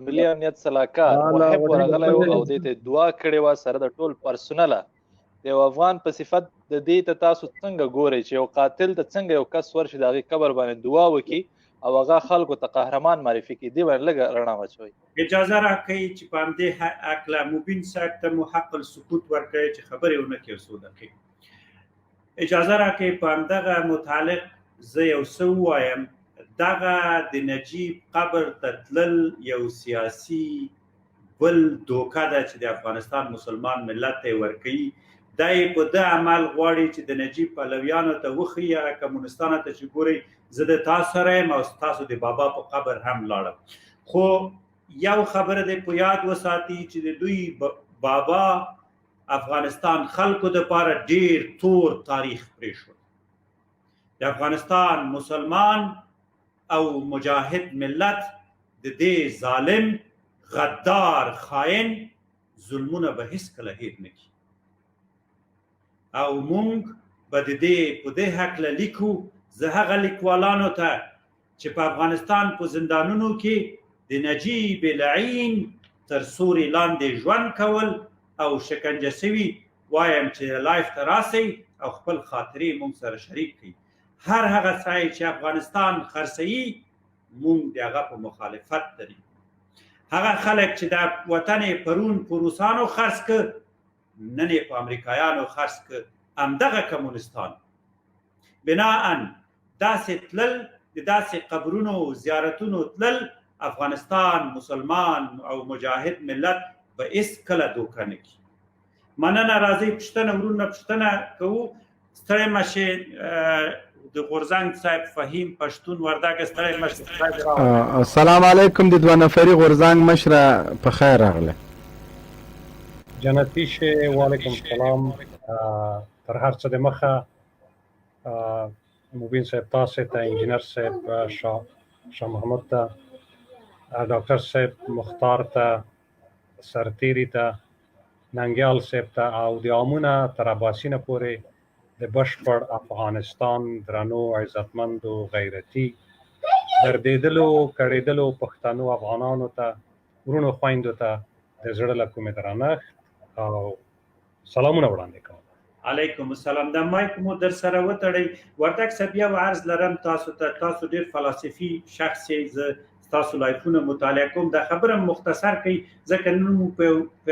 ملي امنیت سلاکار محب ورغلی او دې ته دعا کړې وه سره د ټول پرسونله د یو افغان په صفت. د دې ته تاسو څنګه ګورئ چې یو قاتل ته څنګه یو کس ورشي د هغې قبر باندې دعا وکړي او هغه خلکو ته قهرمان معرفي کړي؟ دې باندې لږه رڼا واچوئ. اجازه راکړئ چې په همدې هکله مبین صاحب ته مو حق السکوت ورکړی چې خبرې ونه کړي څو دقیقې. اجازه راکړئ په همدغه متعلق زه یو څه ووایم. دغه د نجیب قبر ته تلل یو سیاسي بل دوکه ده چې د افغانستان مسلمان ملت ته یې ورکوي. دا یې په ده عمل غواړي چې د نجیب پلویانو ته وښیي، هغه کمونستانو ته چې ګورئ زه د تاسو سره یم او ستاسو د بابا په قبر هم لاړم. خو یو خبره دې په یاد وساتي چې د دوی بابا افغانستان خلکو دپاره ډیر تور تاریخ پرېښود. د افغانستان مسلمان او مجاهد ملت د دې ظالم غدار خاین ظلمونه به هیڅ کله هیر نه کړي او مونږ به د دې په دې هکله لیکو. زه هغه لیکوالانو ته چې په افغانستان په زندانونو کې د نجیب لعین تر سوري لاندې ژوند کول او شکنجه سوي وایم چې لایف ته راسئ او خپل خاطرې مونږ سره شریک کړئ. هر هغه ځای چې افغانستان خرڅوي مونږ د هغه په مخالفت دري. هغه خلک چې د وطن پرون په روسانو خرڅ که، نن یې په امریکایانو خرڅ که، همدغه کمونستان. بناءً داسې تلل د داسې قبرونو زیارتونو تلل افغانستان مسلمان او مجاهد ملت به هیڅ کله دوکه نه کړي. مننه. راځئ پوښتنه ورونه پوښتنه کوو. ستړی مه شئ. د غورځنګ صاحب فهیم پښتون وردګ ستړی مه شئ. السلام علیکم. د دوه نفري غورځنګ مشره په خیر راغلی. جنتی شي. وعلیکم السلام. تر هر څه د مخه مبین صاحب تاسو ته، انجینر صاحب شاه محمد ته، ډاکټر صاحب مختار ته، سرتیری ته، ننګیال صاحب ته او د آمونه تر اباسینه پورې د بشپړ افغانستان درنو، عزتمندو، غیرتي، دردېدلو، کړېدلو پښتنو افغانانو ته، وروڼو خویندو ته د زړه له کومې درنښت او سلامونه وړاندې کوم. علیکم السلام. دا مایک مو در سره وتړئ. وردګ صاحب، یو عرض لرم تاسو ته. تاسو ډیر فلسفي شخص یئ، زه تاسو لایفونه مطالعه کوم. دا خبره مختصر کړئ، ځکه نن مو په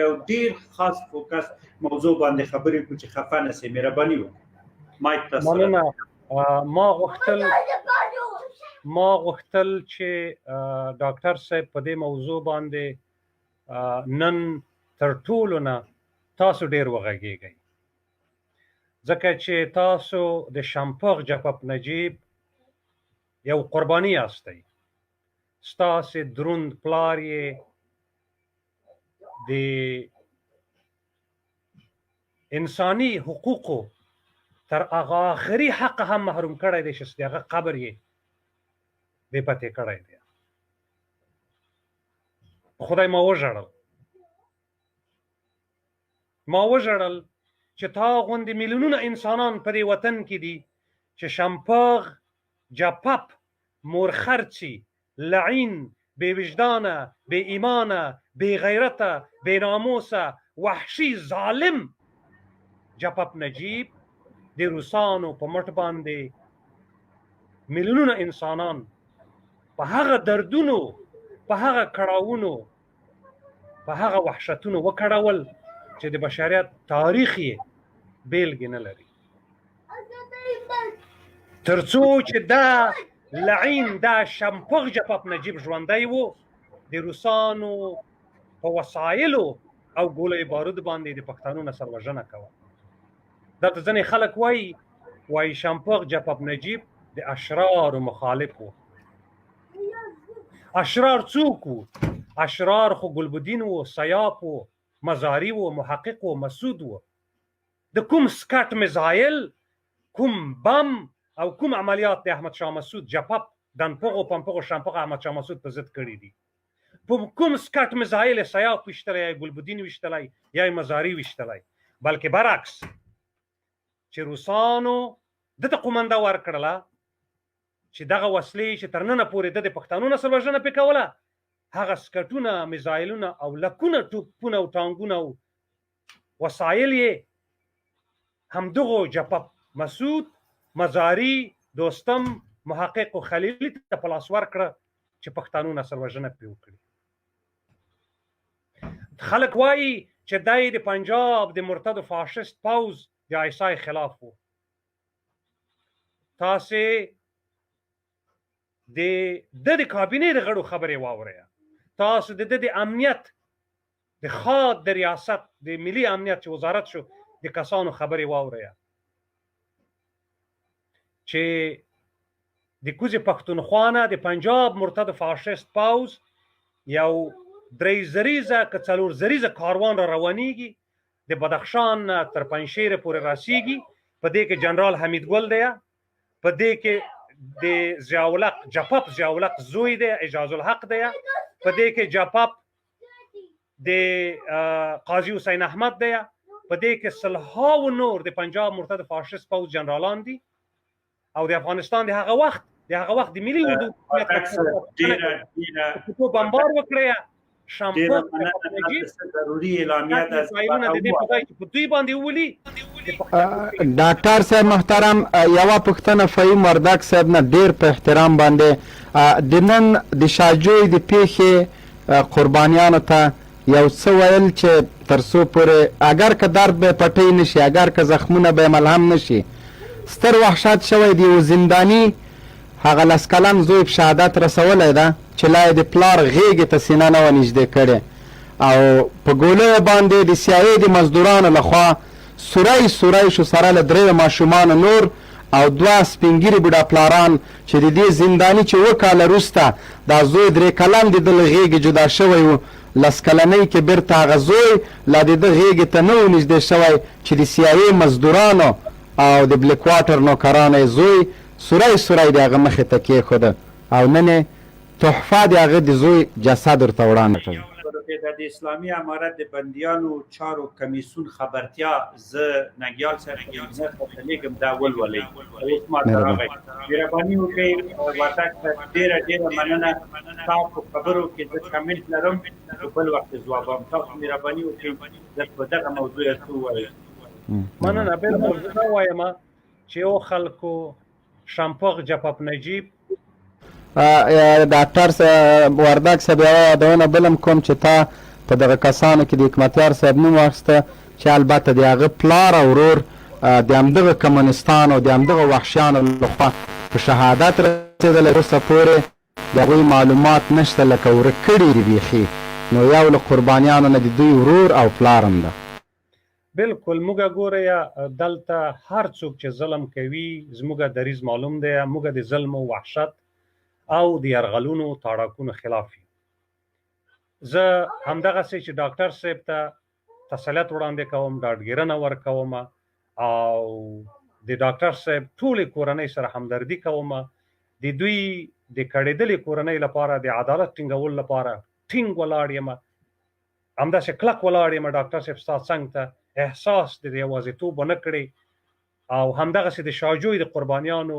یو ډیر خاص فوکس موضوع باندې خبرې کو چې خفه نه شئ. مهرباني وکړئ، مایک تاسو. مننه. ما غوښتل چې ډاکټر صاحب په دې موضوع باندې نن تر ټولو نه تاسو ډیر وغږیږئ، ځکه چې تاسو د شمپغ جپپ نجیب یو قرباني یاستئ. ستاسې دروند پلار یې د انساني حقوقو تر هغه آخري حق هم محروم کړی دی چې د هغه قبر یې بې پتې کړی دی. خدای، ما وژړل، ما وژړل چې تا غوندې میلیونونه انسانان په دې وطن کې دي چې شمپغ جپپ مورخرڅي لعین، بې وجدانه، بې ایمانه، بې غیرته، بې ناموسه، وحشي، ظالم جپپ نجیب د روسانو په مټ باندې میلیونونه انسانان په هغه دردونو، په هغه کړاوونو، په هغه وحشتونو وکړول چې د بشریت تاریخ یې بیلګې نه لري. ترڅو چې دا لعین، دا شمپغ جپپ نجیب ژوندی وو، د روسانو په وسایلو او ګولۍ بارود باندې د پښتنو نسل وژنه کوله. دلته ځینې خلک وایي شمپغ جپپ نجیب د اشرارو مخالف وو. اشرار څوک وو؟ اشرار خو ګلبدین وو، سیاف وو، مزاری وو، محقق وو، مسعود وو. د کوم سکټ میزایل، کوم بم او کوم عملیات د احمد شاه مسعود جپپ دنپغو پمپغو شمپغ احمد شاه مسعود په ضد کړي دي؟ په کوم سکټ میزایل سیاف ویشتلی، یا ګلبدین ویشتلی، یا مزاری ویشتلی؟ بلکې برعکس چې روسانو دته قومنده ورکړله چې دغه وسلې چې تر ننه پورې د پښتنو نسل وژنه پې کوله، هغه سکټونه، میزایلونه او لکونه ټوپونه او ټانګونه او وسایل یې همدغو جپپ مسعود، مزاری، دوستم، محقق او خلیلی ته په لاس ورکړه چې پښتنو نسل وژنه پې وکړي. خلک وایي چې دی د پنجاب د مرتد فاشست پوځ د آی اس آی خلاف وو. تاسې د د کابینې د غړو خبرې واورئ، تاسو د د امنیت د خاد د ریاست د ملي امنیت چې وزارت شو د کسانو خبرې واورئ چې د کوزې پښتونخوا نه د پنجاب مرتد فاشست پوځ یو 3 زریزه که 4 زریزه کاروان را روانیږي، د بدخشان نه تر پنجشیر پورې راسیږي. په دې کې جنرال حمید ګل دی، په دې کې د ضیاءالحق جپپ ضیاءالحق زوی دی اعجاز الحق دی، په دې کې جپپ د قاضي حسین احمد دی، په دې کې سلهاو نور د پنجاب مرتد فاشست پوځ جنرالان دي او د افغانستان د هغه وخت د ملي اردو په بمبار وکړی. ضروري اعلامیه ده د دې په ځای چې په دوی باندې وولي. ډاکټر صاحب محترم، یوه پوښتنه فهیم وردګ صاحب نه ډیر په احترام باندې، د نن د شاجوی د پیښې قربانیانو ته یو څه ویل چې تر څو پورې اگر که درد به پټۍ نشي، اگر که زخمونه به ملهم نشي، ستر وحشت شوی دی. یو زنداني هغه 10 کلن زوی په شهادت رسولی ده چې لا یې د پلار غېږې ته سینه نه وه نږدې کړې او په ګولیو باندې د سي آی د مزدورانو لخوا سوری سوری شو، سره له 3 ماشومانو نور او 2 سپینګیري بوډا پلاران چې د دې زنداني چې 7 کاله وروسته دا زوی 3 کلن د ده له غېږې جدا شوی و، 10 کلنۍ کې بیرته هغه زوی لا د ده غېږې ته نه و نږدې شوی چې د سي آی مزدورانو او د بلیک واټر نوکرانو یې زوی سوری سوری د هغه مخې ته کېښوده او نن یې تحفه د هغه د زوی جسد ورته وړاندې کړ. د اسلامي امارت د بندیانو چارو کمیسیون خبرتیا زه ننګیال صاحب ته لېږم، دا ولولئ. اوس ماته راغی، مهرباني وکړئ وردګ صاحب، ډېره ډېره مننه. ستاسو خبرو کې زه کمنټ لرم، په بل وخت ځوابوم. تاسو مهرباني وکړئ، زه په دغه موضوع یې څه ووایم. مننه. بالکل، زه دا وایم چې یو خلکو شمپغ جپپ نجیب. ډاکټر وردګ صاحب، یوه یادونه بلم کوم چې تا په دغه کسانو کې د حکمتیار صاحب نوم واخیسته، چې البته د هغه پلار او ورور د همدغه کمونستانو، د همدغه وحشیانو لخوا په شهادت رسېدلی، اوسه پورې د هغوی معلومات نشته، لکه ورک کړي دي بیخي. نو یو له قربانیانو نه د دوی ورور او پلار هم ده. بالکل، موږ ګوره دلته هر څوک چې ظلم کوي زموږ دریځ معلوم دی. موږ د ظلم او وحشت او د یرغلونو تاړاکونو خلاف یو. زه همدغسې چې ډاکټر صاحب ته تسلیت وړاندې کوم، ډاډګیرنه ورکوم او د ډاکټر صاحب ټولې کورنۍ سره همدردي کوم. د دوی د کړېدلې کورنۍ لپاره د عدالت ټینګولو لپاره ټینګ ولاړ یم، همداسې کلک ولاړ یم. ډاکټر صاحب ستا څنګ ته، احساس د یوازیتوب ونه کړې او همدغسې د شاجوی د قربانیانو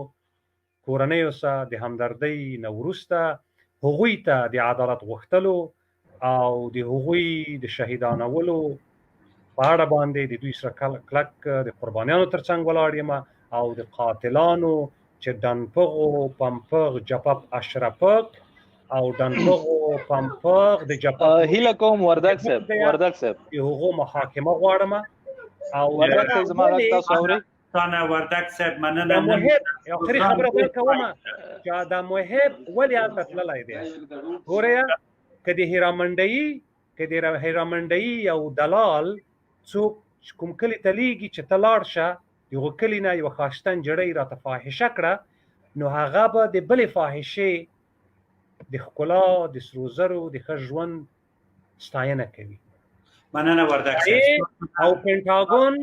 کورنیو سره د همدردۍ نه وروسته هغوی ته د عدالت غوښتلو او د هغوی د شهیدانولو په اړه باندې د دوی سره کلک د قربانیانو ترڅنګ ولاړ یم او د قاتلانو چې ډنپغو پمپغ جپپ اشرپک او ډنپغو پمپغ د جپپ هیله کوم وردګ صاحب، وردګ صاحب، د هغو محاکمه غواړم. او وردګ صاحب، زما غږ تاسو اورئ؟ تانه وردګ صاحب، مننه. دا محب، یو اخري خبره بل کوم چې دا محب ولې هلته تللی دی؟ ګوره، که د هیرامنډۍ یو دلال څوک کوم کلي ته لیږي چې ته لاړ شه دغه کلي نه یوه ښایسته نجلۍ راته فاحشه کړه، نو هغه به د بلې فاحشې د ښکلا، د سرو زرو، د ښه ژوند ستاینه کوي. مننه وردګ صاحب. او پنټاګون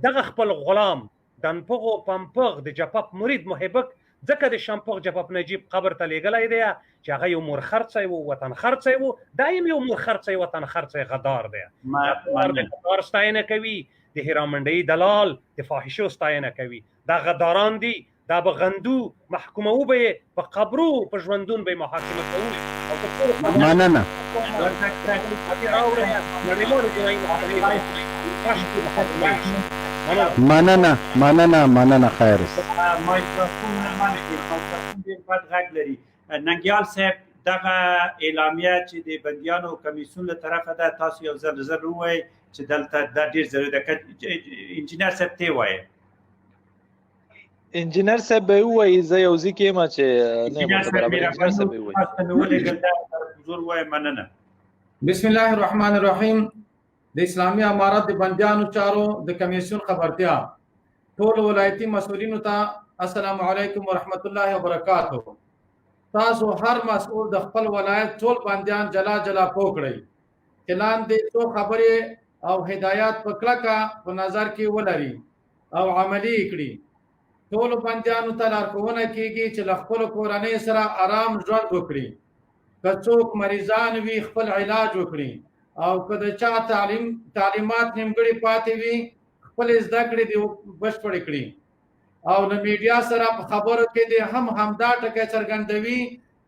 دغه خپل غلام دنپغو پمپغ د جپپ مرید محبک ځکه د شمپغ جپپ نجیب قبر ته لیږلی دی چې هغه یو مور خرڅی وو، وطن خرڅی وو. دا هم یو مور خرڅی، وطن خرڅی غدار دی. د غدار ستاینه کوي، د هیرامنډۍ دلال د فاحشو ستاینه کوي. دا غداران دي، دا به غندو، محکومو به یې په قبرو، په ژوندون به یې محاکمه کوو او د ټولو مننه. نړیوالې جنایي محکمې به محاکمه شي. مننه، مننه، مننه. خیر اوسه. مایکروفون نه منکې، مایکروفون ډیر بد غږ لري. ننګیال صاحب، دغه اعلامیه چې د بندیانو کمیسیون له طرفه ده، تاسو یو ځل زر ووایئ چې دلته دا ډیر ضروري ده. انجینر صاحب ته وایي؟ انجینر صاحب به ووایي، زه یو ځای کې یم چې نه یم ورته برابر. انجینر صاحب به ووایي. تاسو ته مې ولېږل، دا حضور وایي. مننه. بسم الله الرحمن الرحیم. د اسلامي امارت د بندیانو چارو د کمیسیون خبرتیا ټول ولایتي مسؤلینو ته، السلام علیکم ورحمت الله وبرکاته. تاسو هر مسؤل د خپل ولایت ټول بندیان جلا جلا پوه کړئ چې لاندې څو خبرې او هدایات په کلکه په نظر کې ولري او عملي یې کړي. ټولو بندیانو ته لارښوونه کیږي چې له خپلو کورنۍ سره ارام ژوند وکړي. که څوک مریضان وي خپل علاج وکړي او که د چا تعلیمات نیمګړي پاتې وي خپلې زده کړې دې بشپړې کړي او له میډیا سره په خبرو کې دې هم همدا ټکی څرګندوي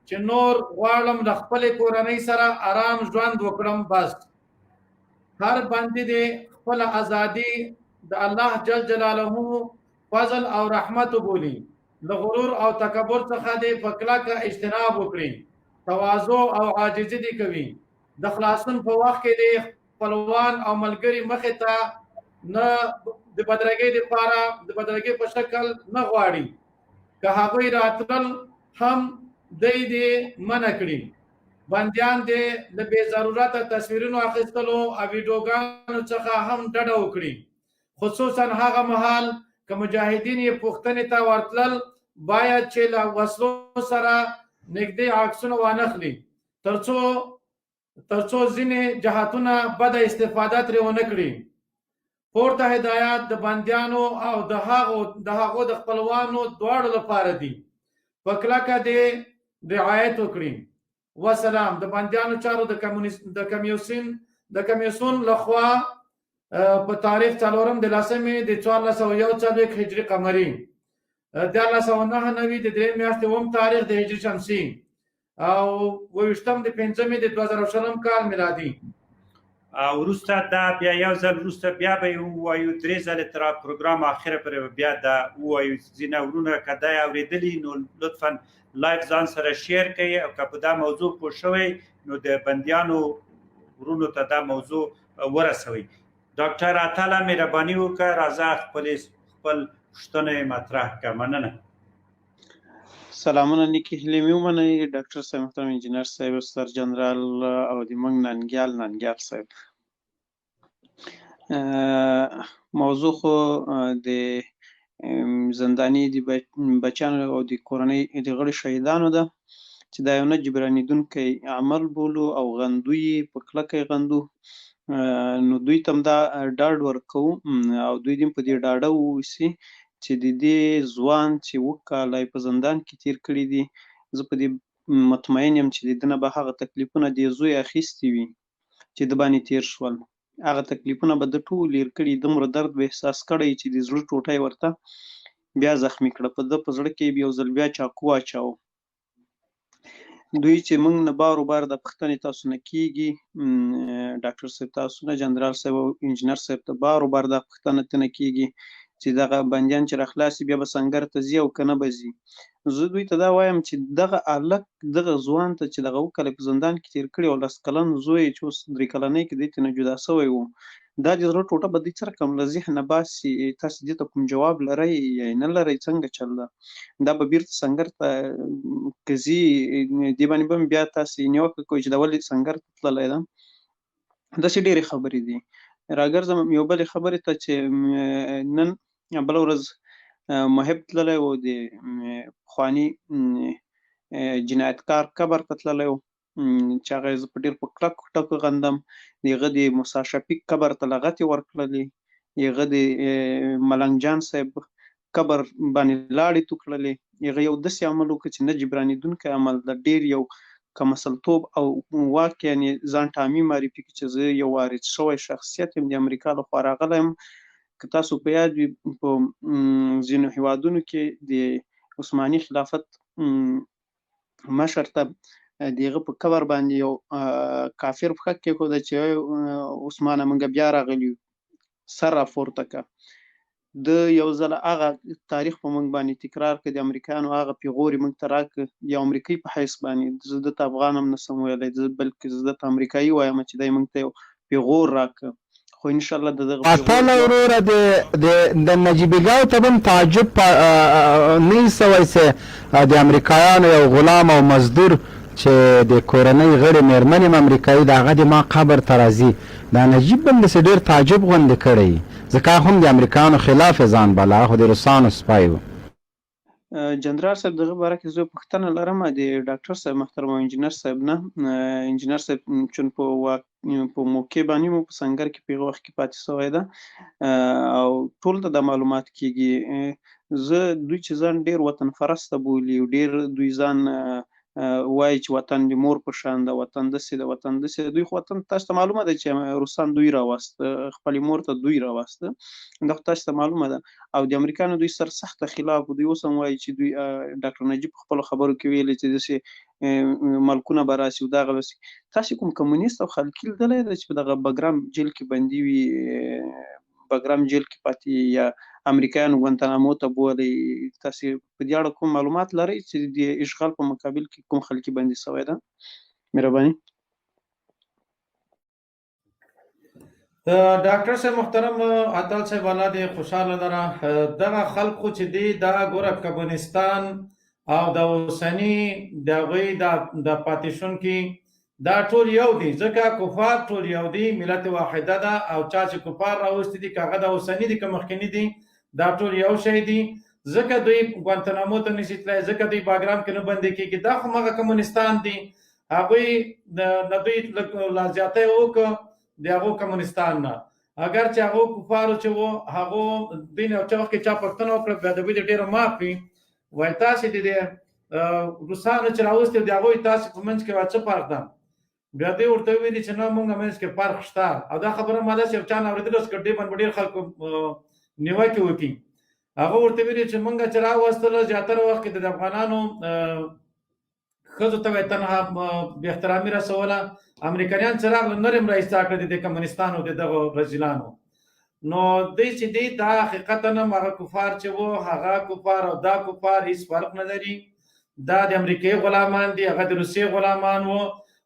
چې نور غواړم له خپلې کورنۍ سره ارام ژوند وکړم بس. هر بندي دې خپله ازادي د الله جل جلاله فضل او رحمت وبولي، له غرور او تکبر څخه دې په کلکه اجتناب وکړي، تواضع او عاجزي دې کوي. د خلاصون په وخت کې دې خپلوان او ملګري مخې ته نه د بدرګې لپاره د بدرګې په شکل نه غواړي، که هغوی راتلل هم دی دې منع کړي. بندیان دې له بې ضرورته تصویرونو اخیستلو او ویډیوګانو څخه هم ډډه وکړي، خصوصا هغه مهال که مجاهدین یې پوښتنې ته ورتلل باید چې له وسلو سره نږدې عکسونه وانخلي ترڅو ځینې جهتونه بده استفاده ترې ونه کړي. پورته هدایات د بندیانو او د هغو د خپلوانو دواړو لپاره دي، په کلکه دې رعایت وکړي. وسلام. د بندیانو چارو د کمیسیون لخوا په تاریخ 4 د لسمې د 1441 هجري قمري، 1399 د 3 میاشتې 7 تاریخ د هجري شمسي او 28 د 5 د 2020 کال میلادي. وروسته دا بیا یو ځل وروسته بیا به یې ووایو، درې ځلې تر پروګرام اخره پورې به بیا دا ووایو. ځینې وروڼه که دا یې اورېدلي نو لطفا لایف ځان سره شیر کړئ، او که په دا موضوع پوه شوی نو د بندیانو ورونو ته دا موضوع ورسوئ. ډاکټر اتله مهرباني وکړه، راځه خپل پوښتنه مطرح کړه. مننه. سلامونه نیکې هیلې مې ومنئ ډاکټر صاحب محترم، انجینر صاحب، ستر جنرال او د موږ ننګیال ننګیال صاحب. موضوع خو د زنداني د بچیانو او د کورنۍ د غړي شهیدانو ده چې دا یو نه جبرانېدونکی عمل بولو او غندو یې، په کلکه یې غندو. نو دوی ته هم دا ډاډ ورکوو او دوی دې په دې ډاډه واوسي چې د دې ځوان چې اووه کاله یې په زندان کې تېر کړي دي، زه په دې مطمئن یم چې د ده نه به هغه تکلیفونه دې زوی اخیستي وي چې ده باندې تېر شول. هغه تکلیفونه به ده ټول هېر کړي، دومره درد به احساس کړی چې د زړه ټوټه یې ورته بیا زخمي کړه، په ده په زړه کې یې یو ځل بیا چاقو واچاوه. دوی چې موږ نه بار بار د پوښتنې تاسو نه کیږي، ډاکټر صاحب تاسو نه، جنرال صاحب او انجینر صاحب ته بار بار دا پوښتنه تنه کیږي چې دغه بندیان چې راخلاصي بیا به سنګر ته ځي او که نه به ځي. زه دوی ته دا وایم چې دغه هلک، دغه ځوان ته چې دغه اووه کاله په زندان کې تېر کړي او 10 کلن زوی یې چې اوس 3 کلنۍ کې دی ترېنه جدا شوی و، دا د زړه ټوټه به دوی څه رقم له ذهنه باسي؟ تاسو دې ته کوم جواب لرئ یا یې نه لرئ؟ څنګه چل ده؟ دا به بیرته سنګر ته که ځي، دې باندې به بیا تاسې نیوکه کوئ چې دا ولې سنګر ته تللی ده. داسې ډېرې خبرې دي. راګرځم یو بلې خبرې ته چې نن بله ورځ محب تللی و، د پخواني جنایتکار قبر ته تللی و چې هغه زه په ډېر په کلکو ټکو غندم. د هغه د موسی شفیق قبر ته لغتې ورکړلې، هغه د ملنګ جان صاحب قبر باندې لاړې تو کړلې. هغه یو داسې عمل وکړ چې نه جبرانېدونکی عمل ده، ډېر یو کمسلتوب او واک، یعنې ځان ټامي معرفي کړي چې زه یو وارد شوی شخصیت یم، د امریکا لخوا راغلی یم. که تاسو په یاد وي په ځینو هیوادونو کې د عثماني خلافت مشر ته د هغه په قبر باندې یو کافر پښه کېښوده چې عثمانه موږ بیا راغلي یو، سر راپورته که. د یو ځل هغه تاریخ په موږ باندې تکرار کړ، د امریکایانو هغه پیغور یې موږ ته راکړ، د یو امریکایي په حیث باندې. زه ده ته افغان هم نه سم ویلی، زه بلکې زه ده ته امریکایي وایم چې دی موږ ته یو پیغور راکړ. خو ان شاء الله د دغه پیغور اتله وروره د د د نجیبیګاو ته به هم تعجب نه وي سوی چې د امریکایانو یو غلام او مزدور چې د کورنۍ غړې مېرمن یې هم امریکایي ده هغه د ما قبر ته راځي، دا نجیب به هم داسې ډېر تعجب غوندې کړی وي ځکه هغه هم د امریکایانو خلاف یې ځان باله، هغه خو د روسانو سپی و. جنرال صاحب دغه باره کې زه پوښتنه لرم د ډاکټر صاحب محترم او انجینر صاحب نه. انجینر صاحب چون په واک په موقع باندې مو په سنګر کې په هغه وخت کې پاتې شوی ده او ټول ته دا معلومات کیږي. زه دوی چې ځان ډیر وطن پرسته بولي او ډیر دوی ځان وایي چې وطن د مور په شان ده، وطن داسې ده، وطن داسې ده، دوی خو وطن تاسو ته معلومه ده چې روسان دوی راوست، خپلې مور ته دوی راوست، دا خو تاسو ته معلومه ده. او د امریکانو دوی سر سخته خلاف، دوی اوس هم وایي چې دوی ډاکټر نجیب په خپلو خبرو کې ویلي چې داسې ملکونه به راسي او دغه به سي. تاسو کوم کمونیست او خلقي لیدلی دی چې په دغه بګرام جیل کې بندي وي، بګرام جیل کې پاتې یا امریکایانو ګوانتانامو ته بولي؟ تاسو په دې اړه کوم معلومات لرئ چې د اشغال په مقابل کې کوم خلقي بندي سوی ده؟ مهرباني. ډاکټر صاحب محترم اتل صاحب الله دې خوشاله لره. دغه خلکو چې دی دا ګوره کمونستان او د اوسنی د هغوی د پاتې شونکي دا ټول یو دي، ځکه کفار ټول یو دي، ملت واحده ده او چا چې کفار راوستي دي که هغه د اوسني دي که مخکني دي دا ټول یو شی دي، ځکه دوی ګوانتانامو ته نشي تلای، ځکه دوی باګرام کې نه بندي کېږي. دا خو هغه کمونستان دي، هغوی نه دوی لا زیاتی وکړ د هغو کمونستان نه، اګر چې هغو کفارو چې وو هغو دوی نه چا وخت کې چا پوښتنه وکړه بیا د دوی ډېره معاف وي، وایي تاسې د دې روسانو چې راوستي د هغوی تاسې په منځ کې څه فرق ده؟ بیا دوی ورته وویلي چې نه مونږ منځ کې فرق شته. او دا خبره ما داسې یو چا نه اورېدلې اوس که دې باندې ډېر خلکو نیوکې وکړي، هغه ورته ویلي چې مونږ چې راوستل زیاتره وخت کې د افغانانو ښځو ته به یې تنها بې احترامي رسوله، امریکایان چې راغلل نور هم را ایسار کړل د کمونستانو د دغو رزیلانو. نو دوی چې دی دا حقیقتا هم هغه کفار چې وو، هغه کفار او دا کفار هیڅ فرق نه لري. دا د امریکای غلامان دي، هغه د روسیې غلامان وو،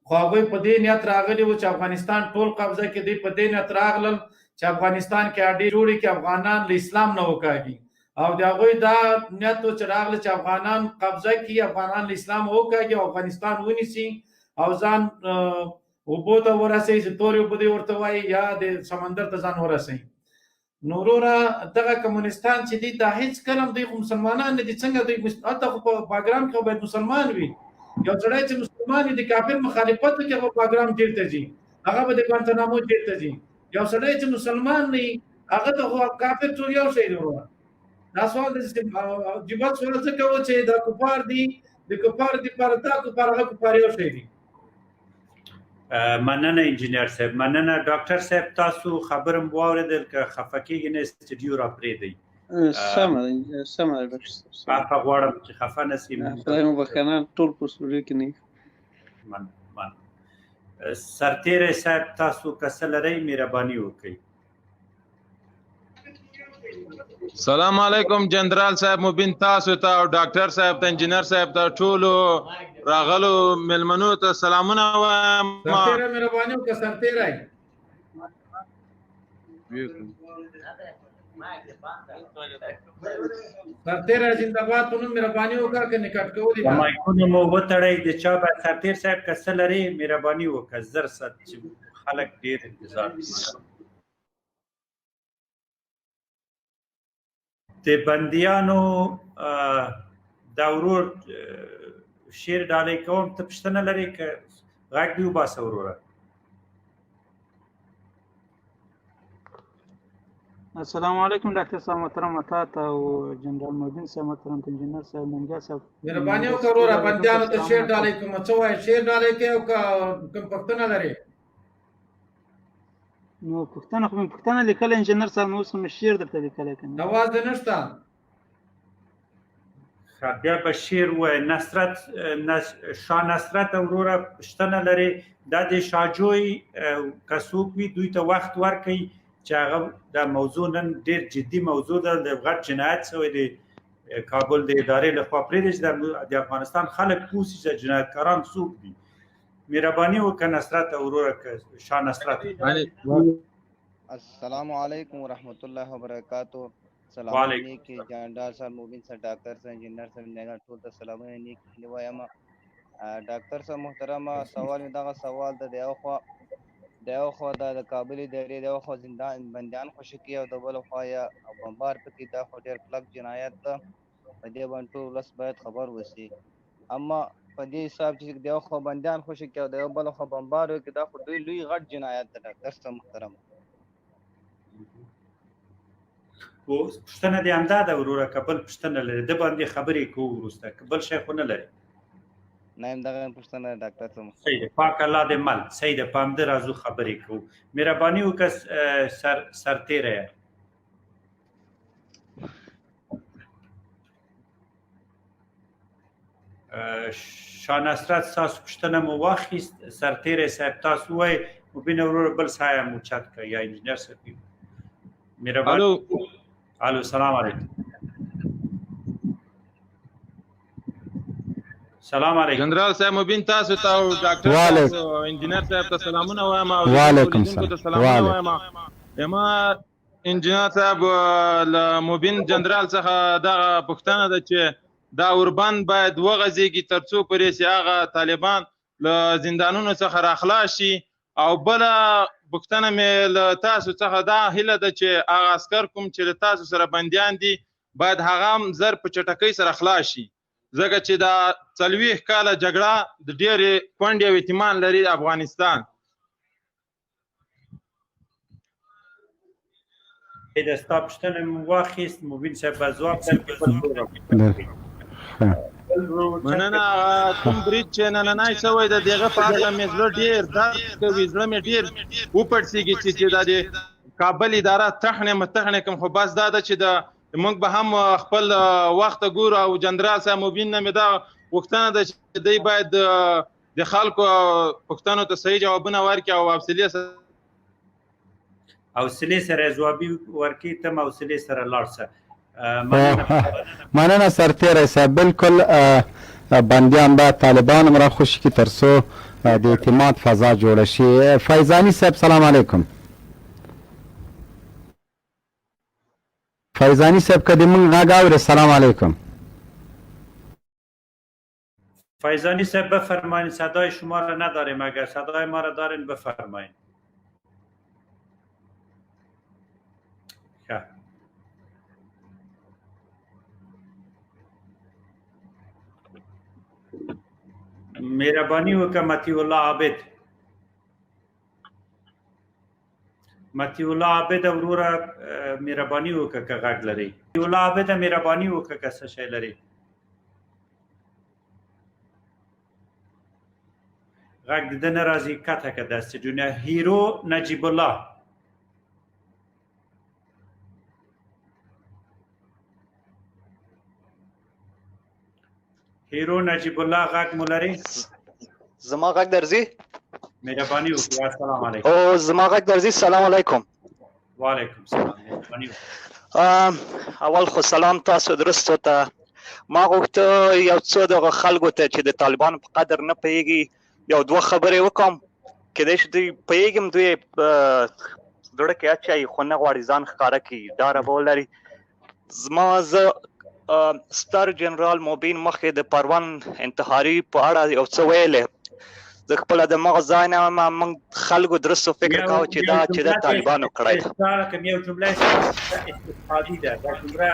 خو هغوی په دې نیت راغلي وو چې افغانستان ټول قبضه کې. دوی په دې نیت راغلل چې افغانستان کې اډې جوړې کړي، افغانان له اسلام نه وکاږي، او د هغوی دا نیت و چې راغله چې افغانان قبضه کړي، افغانان له اسلام وکاږي او افغانستان ونیسي او ځان اوبو ته ورسوي، چې تورې اوبه دی ورته وایي، یا د سمندر ته ځان ورسوي. نو وروره دغه کمونستان چې دي دا هیڅ کله هم دوی خو مسلمانان نه دي. څنګه دوی هلته خو په باګرام کې باید مسلمان وي. یو سړی چې مسلمان وي د کافر مخالفت وکړي، هغه باګرام جیل ته ځي، هغه به د ګوانتانامو جیل ته ځي. یو سړی چې مسلمان نه وي هغه ته خو کافر ټول یو شی دی. وروره دا سوال د عجیبه سوال ځکه و چې دا کفار دي، د کفار دپاره دا کفار هغه کفار یو شی دي. مننه انجنیر صاحب، مننه ډاکټر صاحب. تاسو خبرم واورېدل، که خفه کېږئ نه سټډیو را پرېږدئ. سمه ده، سمه ده ډاکټر صاحب. عفوه غواړم چې خفه نه شئ. خدای مو بخښنه، ټول په سټوډیو کې نه. مننه سرتیری صاحب، تاسو که څه لرئ مهرباني وکړئ. سلام علیکم جنرال صاحب مبین، تاسو ته او ډاکټر صاحب ته، انجینر صاحب ته، ټولو راغلو مېلمنو ته سلامونه وایم. سرتیری مهرباني وکړه سرتیری. سرتیری زنده‌باد په نوم مهرباني وکړه، که نه کټ کولی دا مایکونه مو وتړئ د چا به. سرتیر صاحب که څه لري مهرباني وکړه، زر ست چې خلک ډېر انتظار کوي. د بندیانو دا ورور شعر ډالۍ کوم، ته پوښتنه لرې که غږ دې وباسه وروره؟ السلام علیکم ډاکټر صاحب محترم، تا ته او جنرال مبین صاحب محترم، انجنیر صاحب، ننګیال صاحب. مهرباني وکړه وروره، بندیانو ته شعر ډالۍ کوم. څه وایې، شعر ډالۍ کوې او که کوم پوښتنه لرې؟ نو پوښتنه خو مې پوښتنه لیکله انجنیر صاحب، نو اوس مې شعر درته لیکلی که نه؟ اواز دې نشته. ښه بیا به شعر ووایه. نصرت شاه نصرت وروره پوښتنه لرې؟ دا د شاجوی که څوک وي دوی ته وخت ورکړئ چې هغه دا موضوع نن ډېر جدي موضوع ده، د غټ جنایت شوی دی کابل د ادارې لخوا، پرېږدئ چې د افغانستان خلک پوه شي چې جنایتکاران څوک دي. مهرباني وکړه نصرت وروره، که شاه نصرت. السلام علیکم ورحمت الله وبرکاتو. سلامونه نیکې جنرال صاحب، مبین صاحب، ډاکټر صاحب، انجینر صاحب، نګان ټول ته سلامونه نیکې هیلې وایم. ډاکټر صاحب محترمه، سوال مې دغه سوال ده، د یو خوا د کابل ادارې د یو خوا زندان بندیان خوشې کوي او د بل خوا یې بمبار پکې، دا خو ډېر کلک جنایت ده، په دې باندې ټول ولس باید خبر وسي. اما په دې حساب چې د یو خوا بندیان خوشې کوي او د یو بل خوا بمبار وکړي، دا خو ډېر لوی غټ جنایت ده ډاکټر صاحب محترم. پوښتنه دې همدا ده وروره، که بل پوښتنه لرې د باندې خبرې کوو وروسته، که بل شی خو نه لرې؟ نه همدغه پوښتنه ډاکټر صاحب. صحیح ده، پاک الله دې مل. صحیح ده، په همدې راځو خبرې کوو. مهرباني وکړه سرتېری. شاه نصرت ستاسو پوښتنه مو واخیست. سرتېری صاحب تاسو ووایئ، مبین ورور بل سایه مو چت کړه یا انجینر صاحب مهرباني. الو الو، سلام علیکم. سلام علیکم جنرال صاحب مبین، تاسو ته او ډاکټر صاحب او انجینر صاحب ته سلامونه وایم او وعلیکم سلام. وایم ما انجینر صاحب له مبین جنرال څخه دغه پوښتنه ده چې دا اوربند باید وغځېږي ترڅو پورې چې هغه طالبان له زندانونو څخه راخلاص شي، او بله پوښتنه مې له تاسو څخه دا هیله ده چې هغه عسکر کوم چې له تاسو سره بندیان دي باید هغه هم زر په چټکۍ سره خلاص شي، ځکه چې دا 40 کاله جګړه د ډېرې کونډې او یتیمان لري افغانستان. د ستا پوښتنه مې واخیست، مبین صاحب به ځواب درکړي. مننه. کوم برید چې نننی شوی د دغه په هکله مې زړه ډېر درد کوي، زړه مې ډېر وپړسېږي چې دا د کابل اداره تحنې متحنې کوم، خو بس دا ده چې د موږ به هم خپل وخت ګورو. او جنرال صاحب مبین نه مې دا غوښتنه ده چې دی باید د خلکو پوښتنو ته صحیح جوابونه ورکړي او حوصلې سره حوصلې سره ځوابي ورکړي، ته هم حوصلې سره لاړ سه. مننه سرتیری صاحب، بالکل بندیان باید طالبان هم راخوشي کړي تر څو د اعتماد فضا جوړه شي. فیضاني صاحب سلام علیکم. فیضاني صاحب که د مونږ غږ اورې سلام علیکم. فیضانی صاحب بفرمایین، صدای شما را نداریم، اگر صدای ما را دارین بفرمایین. ښه مهرباني وکړه مطیع الله عابد. مطیع الله عابد وروره مهرباني وکړه که غږ لري. مطیع الله عابد مهرباني وکړه که څه شی لري. غږ د ده نه راځي، کته که د استودیو نه. هیرو نجیب الله. هیرو نجیب الله غږ مو لري؟ زما غږ درځي؟ مهرباني وکړئ. السلام علیکم. او زما غږ درځي؟ سلام علیکم. وعلیکم سلام، مهرباني وکړئ. اول خو سلام تاسو درستو ته. ما غوښته یو څو دغه خلکو ته چې د طالبانو په قدر نه پوهېږي یو دوه خبرې وکړم. کېدای شي دوی پوهېږم، دوی په زړه کې اچوي خو نه غواړي ځان ښکاره کړي، ډاره به ولري. زما زه ستر جنرال مبین مخکې د پروان انتحاري په اړه یو څه ویلې. زه خپله د مغز ځای نه یم، موږ خلکو درستو فکر کاوه چې دا چې د طالبانو کړی ده. یو جمله استفادي ده، دا جمله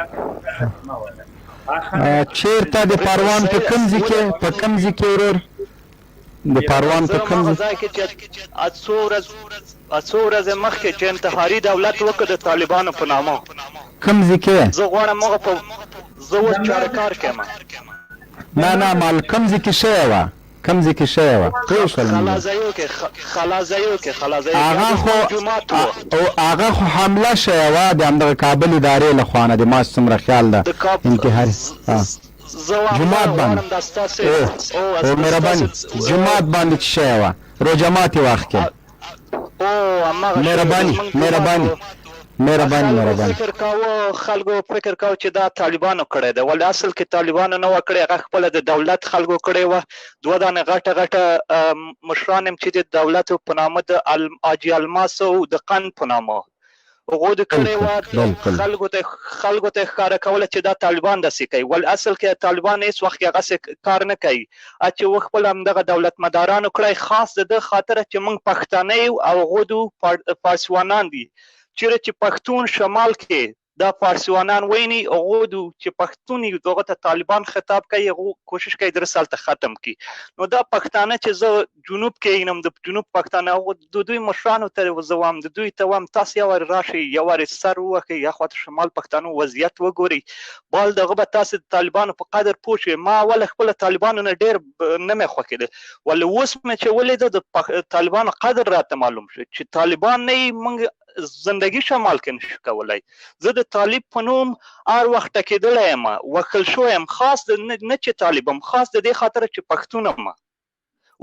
ما وایه. چیرته د پروان په کوم ځای کې، په کوم ځای کې ورور؟ د پروان په کوم ځای کې چې څو ورځې مخکې چې انتحاري دولت وکړ د طالبانو په نامه. کوم ځای کې؟ زه غواړم هغه په زه اوس چارکار کې یم. نه نه مال کوم ځای کې شوی وه؟ کوم ځای کې شوی وه؟ پوه شول موږ. خلازیو کې خلازیو کې خلازیو کې هغه خو او هغه خو حمله شوی وه د همدغه کابل ادارې له خوا نه، د ما څومره خیال ده انتحاري جومات باندې او مهرباني جومات باندې چې شوی وه روژه ماتي وخت کې. مهرباني مهرباني مهرباني مهرباني. فکر کاوه خلکو فکر کاوه چې دا طالبانو کړی دی، ولې اصل کې طالبانو نه وه کړی، هغه خپله د دولت خلکو کړی وه. دوه دانې غټه غټه مشران هم چې د دولت په نامه د حاجي الماس او د قند په نامه هغو د کړی وه، خلکو ته خلکو ته ښکاره کوله چې دا طالبان داسې کوي، ول اصل کې طالبان هیڅ وخت کې هغسې کار نه کوي، چې و خپل همدغه دولتمدارانو کړی، خاص د ده خاطر چې موږ پښتانه یو او هغو دو فارسیوانان دي، چیرې چې پښتون شمال کې دا فارسیوانان ویني، هغو دو چې پښتون یو دغه ته طالبان خطاب کوي، هغو کوشش کوي درس هلته ختم کړي. نو دا پښتانه چې زه جنوب کې یم، د جنوب پښتانه هغو د دوی مشرانو ته زه وایم، د دوی ته وایم تاسو یو وارې راشئ، یو وارې سر ووهئ، یا خوا ته شمال پښتانو وضعیت وګورئ، بال دغه به تاسو د طالبانو په قدر پوه شئ. ما اوله خپله طالبانو نه ډېر نه مې خوښېده، ولې اوس مې چې ولیده د طالبانو قدر راته معلوم شو چې طالبان نه یي موږ زندگی شمال کې نشو کولای. زه د طالب په نوم هر وخت ټکېدلی یم، وښل شوی یم، خاص د نه چې طالب یم، خاص د دې خاطر چې پښتون یم.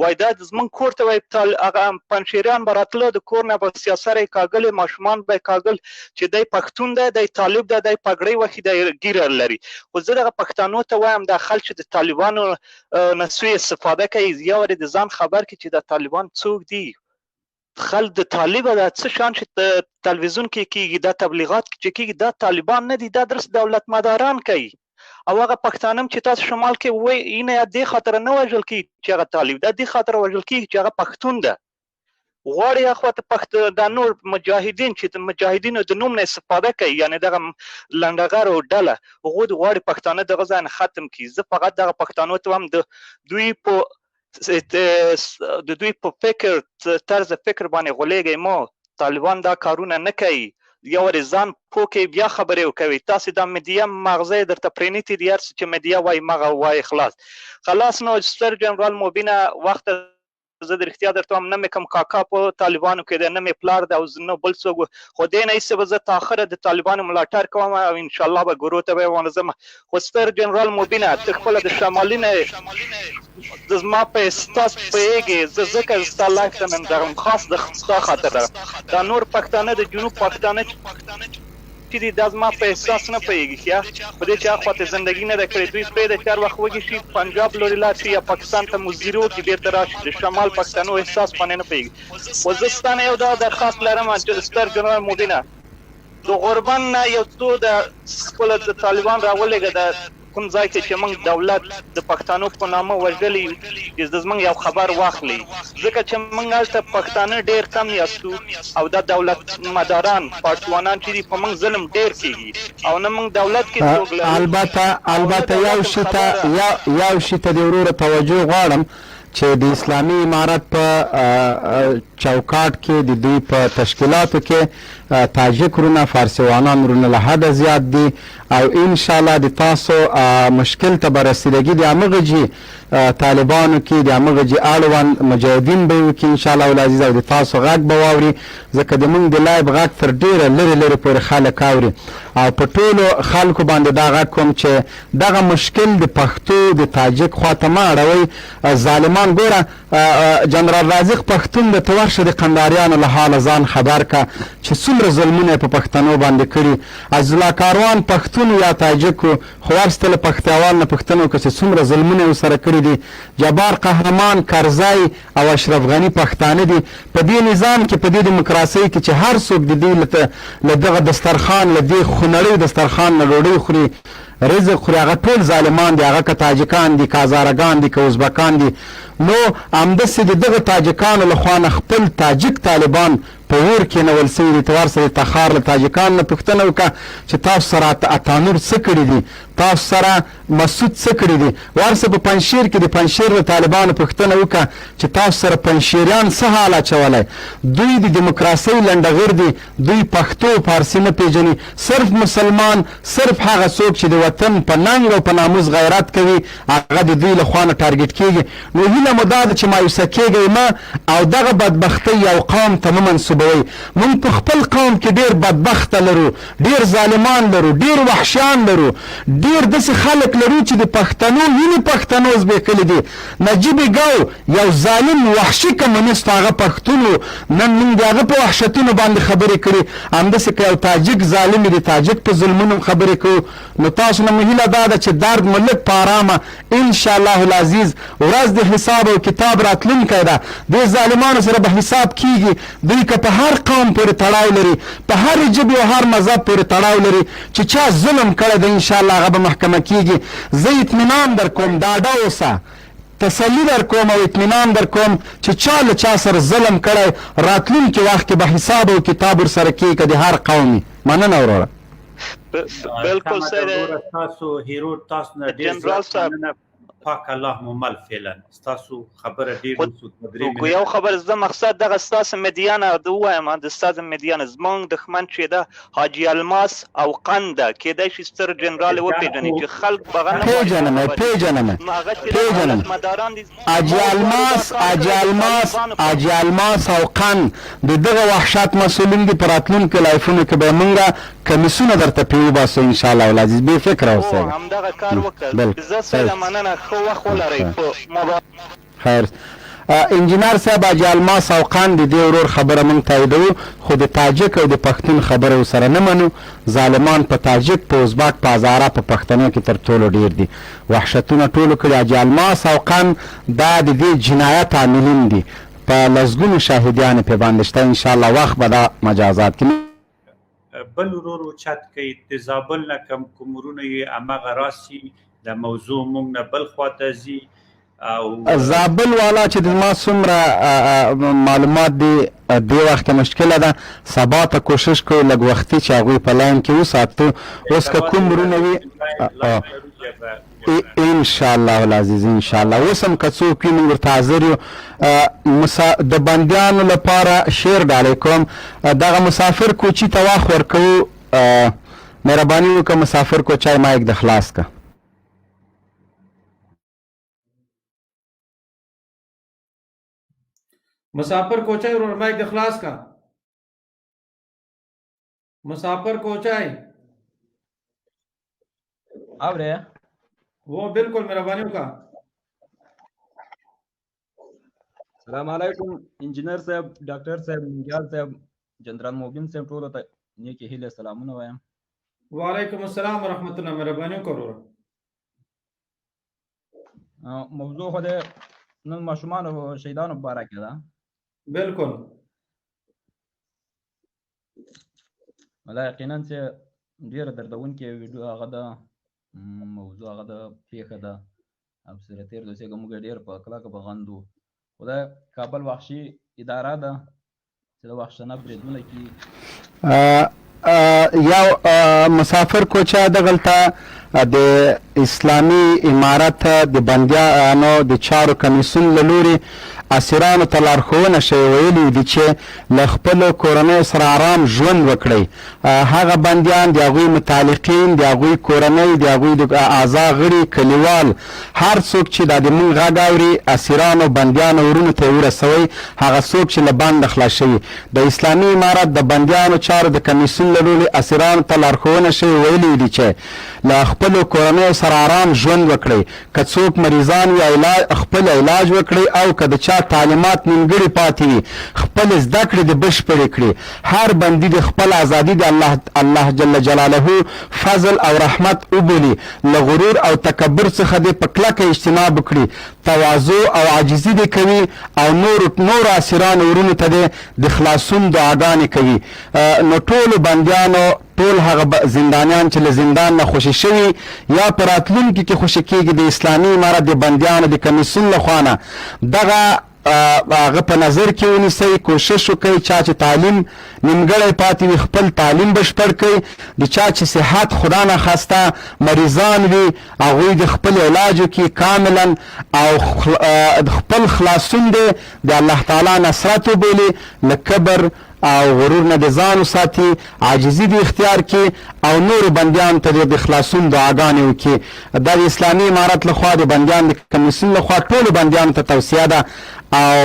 وای دا زمونږ کور ته وای هغه پنجشیریان به راتله، د کور نه به سیاسره یې کاږلې، ماشومان به یې کاږل چې دی پښتون دی، دی طالب دی، دی پګړۍ وهي، دی ږیره لري. خو زه دغه پښتانو ته وایم دا خلک چې د طالبانو نه سوء استفاده کوي، یو وارې د ځان خبر کړي چې دا طالبان څوک دي. خلک د طالب دا څه شان چې تلویزیون کې کیږي، دا تبلیغات چې کیږي، دا طالبان نه دي، دا درس دولت مداران کوي. او هغه پښتانه هم چې تاسو شمال کې وای اینه دې خاطر نه وژل کیږي چې هغه طالب ده، دې خاطر وژل کیږي چې هغه پښتون ده. غواړي اخوا ته پښت دا نور مجاهدین چې د مجاهدینو د نوم نه استفاده کوي، یعنی دغه لنډغرو ډله، هغو غواړي پښتانه دغه ځای نه ختم کړي. زه فقط دغه پښتانو ته وایم د دوی په د دوی په فکر طرز فکر باندې غولېږئ مه. طالبان دا کارونه نه کوي، یو وارې ځان پوه کړئ بیا خبرې وکوي. تاسې دا میډیا مغزه یې درته پرېنیتي دي، هر څه چې میډیا وایي مغه وایي. خلاص خلاص. نو ستر جنرال مبینه وخت زه د رښتیا درته وایم، نه مې کوم کاکا په طالبانو کې دی، نه مې پلار دی او نه بل څوک. خو دې نه ایسته به زه تر اخره د طالبانو ملاتړ کوم او ان شاء الله به ګورو ته به ونه ځم. خو ستر جنرال مبینه، ته خپله د شمالي نه یې، زه زما په احساس پوهېږې، زه ځکه ستا لایف ته نن درغلم، خاص د ستا خاطر درغلم. دا نور پښتانه، د جنوب پښتانه چې دي، دا زما په احساس نه پوهېږي، ښیا په دې چې اخوا ته زندګي نه ده کړې. دوی پرېږده چې هر وخت وږي شي پنجاب لوري لاړ شي یا پاکستان ته مزدوري وکړي بېرته راشي، د شمال پښتنو احساس باندې نه پوهېږي. خو زه ستا نه یو دا درخواست لرم چې ستر جنرال مبینه، د غوربند نه یو څو د خپل د طالبان راولېږه، د کوم ځای کې چې موږ دولت د پښتانو په نامه وژلي یو، چې د زموږ یو خبر واخلي، ځکه چې موږ هلته پښتانه ډېر کم یاستو او دا دولت مداران پاټوانان چې دي په موږ ظلم ډېر کېږي او نه موږ دولت کې څوک لرو البته او نه البته یو دولت هم شي ته خبره. یو شي ته دې وروره توجه غواړم چې د اسلامي امارت په چوکاټ کې د دوی په تشکیلاتو کې تاجک ورونه، فارسیوانان ورونه له حده زیات دي او ان شاءالله د تاسو مشکل ته به رسیدګي د همغه جي طالبانو کې د همغه جي اړوند مجاهدین به یې وکړي ان شاءالله العزیز او د تاسو غږ به واوري، ځکه د مونږ د لایب غږ تر ډیره لرې لرې پورې خلک اوري او په ټولو خلکو باندې دا غږ کوم چې دغه مشکل د پښتو د تاجک خواته مه اړوئ ظالمان. ګوره جنرال رازق پښتون ده، ته ورشه د قنداریانو له حاله ځان خبر که چې څومره ظلمونه یې په پښتنو باندې کړي. عزیزالله کاروان پښتون یا تاجک و، خو ورشه ته له پښتیاوال نه پوښتنه وکړه چې څومره ظلمونه یې ورسره کړي دي. جبار قهرمان، کرزی او اشرف غني پښتانه دي. په دې نظام کې، په دې دیموکراسۍ کې چې هر څوک د دوی له دغه دسترخوان، له دې خونړۍ دسترخوان نه ډوډۍ خوري، رزق خوري، هغه ټول ظالمان دي، هغه که تاجکان دي، که هزاره ګان دي، که ازبکان دي، نو همداسې د دغه تاجکانو له خوا نه خپل تاجک طالبان په اور کېنول شوي دي. ته ورسه د تخار له تاجکانو نه پوښتنه وکړه چې تاسو سره عطانور څه کړي دي، تاسو سره مسعود څه کړي دي. ورسه په پنجشېر کې د پنجشېر له طالبانو پوښتنه وکړه چې تاسو سره پنجشېریان څه حال اچولی. دوی د دیموکراسۍ لنډغر دي، دوی پښتو او پارسي نه پېژني، صرف مسلمان، صرف هغه څوک چې د وطن په ننګ او په ناموس غیرت کوي هغه د دوی له خوا نه ټارګټ کېږي. نو هیله مو دا ده چې مایوسه کېږئ مه او دغه بدبختۍ یو قوم ته مه منسوبوئ. مونږ په خپل قوم کې ډېر بدبخته لرو، ډېر ظالمان لرو، ډېر وحشیان لرو، ډېر داسې خلک لرو چې د پښتنو وینې پښتنو زبېښلي دي. نجیب ګاو یو ظالم وحشي کمونیست هغه پښتون و، نن مونږ د هغه په وحشتونو باندې خبرې کړي، همداسې که یو تاجک ظالم وي د تاجک په ظلمونو هم خبرې کوو. نو تاسو نه مو هیله دا ده چې درد مو لږ په ارامه ان شاء الله العزیز ورځ د حساب او کتاب راتلونکی ده، دې ظالمانو سره به حساب کیږي، دوی که په هر قوم پورې تړاو لري، په هرې ژبې او هر مذهب پورې تړاو لري، چې چا ظلم کړی دی ان شاء الله هغه به محکمه کیږي. زه اطمینان درکوم، ډاډه اوسه، تسلي درکوم او اطمینان درکوم چې چا له چا سره ظلم کړی راتلونکي وخت کې به حساب او کتاب ورسره کیږي که د هر قوم وي. مننه وروره. بالکل سمه ده صحیح ده وروره، ستاسو هیرو تاسو نه ډیر جنرال زیات صاحب. مننه، پاک الله مو مل فعلا ستاسو خبره ډیر خو وسو دوه درې خو یو منټه. خبر زه مقصد دغه ستاسو مدیانه د ووایم د ستاسو مدیانه زمونږ دښمن چې ده حاجي الماس او قند ده کېدای شي ستر جنرال یې دا وپېژني خو چې خلک به هغه نه غواړي پېژنم یې، خبر یې پېژنم یې، نو هغه چې ده پېژنم. دولتمداران دي حاجي مو دواړو دا الماس، کار حاجي کړی د الماس، طالبانو په حاجي الماس او قند د دغه وحشت مسؤلین دي، په راتلونکو لایفونو کې به یې مونږ کمیسونه درته پرې وباسو ان شاء الله العزیز، بې فکره هو اوسېږه. همدغه کار وکړه بلکل زه صحیح سیده مننه ښه وخت ولرئ په مبارک. خیر انجینر صاحب حاجي الماس او قند د دې ورور خبره مونږ تاییدوو خو د تاجک او د پښتون خبره ورسره نه منو ظالمان په تاجک په ازبک په هزاره په پښتنو کې تر ټولو ډیر دي وحشتونه ټولو کړي حاجي الماس او قند دا د دې جنایت عاملین دي په لسګونو شاهدیانې پرې باندې شته ان شاءالله وخت به دا مجازات کړي. بل ورور اوچت کئ د زابل نه کم کوم ورونه یی همغه راسی د موضوع مونږ نه بل خواته ځی او زابل والا چې د ما څومره معلومات دي دې وخت کې مشکله ده سبا ته کوشش کوو لږ وختي چې هغوی په لاین کې وساتو اوس که سبا کوم ته ورونه وي لاین لرو بیا به ورسره ان شاء الله العزیز ان شاء الله اوس هم که څوک وي موږ ورته حاضر یو د بندیانو لپاره شعر ډالۍ کوم دغه مسافر کوچي ته وخت ورکوو مهرباني وکړه مسافر کوچای مایک د خلاص که. مسافر کوچای ورور مایک د خلاص کا. مسافر کوچای. اورې؟ وو بالکل، مهرباني وکړه. السلام علیکم انجینر صاحب، ډاکټر صاحب، ننګیال صاحب، جنرال مبین صاحب، ټولو ته نیکې هیلې سلامونه وایم. وعلیکم السلام ورحمت الله، مهرباني وکړه وروره. موضوع خو د نن ماشومانو شهیدانو په باره کې ده. بالکل. ولا یقینا چې ډیره دردونکې ویډیو هغه ده، موضوع هغه ده، پیښه ده او سره تیر دوسیې موږ ډیر په کلکه په غندو. خو دا کابل وحشي اداره ده چې د وحشانه بریدونه کوي. یو مسافر کوچه، دغلته د اسلامي امارت د بندیانو د چارو کمیسیون له لوري اسیرانو ته لارښوونه شوې، ویلي دي چې له خپلو کورنیو سره آرام ژوند وکړئ. هغه بندیان، د هغوی متعلقین، د هغوی کورنۍ، د هغوی د اعضا غړي، کلیوال، هر څوک چې دا د مونږ غږ اوري، اسیرانو بندیانو ورونو ته یې ورسوئ. هغه څوک چې له بنده خلاص شوي، د اسلامي امارت د بندیانو چارو د کمیسیون له لوري اسیرانو ته لارښوونه شوې، ویلي دي چې له خپلو کورنیو سره آرام ژوند وکړئ. که څوک مریضان وي، خپل علاج وکړئ، او که د چا تعلیمات نیمګړي پاتې وي، خپلې زده کړې دې بشپړې کړي. هر بندي دې خپله ازادي د الله جل جلاله فضل او رحمت وبولي، له غرور او تکبر څخه دې په کلکه اجتناب وکړي، تواضع او عاجزي دې کوي، او نورو اسیرانو ورونو ته دې د خلاصون دعاګانې کوي. نو ټولو بندیانو، ټول هغه زندانیان چې له زندان نه خوشې شوي یا په راتلونکي کې خوشې کېږي، د اسلامي امارت د بندیانو د کمیسیون له خوا نه دغه هغه په نظر کې ونیسئ. کوشش وکړئ چا چې تعلیم نیمګړی پاتې وي خپل تعلیم بشپړ کړئ، د چا چې صحت خدا نخواسته مریضان وي هغوی د خپل علاج وکړي کاملا، او خپل خلاصون دې د الله تعالی نصرت وبولي، له کبر او غرور نه دې ځان وساتي، عاجزي دې اختیار کړي، او نورو بندیانو ته دې د خلاصون دعاګانې وکړي. دا د اسلامي امارت له خوا د بندیانو د کمیسیون له خوا ټولو بندیانو ته توصیه ده، او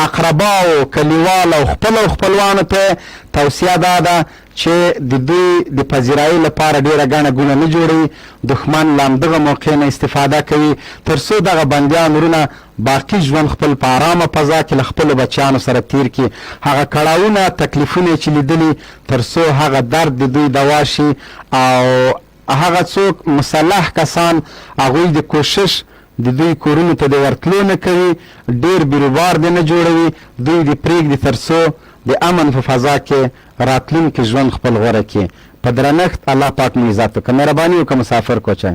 اقرباو، کلیوال او خپل او خپلوانو ته توصیه دا ده چې د دوی د پذیرایۍ لپاره ډېره ګڼه ګوڼه نه جوړوي. دښمن له همدغه موقع نه استفاده کوي تر څو دغه بندیان ورونه باقي ژوند خپل په ارامه فضا کې له خپلو بچیانو سره تېر کړي. هغه کړاوونه، تکلیفونه یې چې لیدلي، تر څو هغه درد د دوی دوا شي، او هغه څوک مسلح کسان هغوی د کوشش د دوی کورونو ته د ورتلو نه کوي، ډېر بیروبار دې نه جوړوي، دوی دې پرېږدي تر څو د امن په فضا کې راتلونکي ژوند خپل غوره کړي. په درنښت، الله پاک مو عزت وکړه. مهرباني وکړه مسافر کوچی.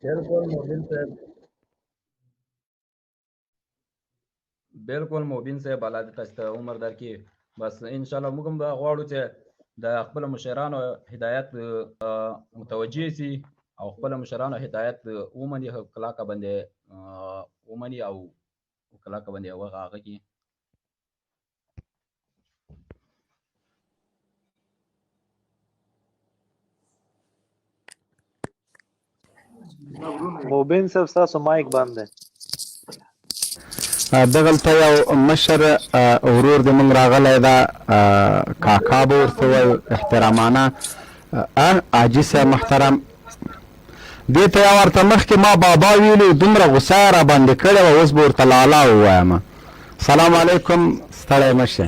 بالکل مبین صاحب. بالکل مبین صاحب، الله دې تاسو ته عمر درکړي. بس ان شاء الله موږ هم غواړو چې د خپل مشرانو هدایت متوجه سي او خپل مشرانو هدایت ومني، کلاکه باندې ومني او کلاکه باندې هغه کړي. مبین صاحب، ستاسو مایک بند دی. دغلته یو مشر ورور د مونږ راغلی ده، کاکا به ورته وایو احترامانه، حاجي صاحب محترم. دې ته یو ورته مخکې ما بابا ویلي، دومره غوسه یې راباندې کړې وه، اوس به ورته لالا ووایم. سلام علیکم، ستړی مه شې.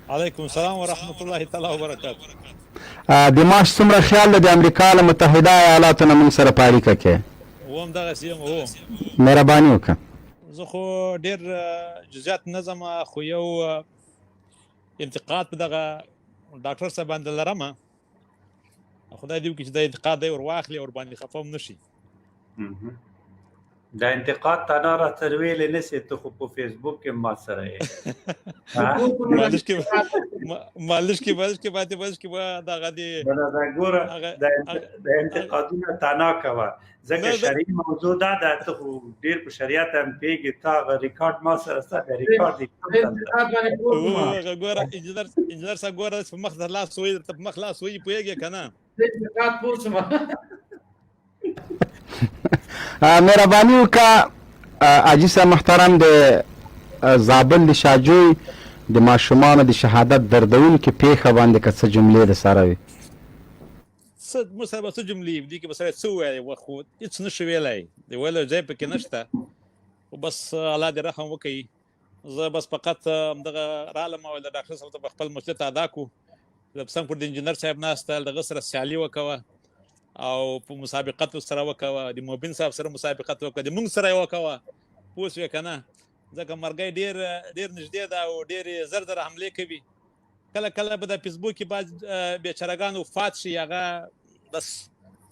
علیکم السلام ورحمت الله تعالی وبرکاته. د معاش څومره خیال ده د امریکا له متحده ایالاتو نه مونږ سره په اړیکه کې؟ وم دغسې یم. هو، مهرباني وکړه. زه خو ډیر جزئیات نه ځم، خو یو انتقاد په دغه ډاکټر صاحب باندې لرم. خدای دې وکړي چې دا انتقاد دی ور واخلي او ورباندې خفه هم نه شي. دا انتقاد تا نه راته ویلی نه سې، ته خو په فیسبوک کې ما سره یې. مالش کې مالش کې مالش کې باندې مالش کې دغه دی. دا ګوره، دا انتقادونه تا نه کوه، ځکه شرعي موضوع دا ده، ته خو ډېر په شریعت هم پوهېږې. تا هغه ریکارډ ما سره سته، ریکارډ دې هغه ګوره انجینر صاحب، ګوره په مخ در لاس وایي، درته په مخ لاس وایي، پوهېږې که نه؟ انتقاد پوه شوم. مهرباني وکړه حاجي صاحب محترم، د زابل د شاجوی د ماشومانو د شهادت دردونکې پیښه باندې که څه جملې د سره وي. څه موږ سره به څه جملې وي، دې کې به سړی څه ووایي، خو هېڅ نه شو ویلی، د ویلو ځای پکې نشته، خو بس الله دې رحم وکړي. زه بس فقط همدغه رالم او د ډاکټر صاحب ته به خپل مسؤلیت ادا کو. د څنګ پر د انجینر صاحب ناست دی، دغه سره سیالي وکوه او په مسابقت سره وکوه، د مبین صاحب سره مسابقت وکړه، د مونږ سره یې وکوه، پوه شوې که نه؟ ځکه مرګی ډیر ډیر نږدې ده او ډېرې زر زر حملې کوي. کله کله به د فیسبوک کې بعض بیچارهګان وفات شي، هغه بس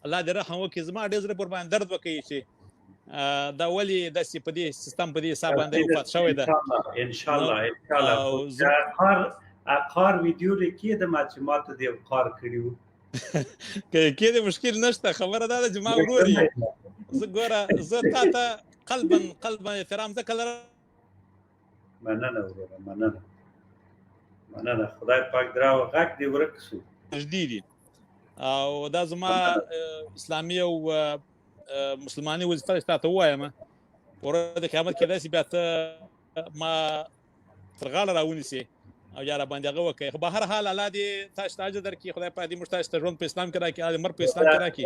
الله دې رحم وکړي. زما ډېر زړه پر باندې درد وکړي چې دا ولې داسې په دې سیستم په دې حساب باندې وفات شوی ده. ان شاء الله ان شاء الله قار ویډیو لیکې د ما چې ماته دې قار کړی وو کې دې مشکل نشته. خبره دا ده چې ما ورور یې، زه ګوره زه تا ته قلبا قلبا احترام ځکه لرم. مننه وروره، مننه مننه، خدای پاک دراو غږ دې ورک سو. نږدې دي او دا زما اسلامي او مسلماني وظیفه ده چې تاته ووایم. ورور د قیامت کېدای شي بیا ته ما تر غاړه راونیسې او یا را باندې هغه وکړي، خو به هر حال الله دې تاسو ته اجر درکړي. خدای پاک دې موږ تاسو ته ژوند په اسلام کې راکړي، الله دې مرګ په اسلام کې راکړي،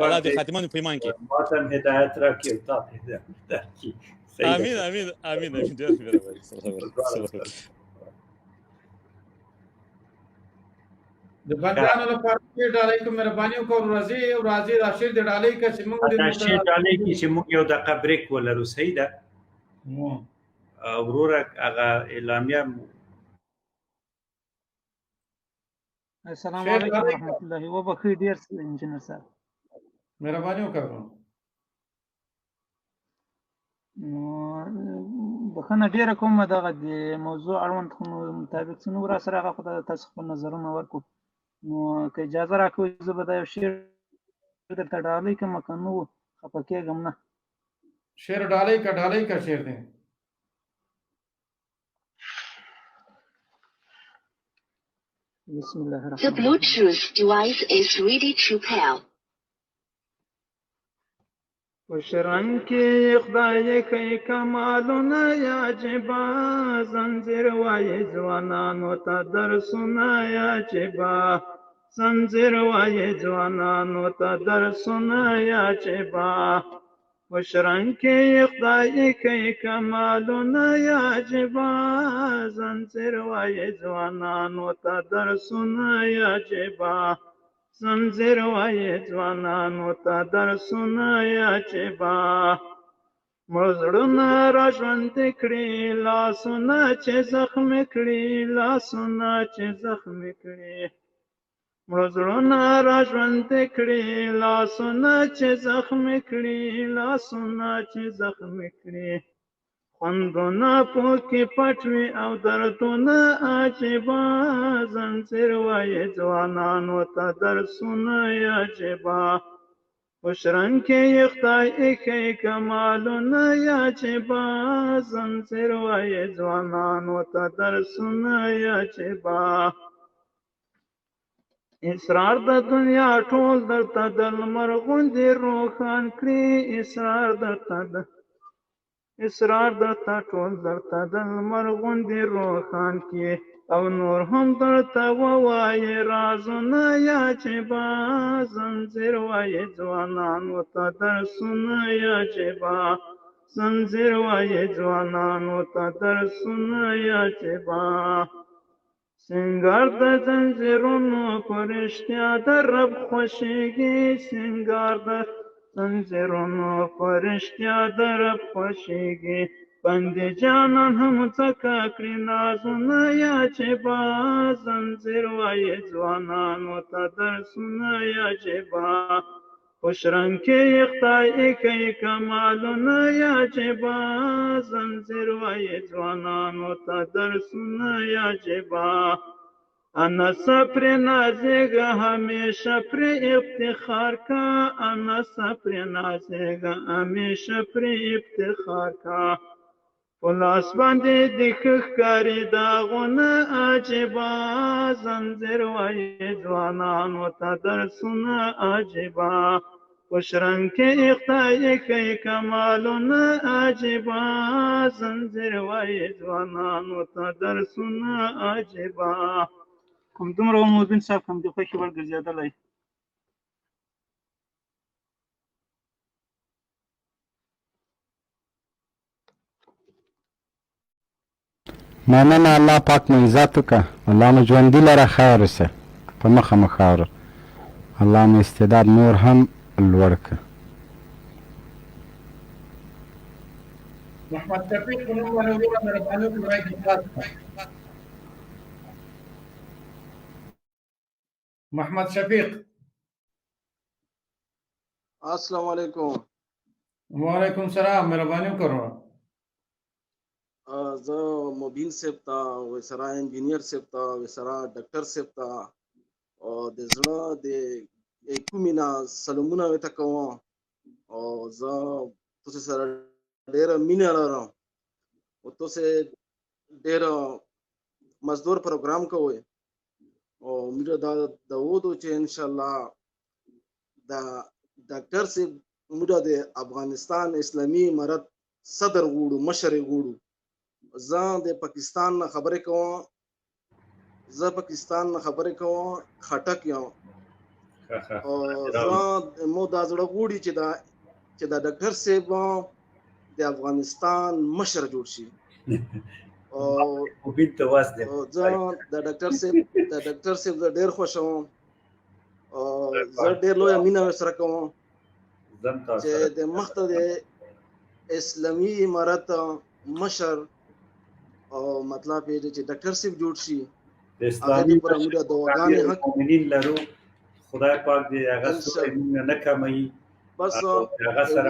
الله دې خاتمه په ایمان کې. ماته هم هدایت راکړي او تاته هدایت درکړي. امین امین امین امین. ډېر مهرباني. د بندیانو لپاره شعر ډالۍ کوم، مهرباني وکړه ورځې ورځې دا شعر د ډالۍ که چې موږ دا شعر ډالۍ کې چې موږ یو دقیقه بریک ولرو. صحیح ده وروره، هغه اعلامیه. السلام علیکم ورحمت الله وبرکاته. ډیر انجنیر صاحب مهرباني وکړه. نو بخښنه ډیره کوم، دغه د موضوع اړوند خو مطابق څه نور سره هغه خو تاسو خپل نظرونه ورکو، نو که اجازه راکوئ زه به دا یو شعر درته ډالۍ کړم، که نه خفه کېږم نه. شعر ډالۍ که، ډالۍ که شعر دی. بسم الله The الرحمن Bluetooth device is ready to pair. په شرنګ کې خدای کوي کمالونه یا عجبه، زنځیر وایي ځوانانو ته درسونه یا عجبه، زنځیر وایي ځوانانو ته درسونه یا عجبه. په شرنګ کې خدای کوي کمالونه یا عجبه، زنځیر وایي ځوانانو ته درسونه یا عجبه، زنځیر وایي ځوانانو ته درسونه یا عجبه. مړ زړونه را ژوندي کړي، لاسونه چې زخمي کړي، لاسونه چې زخمي کړي، مړ زړونه را ژوندي کړي، لاسونه چې زخمي کړي، لاسونه چې زخمي کړي، خوندونه پکې پټ وي او دردونه عجیبه، زنځیر وایي ځوانانو ته درسونه عجیبه. په شرنګ کې یې خدای ایښی کمالونه عجیبه، زنځیر وایي ځوانانو ته درسونه عجیبه. اسرار د دنیا ټول درته د لمر غوندې روښان کړي، اسرار درته د اسرار درته ټول درته د لمر غوندې روښان کړي، او نور هم درته ووایي رازونه یا عجیبه، زنځیر وایي ځوانانو ته درسونه یا عجیبه، زنځیر وایي ځوانانو ته درسونه یا عجیبه. سنګار د زنځیرونو په رښتیا د رب خوښیږي، سنګار د زنځیرونو په رښتیا د رب خوښیږي، بندي جانان هم ځکه کړي نازونه یا عجیبه، زنځیر وایي ځوانانو ته درسونه یا عجیبه. په شرنګ کې یې خدای ایښی کمالونه یا عجیبه، زنځیر وایي ځوانانو ته درسونه یا عجیبه. انس پرې نازېږه همیشه پرې افتخار کا، انس پرې نازېږه همیشه پرې افتخار کا، په لاس باندې دې ښه ښکاري داغونه عجیبه، زنځیر وایي ځوانانو ته درسونه عجیبه. په شرنګ کې اختای کوي کمالونه عجیبه، زنځیر وایي ځوانانو ته درسونه عجیبه. همدومره وم مبین صاحب، هم د خوښې وړ ګرځېدلی. مننه الله پاک مو عزت وکه الله مو ژوندي لره خیر اوسه په مخه مو ښه ورور الله مو استعداد نور هم لوړ که. محمد شفیق په نوم باندې وروره مهرباني وکړه مایک دې خلاص کړه. محمد شفیق. السلام علیکم. وعلیکم السلام، مهرباني وکړه. زه مبین صاحب ته، وسره انجینر صاحب ته، وسره ډاکټر صاحب ته او د زړه د کومې نه سلامونه ورته کوم، او زه تاسو سره ډېره مینه لرم او تاسو ډېر مزدور پروګرام کوئ، او موږ دا د ودو چې ان شاء الله دا ډاکټر صاحب موږ د افغانستان اسلامي امارت صدر غوړو، مشر غوړو. زه د پاکستان نه خبرې کوم، زه پاکستان نه خبرې کوم، خټک یم. او زه مو دا زړه غوړي چې دا ډاکټر صاحب د افغانستان مشر جوړ شي. او مبین ته واس دی. زه د ډاکټر صاحب د ډاکټر صاحب زه ډېر خوښوم او زه ډېر لویه مینه ورسره کوم چې د مخته د اسلامي امارت مشر او مطلب یې چې ډاکټر صاحب جوړ شي. د اسلامي پر موږ دعاګانې حق مؤمنین لرو، خدای پاک دې هغه سورې موږ نه کموي. بس هغه سره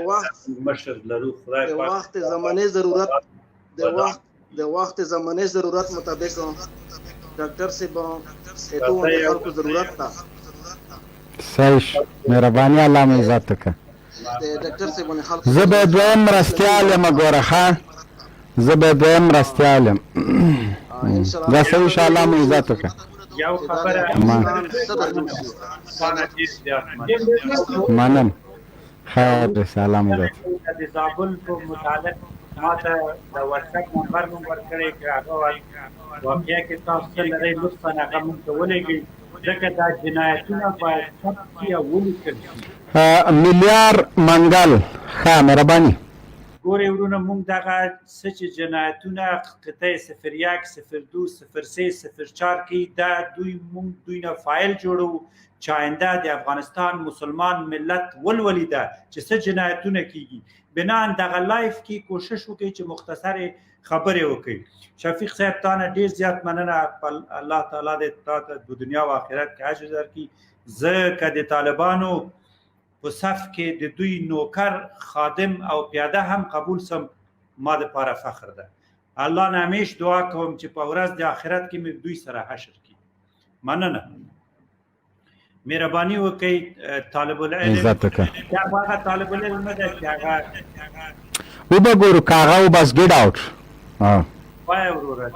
وخت مشر لرو، خدای پاک د وخت زمانه ضرورت د وخت زمانه ضرورت مطابق ډاکټر صاحب ته د خلکو ضرورت ده. صحیح، مهرباني، الله مو عزت وکړه. زه به دویم مرستیال یم، ګوره ښه، زه به دویم مرستیال یم. دا صحیح شه، الله مو عزت وکړه. یو خبره منم، خیر دی، سلام عزت. د زابل په متعلق ما ته د واتساپ نمبر مو ورکړی، که هغه واقعیا کې تاسو څه لرئ لطفا هغه مونږ ته ولېږئ، ځکه دا جنایتونه باید ثبت شي او ولیکل شي. ملیار منګل، ښه مهرباني. ګورئ ورونه، مونږ دغه څه چې جنایتونه قطعه 01 02 03 04 کې دا دوی مونږ دوی نه فایل جوړو چې آینده د افغانستان مسلمان ملت ولولي ده چې څه جنایتونه کیږي. بناً دغه لایف کې کوشش وکړئ چې مختصر خبرې وکړئ. شفیق صاحب تا نه ډیر زیات مننه، الله تعالی دې تا ته په دنیا او آخرت کې اجر درکړي. زه که د طالبانو په صف کې د دوی نوکر، خادم او پیاده هم قبول سم، ما د پاره فخر ده. الله نه همیش دعا کوم چې په ورځ د آخرت کې مې دوی سره حشر کړي. مننه، مهرباني وکړئ. طالب العلم عزت وکړه. دا خو هغه طالب العلم نه ده چې هغه وبه ګورو که هغه و، بس ګیټ اوټ. وایه وروره،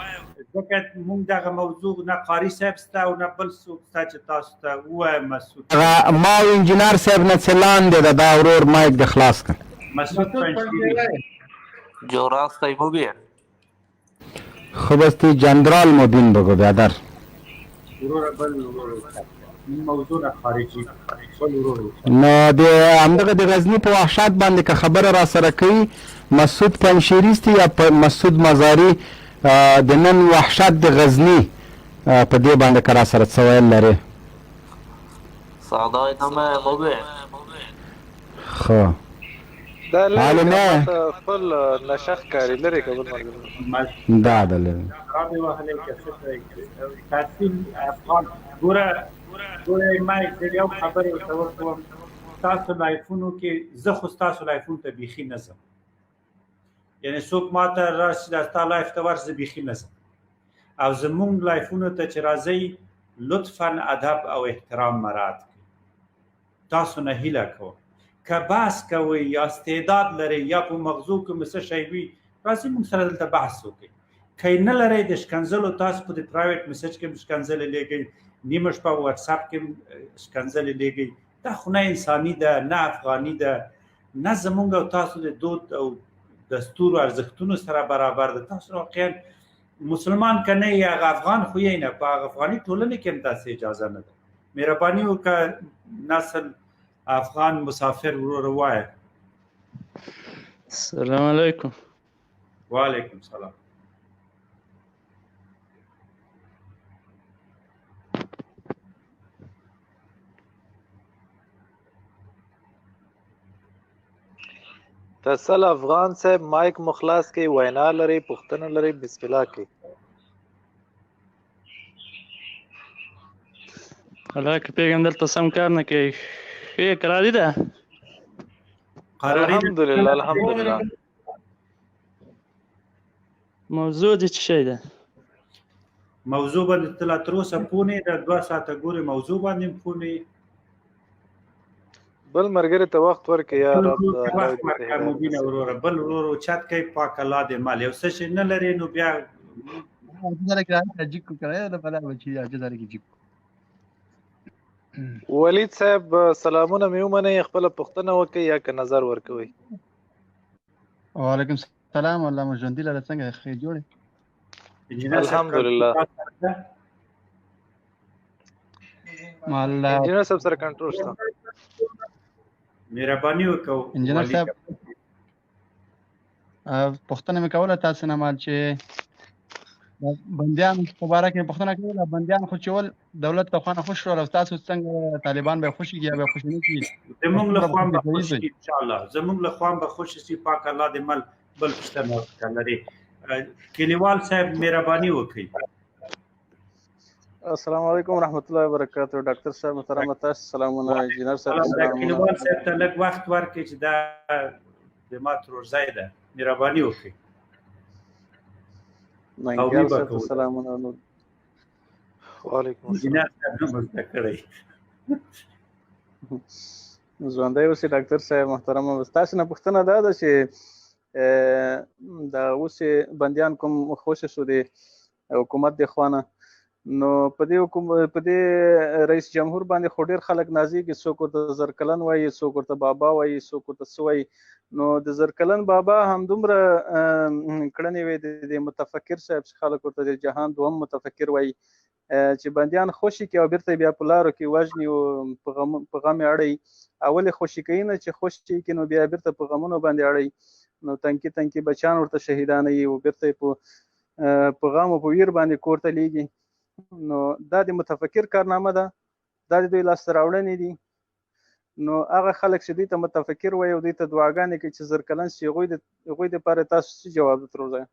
ځکه مونږ دغه موضوع نه قاري صاحب سته او نه بل څوک سته چې تاسو ته ووایم. مسعود هغه ما او انجینر صاحب نه څه لاندې ده، دا ورور مایک دې خلاص کړه. مسعود پنجشیري جوراستای مبین. خو بس تی جنرال مبین بگو بیادر. وروره بل ورور موضوع نه خارجي بل ورور. نو د همدغه د غزني په وحشت باندې که خبره را سره کوي، مسعود پنجشیري ستی یا مسعود مزاري، د نن وحشت د غزني په دې باندې که را سره څه ویل لرې؟ صدای نامه مبین. خو دا لرې عالمه که ماته خپل نشه ښکاري، لرې که بل ملګری. دا ده لرې. خرابې وهلې که څه تحصیل افغان. ګوره ګوره ما زه یو خبرې ورته وکړم، تاسو لایفونو کې زه خو ستاسو لایفونو ته بیخي نه ځم، یعنی څوک ما ته راشي دا ستا لایف ته ورشه، زه بیخي نه ځم. او زمونږ لایفونو ته چې راځئ لطفا ادب او احترام مراعات کړئ. تاسو نه هیله کوم که بحث کوئ یا استعداد لرئ یا په مغزو کې مو څه شی وي، راځئ موږ سره دلته بحث وکړئ. که یې نه لرئ د ښکنځلو، تاسو په د پرایویټ میسج کې هم ښکنځلې لېږئ، نیمه شپه واتساپ کې هم ښکنځلې لېږئ، دا خو نه انساني ده، نه افغاني ده، نه زمونږ او تاسو د دود او دستور او ارزښتونو سره برابر ده. تاسو واقعا مسلمان که نه یې، هغه افغان خو یې نه، په هغه افغاني ټولنه کې هم داسې اجازه نه ده. مهرباني وکړه نسل افغان مسافر ورور وایه. السلام علیکم. وعلیکم سلام. تسل افغان صاحب مایک مو خلاص کړئ، وینا لرئ، پوښتنه لرئ، بسم الله کړئ. الله که پیغام دلته سم کار نه کوي. ښه قراري ده. الحمدلله الحمدلله. موضوع دې څه شی ده؟ موضوع باندې ته لا تر اوسه پوه نه یې، دا 2 ساعته ګورې موضوع باندې هم پوه نه یې. بل مرګري ته وخت ورکړه یا بل رب، ورور ته الله وخت دې ته ورکړه هدایت مبینه نصیب وروره، بل ورور اوچت کوي، پاک الله دې مل یو څه شي نه لري نو بیا ولید صاحب سلامونه مې ومنئ، خپله پوښتنه وکړئ یا که نظر ورکوئ. وعلیکم سلام، الله مو ژوندي لره. څنګه ښه جوړ؟ انجینر صاحب الحمدلله. مال انجینر صاحب سره کنټرول شته. مهرباني وکړه انجینر صاحب، پوښتنه مې کوله تاسو نه مال چې بندیان په باره کې پوښتنه کوله. بندیان خو چې ول دولت ته خو نه خوش شول، او تاسو څنګه طالبان به خوشي کړي یا به خوشي نه کړي؟ زمونږ له خوا به خوشي ان شاء الله، زمونږ له خوا به خوشي سي، پاک الله دې مل. بل پوښتنه ورته لري کلیوال صاحب، مهرباني وکړئ. السلام علیکم ورحمت الله وبرکاته. ډاکټر صاحب محترم تاسو سلامونه، انجینر صاحب سلامونه. کلیوال صاحب ته لږ وخت ورکړئ چې دا د ما ترور ځای ده، مهرباني وکړئ. ننګیال صاحب ته سلامونه. وعلیکم السلام. انجینر صاحب هم زده کړی. ژوندی اوسې ډاکټر صاحب محترم. تاسو نه پوښتنه دا ده چې دا اوس بندیان کوم خوشې شو دي حکومت د خوانه، نو په دې په دې رئیس جمهور باندې خو ډیر خلک نازیږي، څوک ورته زرکلن وایي، څوک ورته بابا وایي، څوک ورته څه وایي. نو د زرکلن بابا همدومره کړنې وې د متفکر صاحب چې خلک ورته د جهان دوهم متفکر وایي، چې بندیان خوشي کوي او بیرته بیا په لارو کې وژني او په غم یې اړوي. اول یې خوشي کوي نه، چې خوشي کړي نو بیا بیرته په غمونو باندې اړوي، نو تنکي تنکي بچیان ورته شهیدانوي او بیرته یې په غم او په ویر باندې کور ته لیږي. نو دا د متفکر کارنامه ده، دا د دوی لاسته راوړنې دي. نو هغه خلک چې دوی ته متفکر وایي او دوی ته دعاګانې کوي چې زرکلن شي، هغوی دپاره تاسو څه جواب تر ځای؟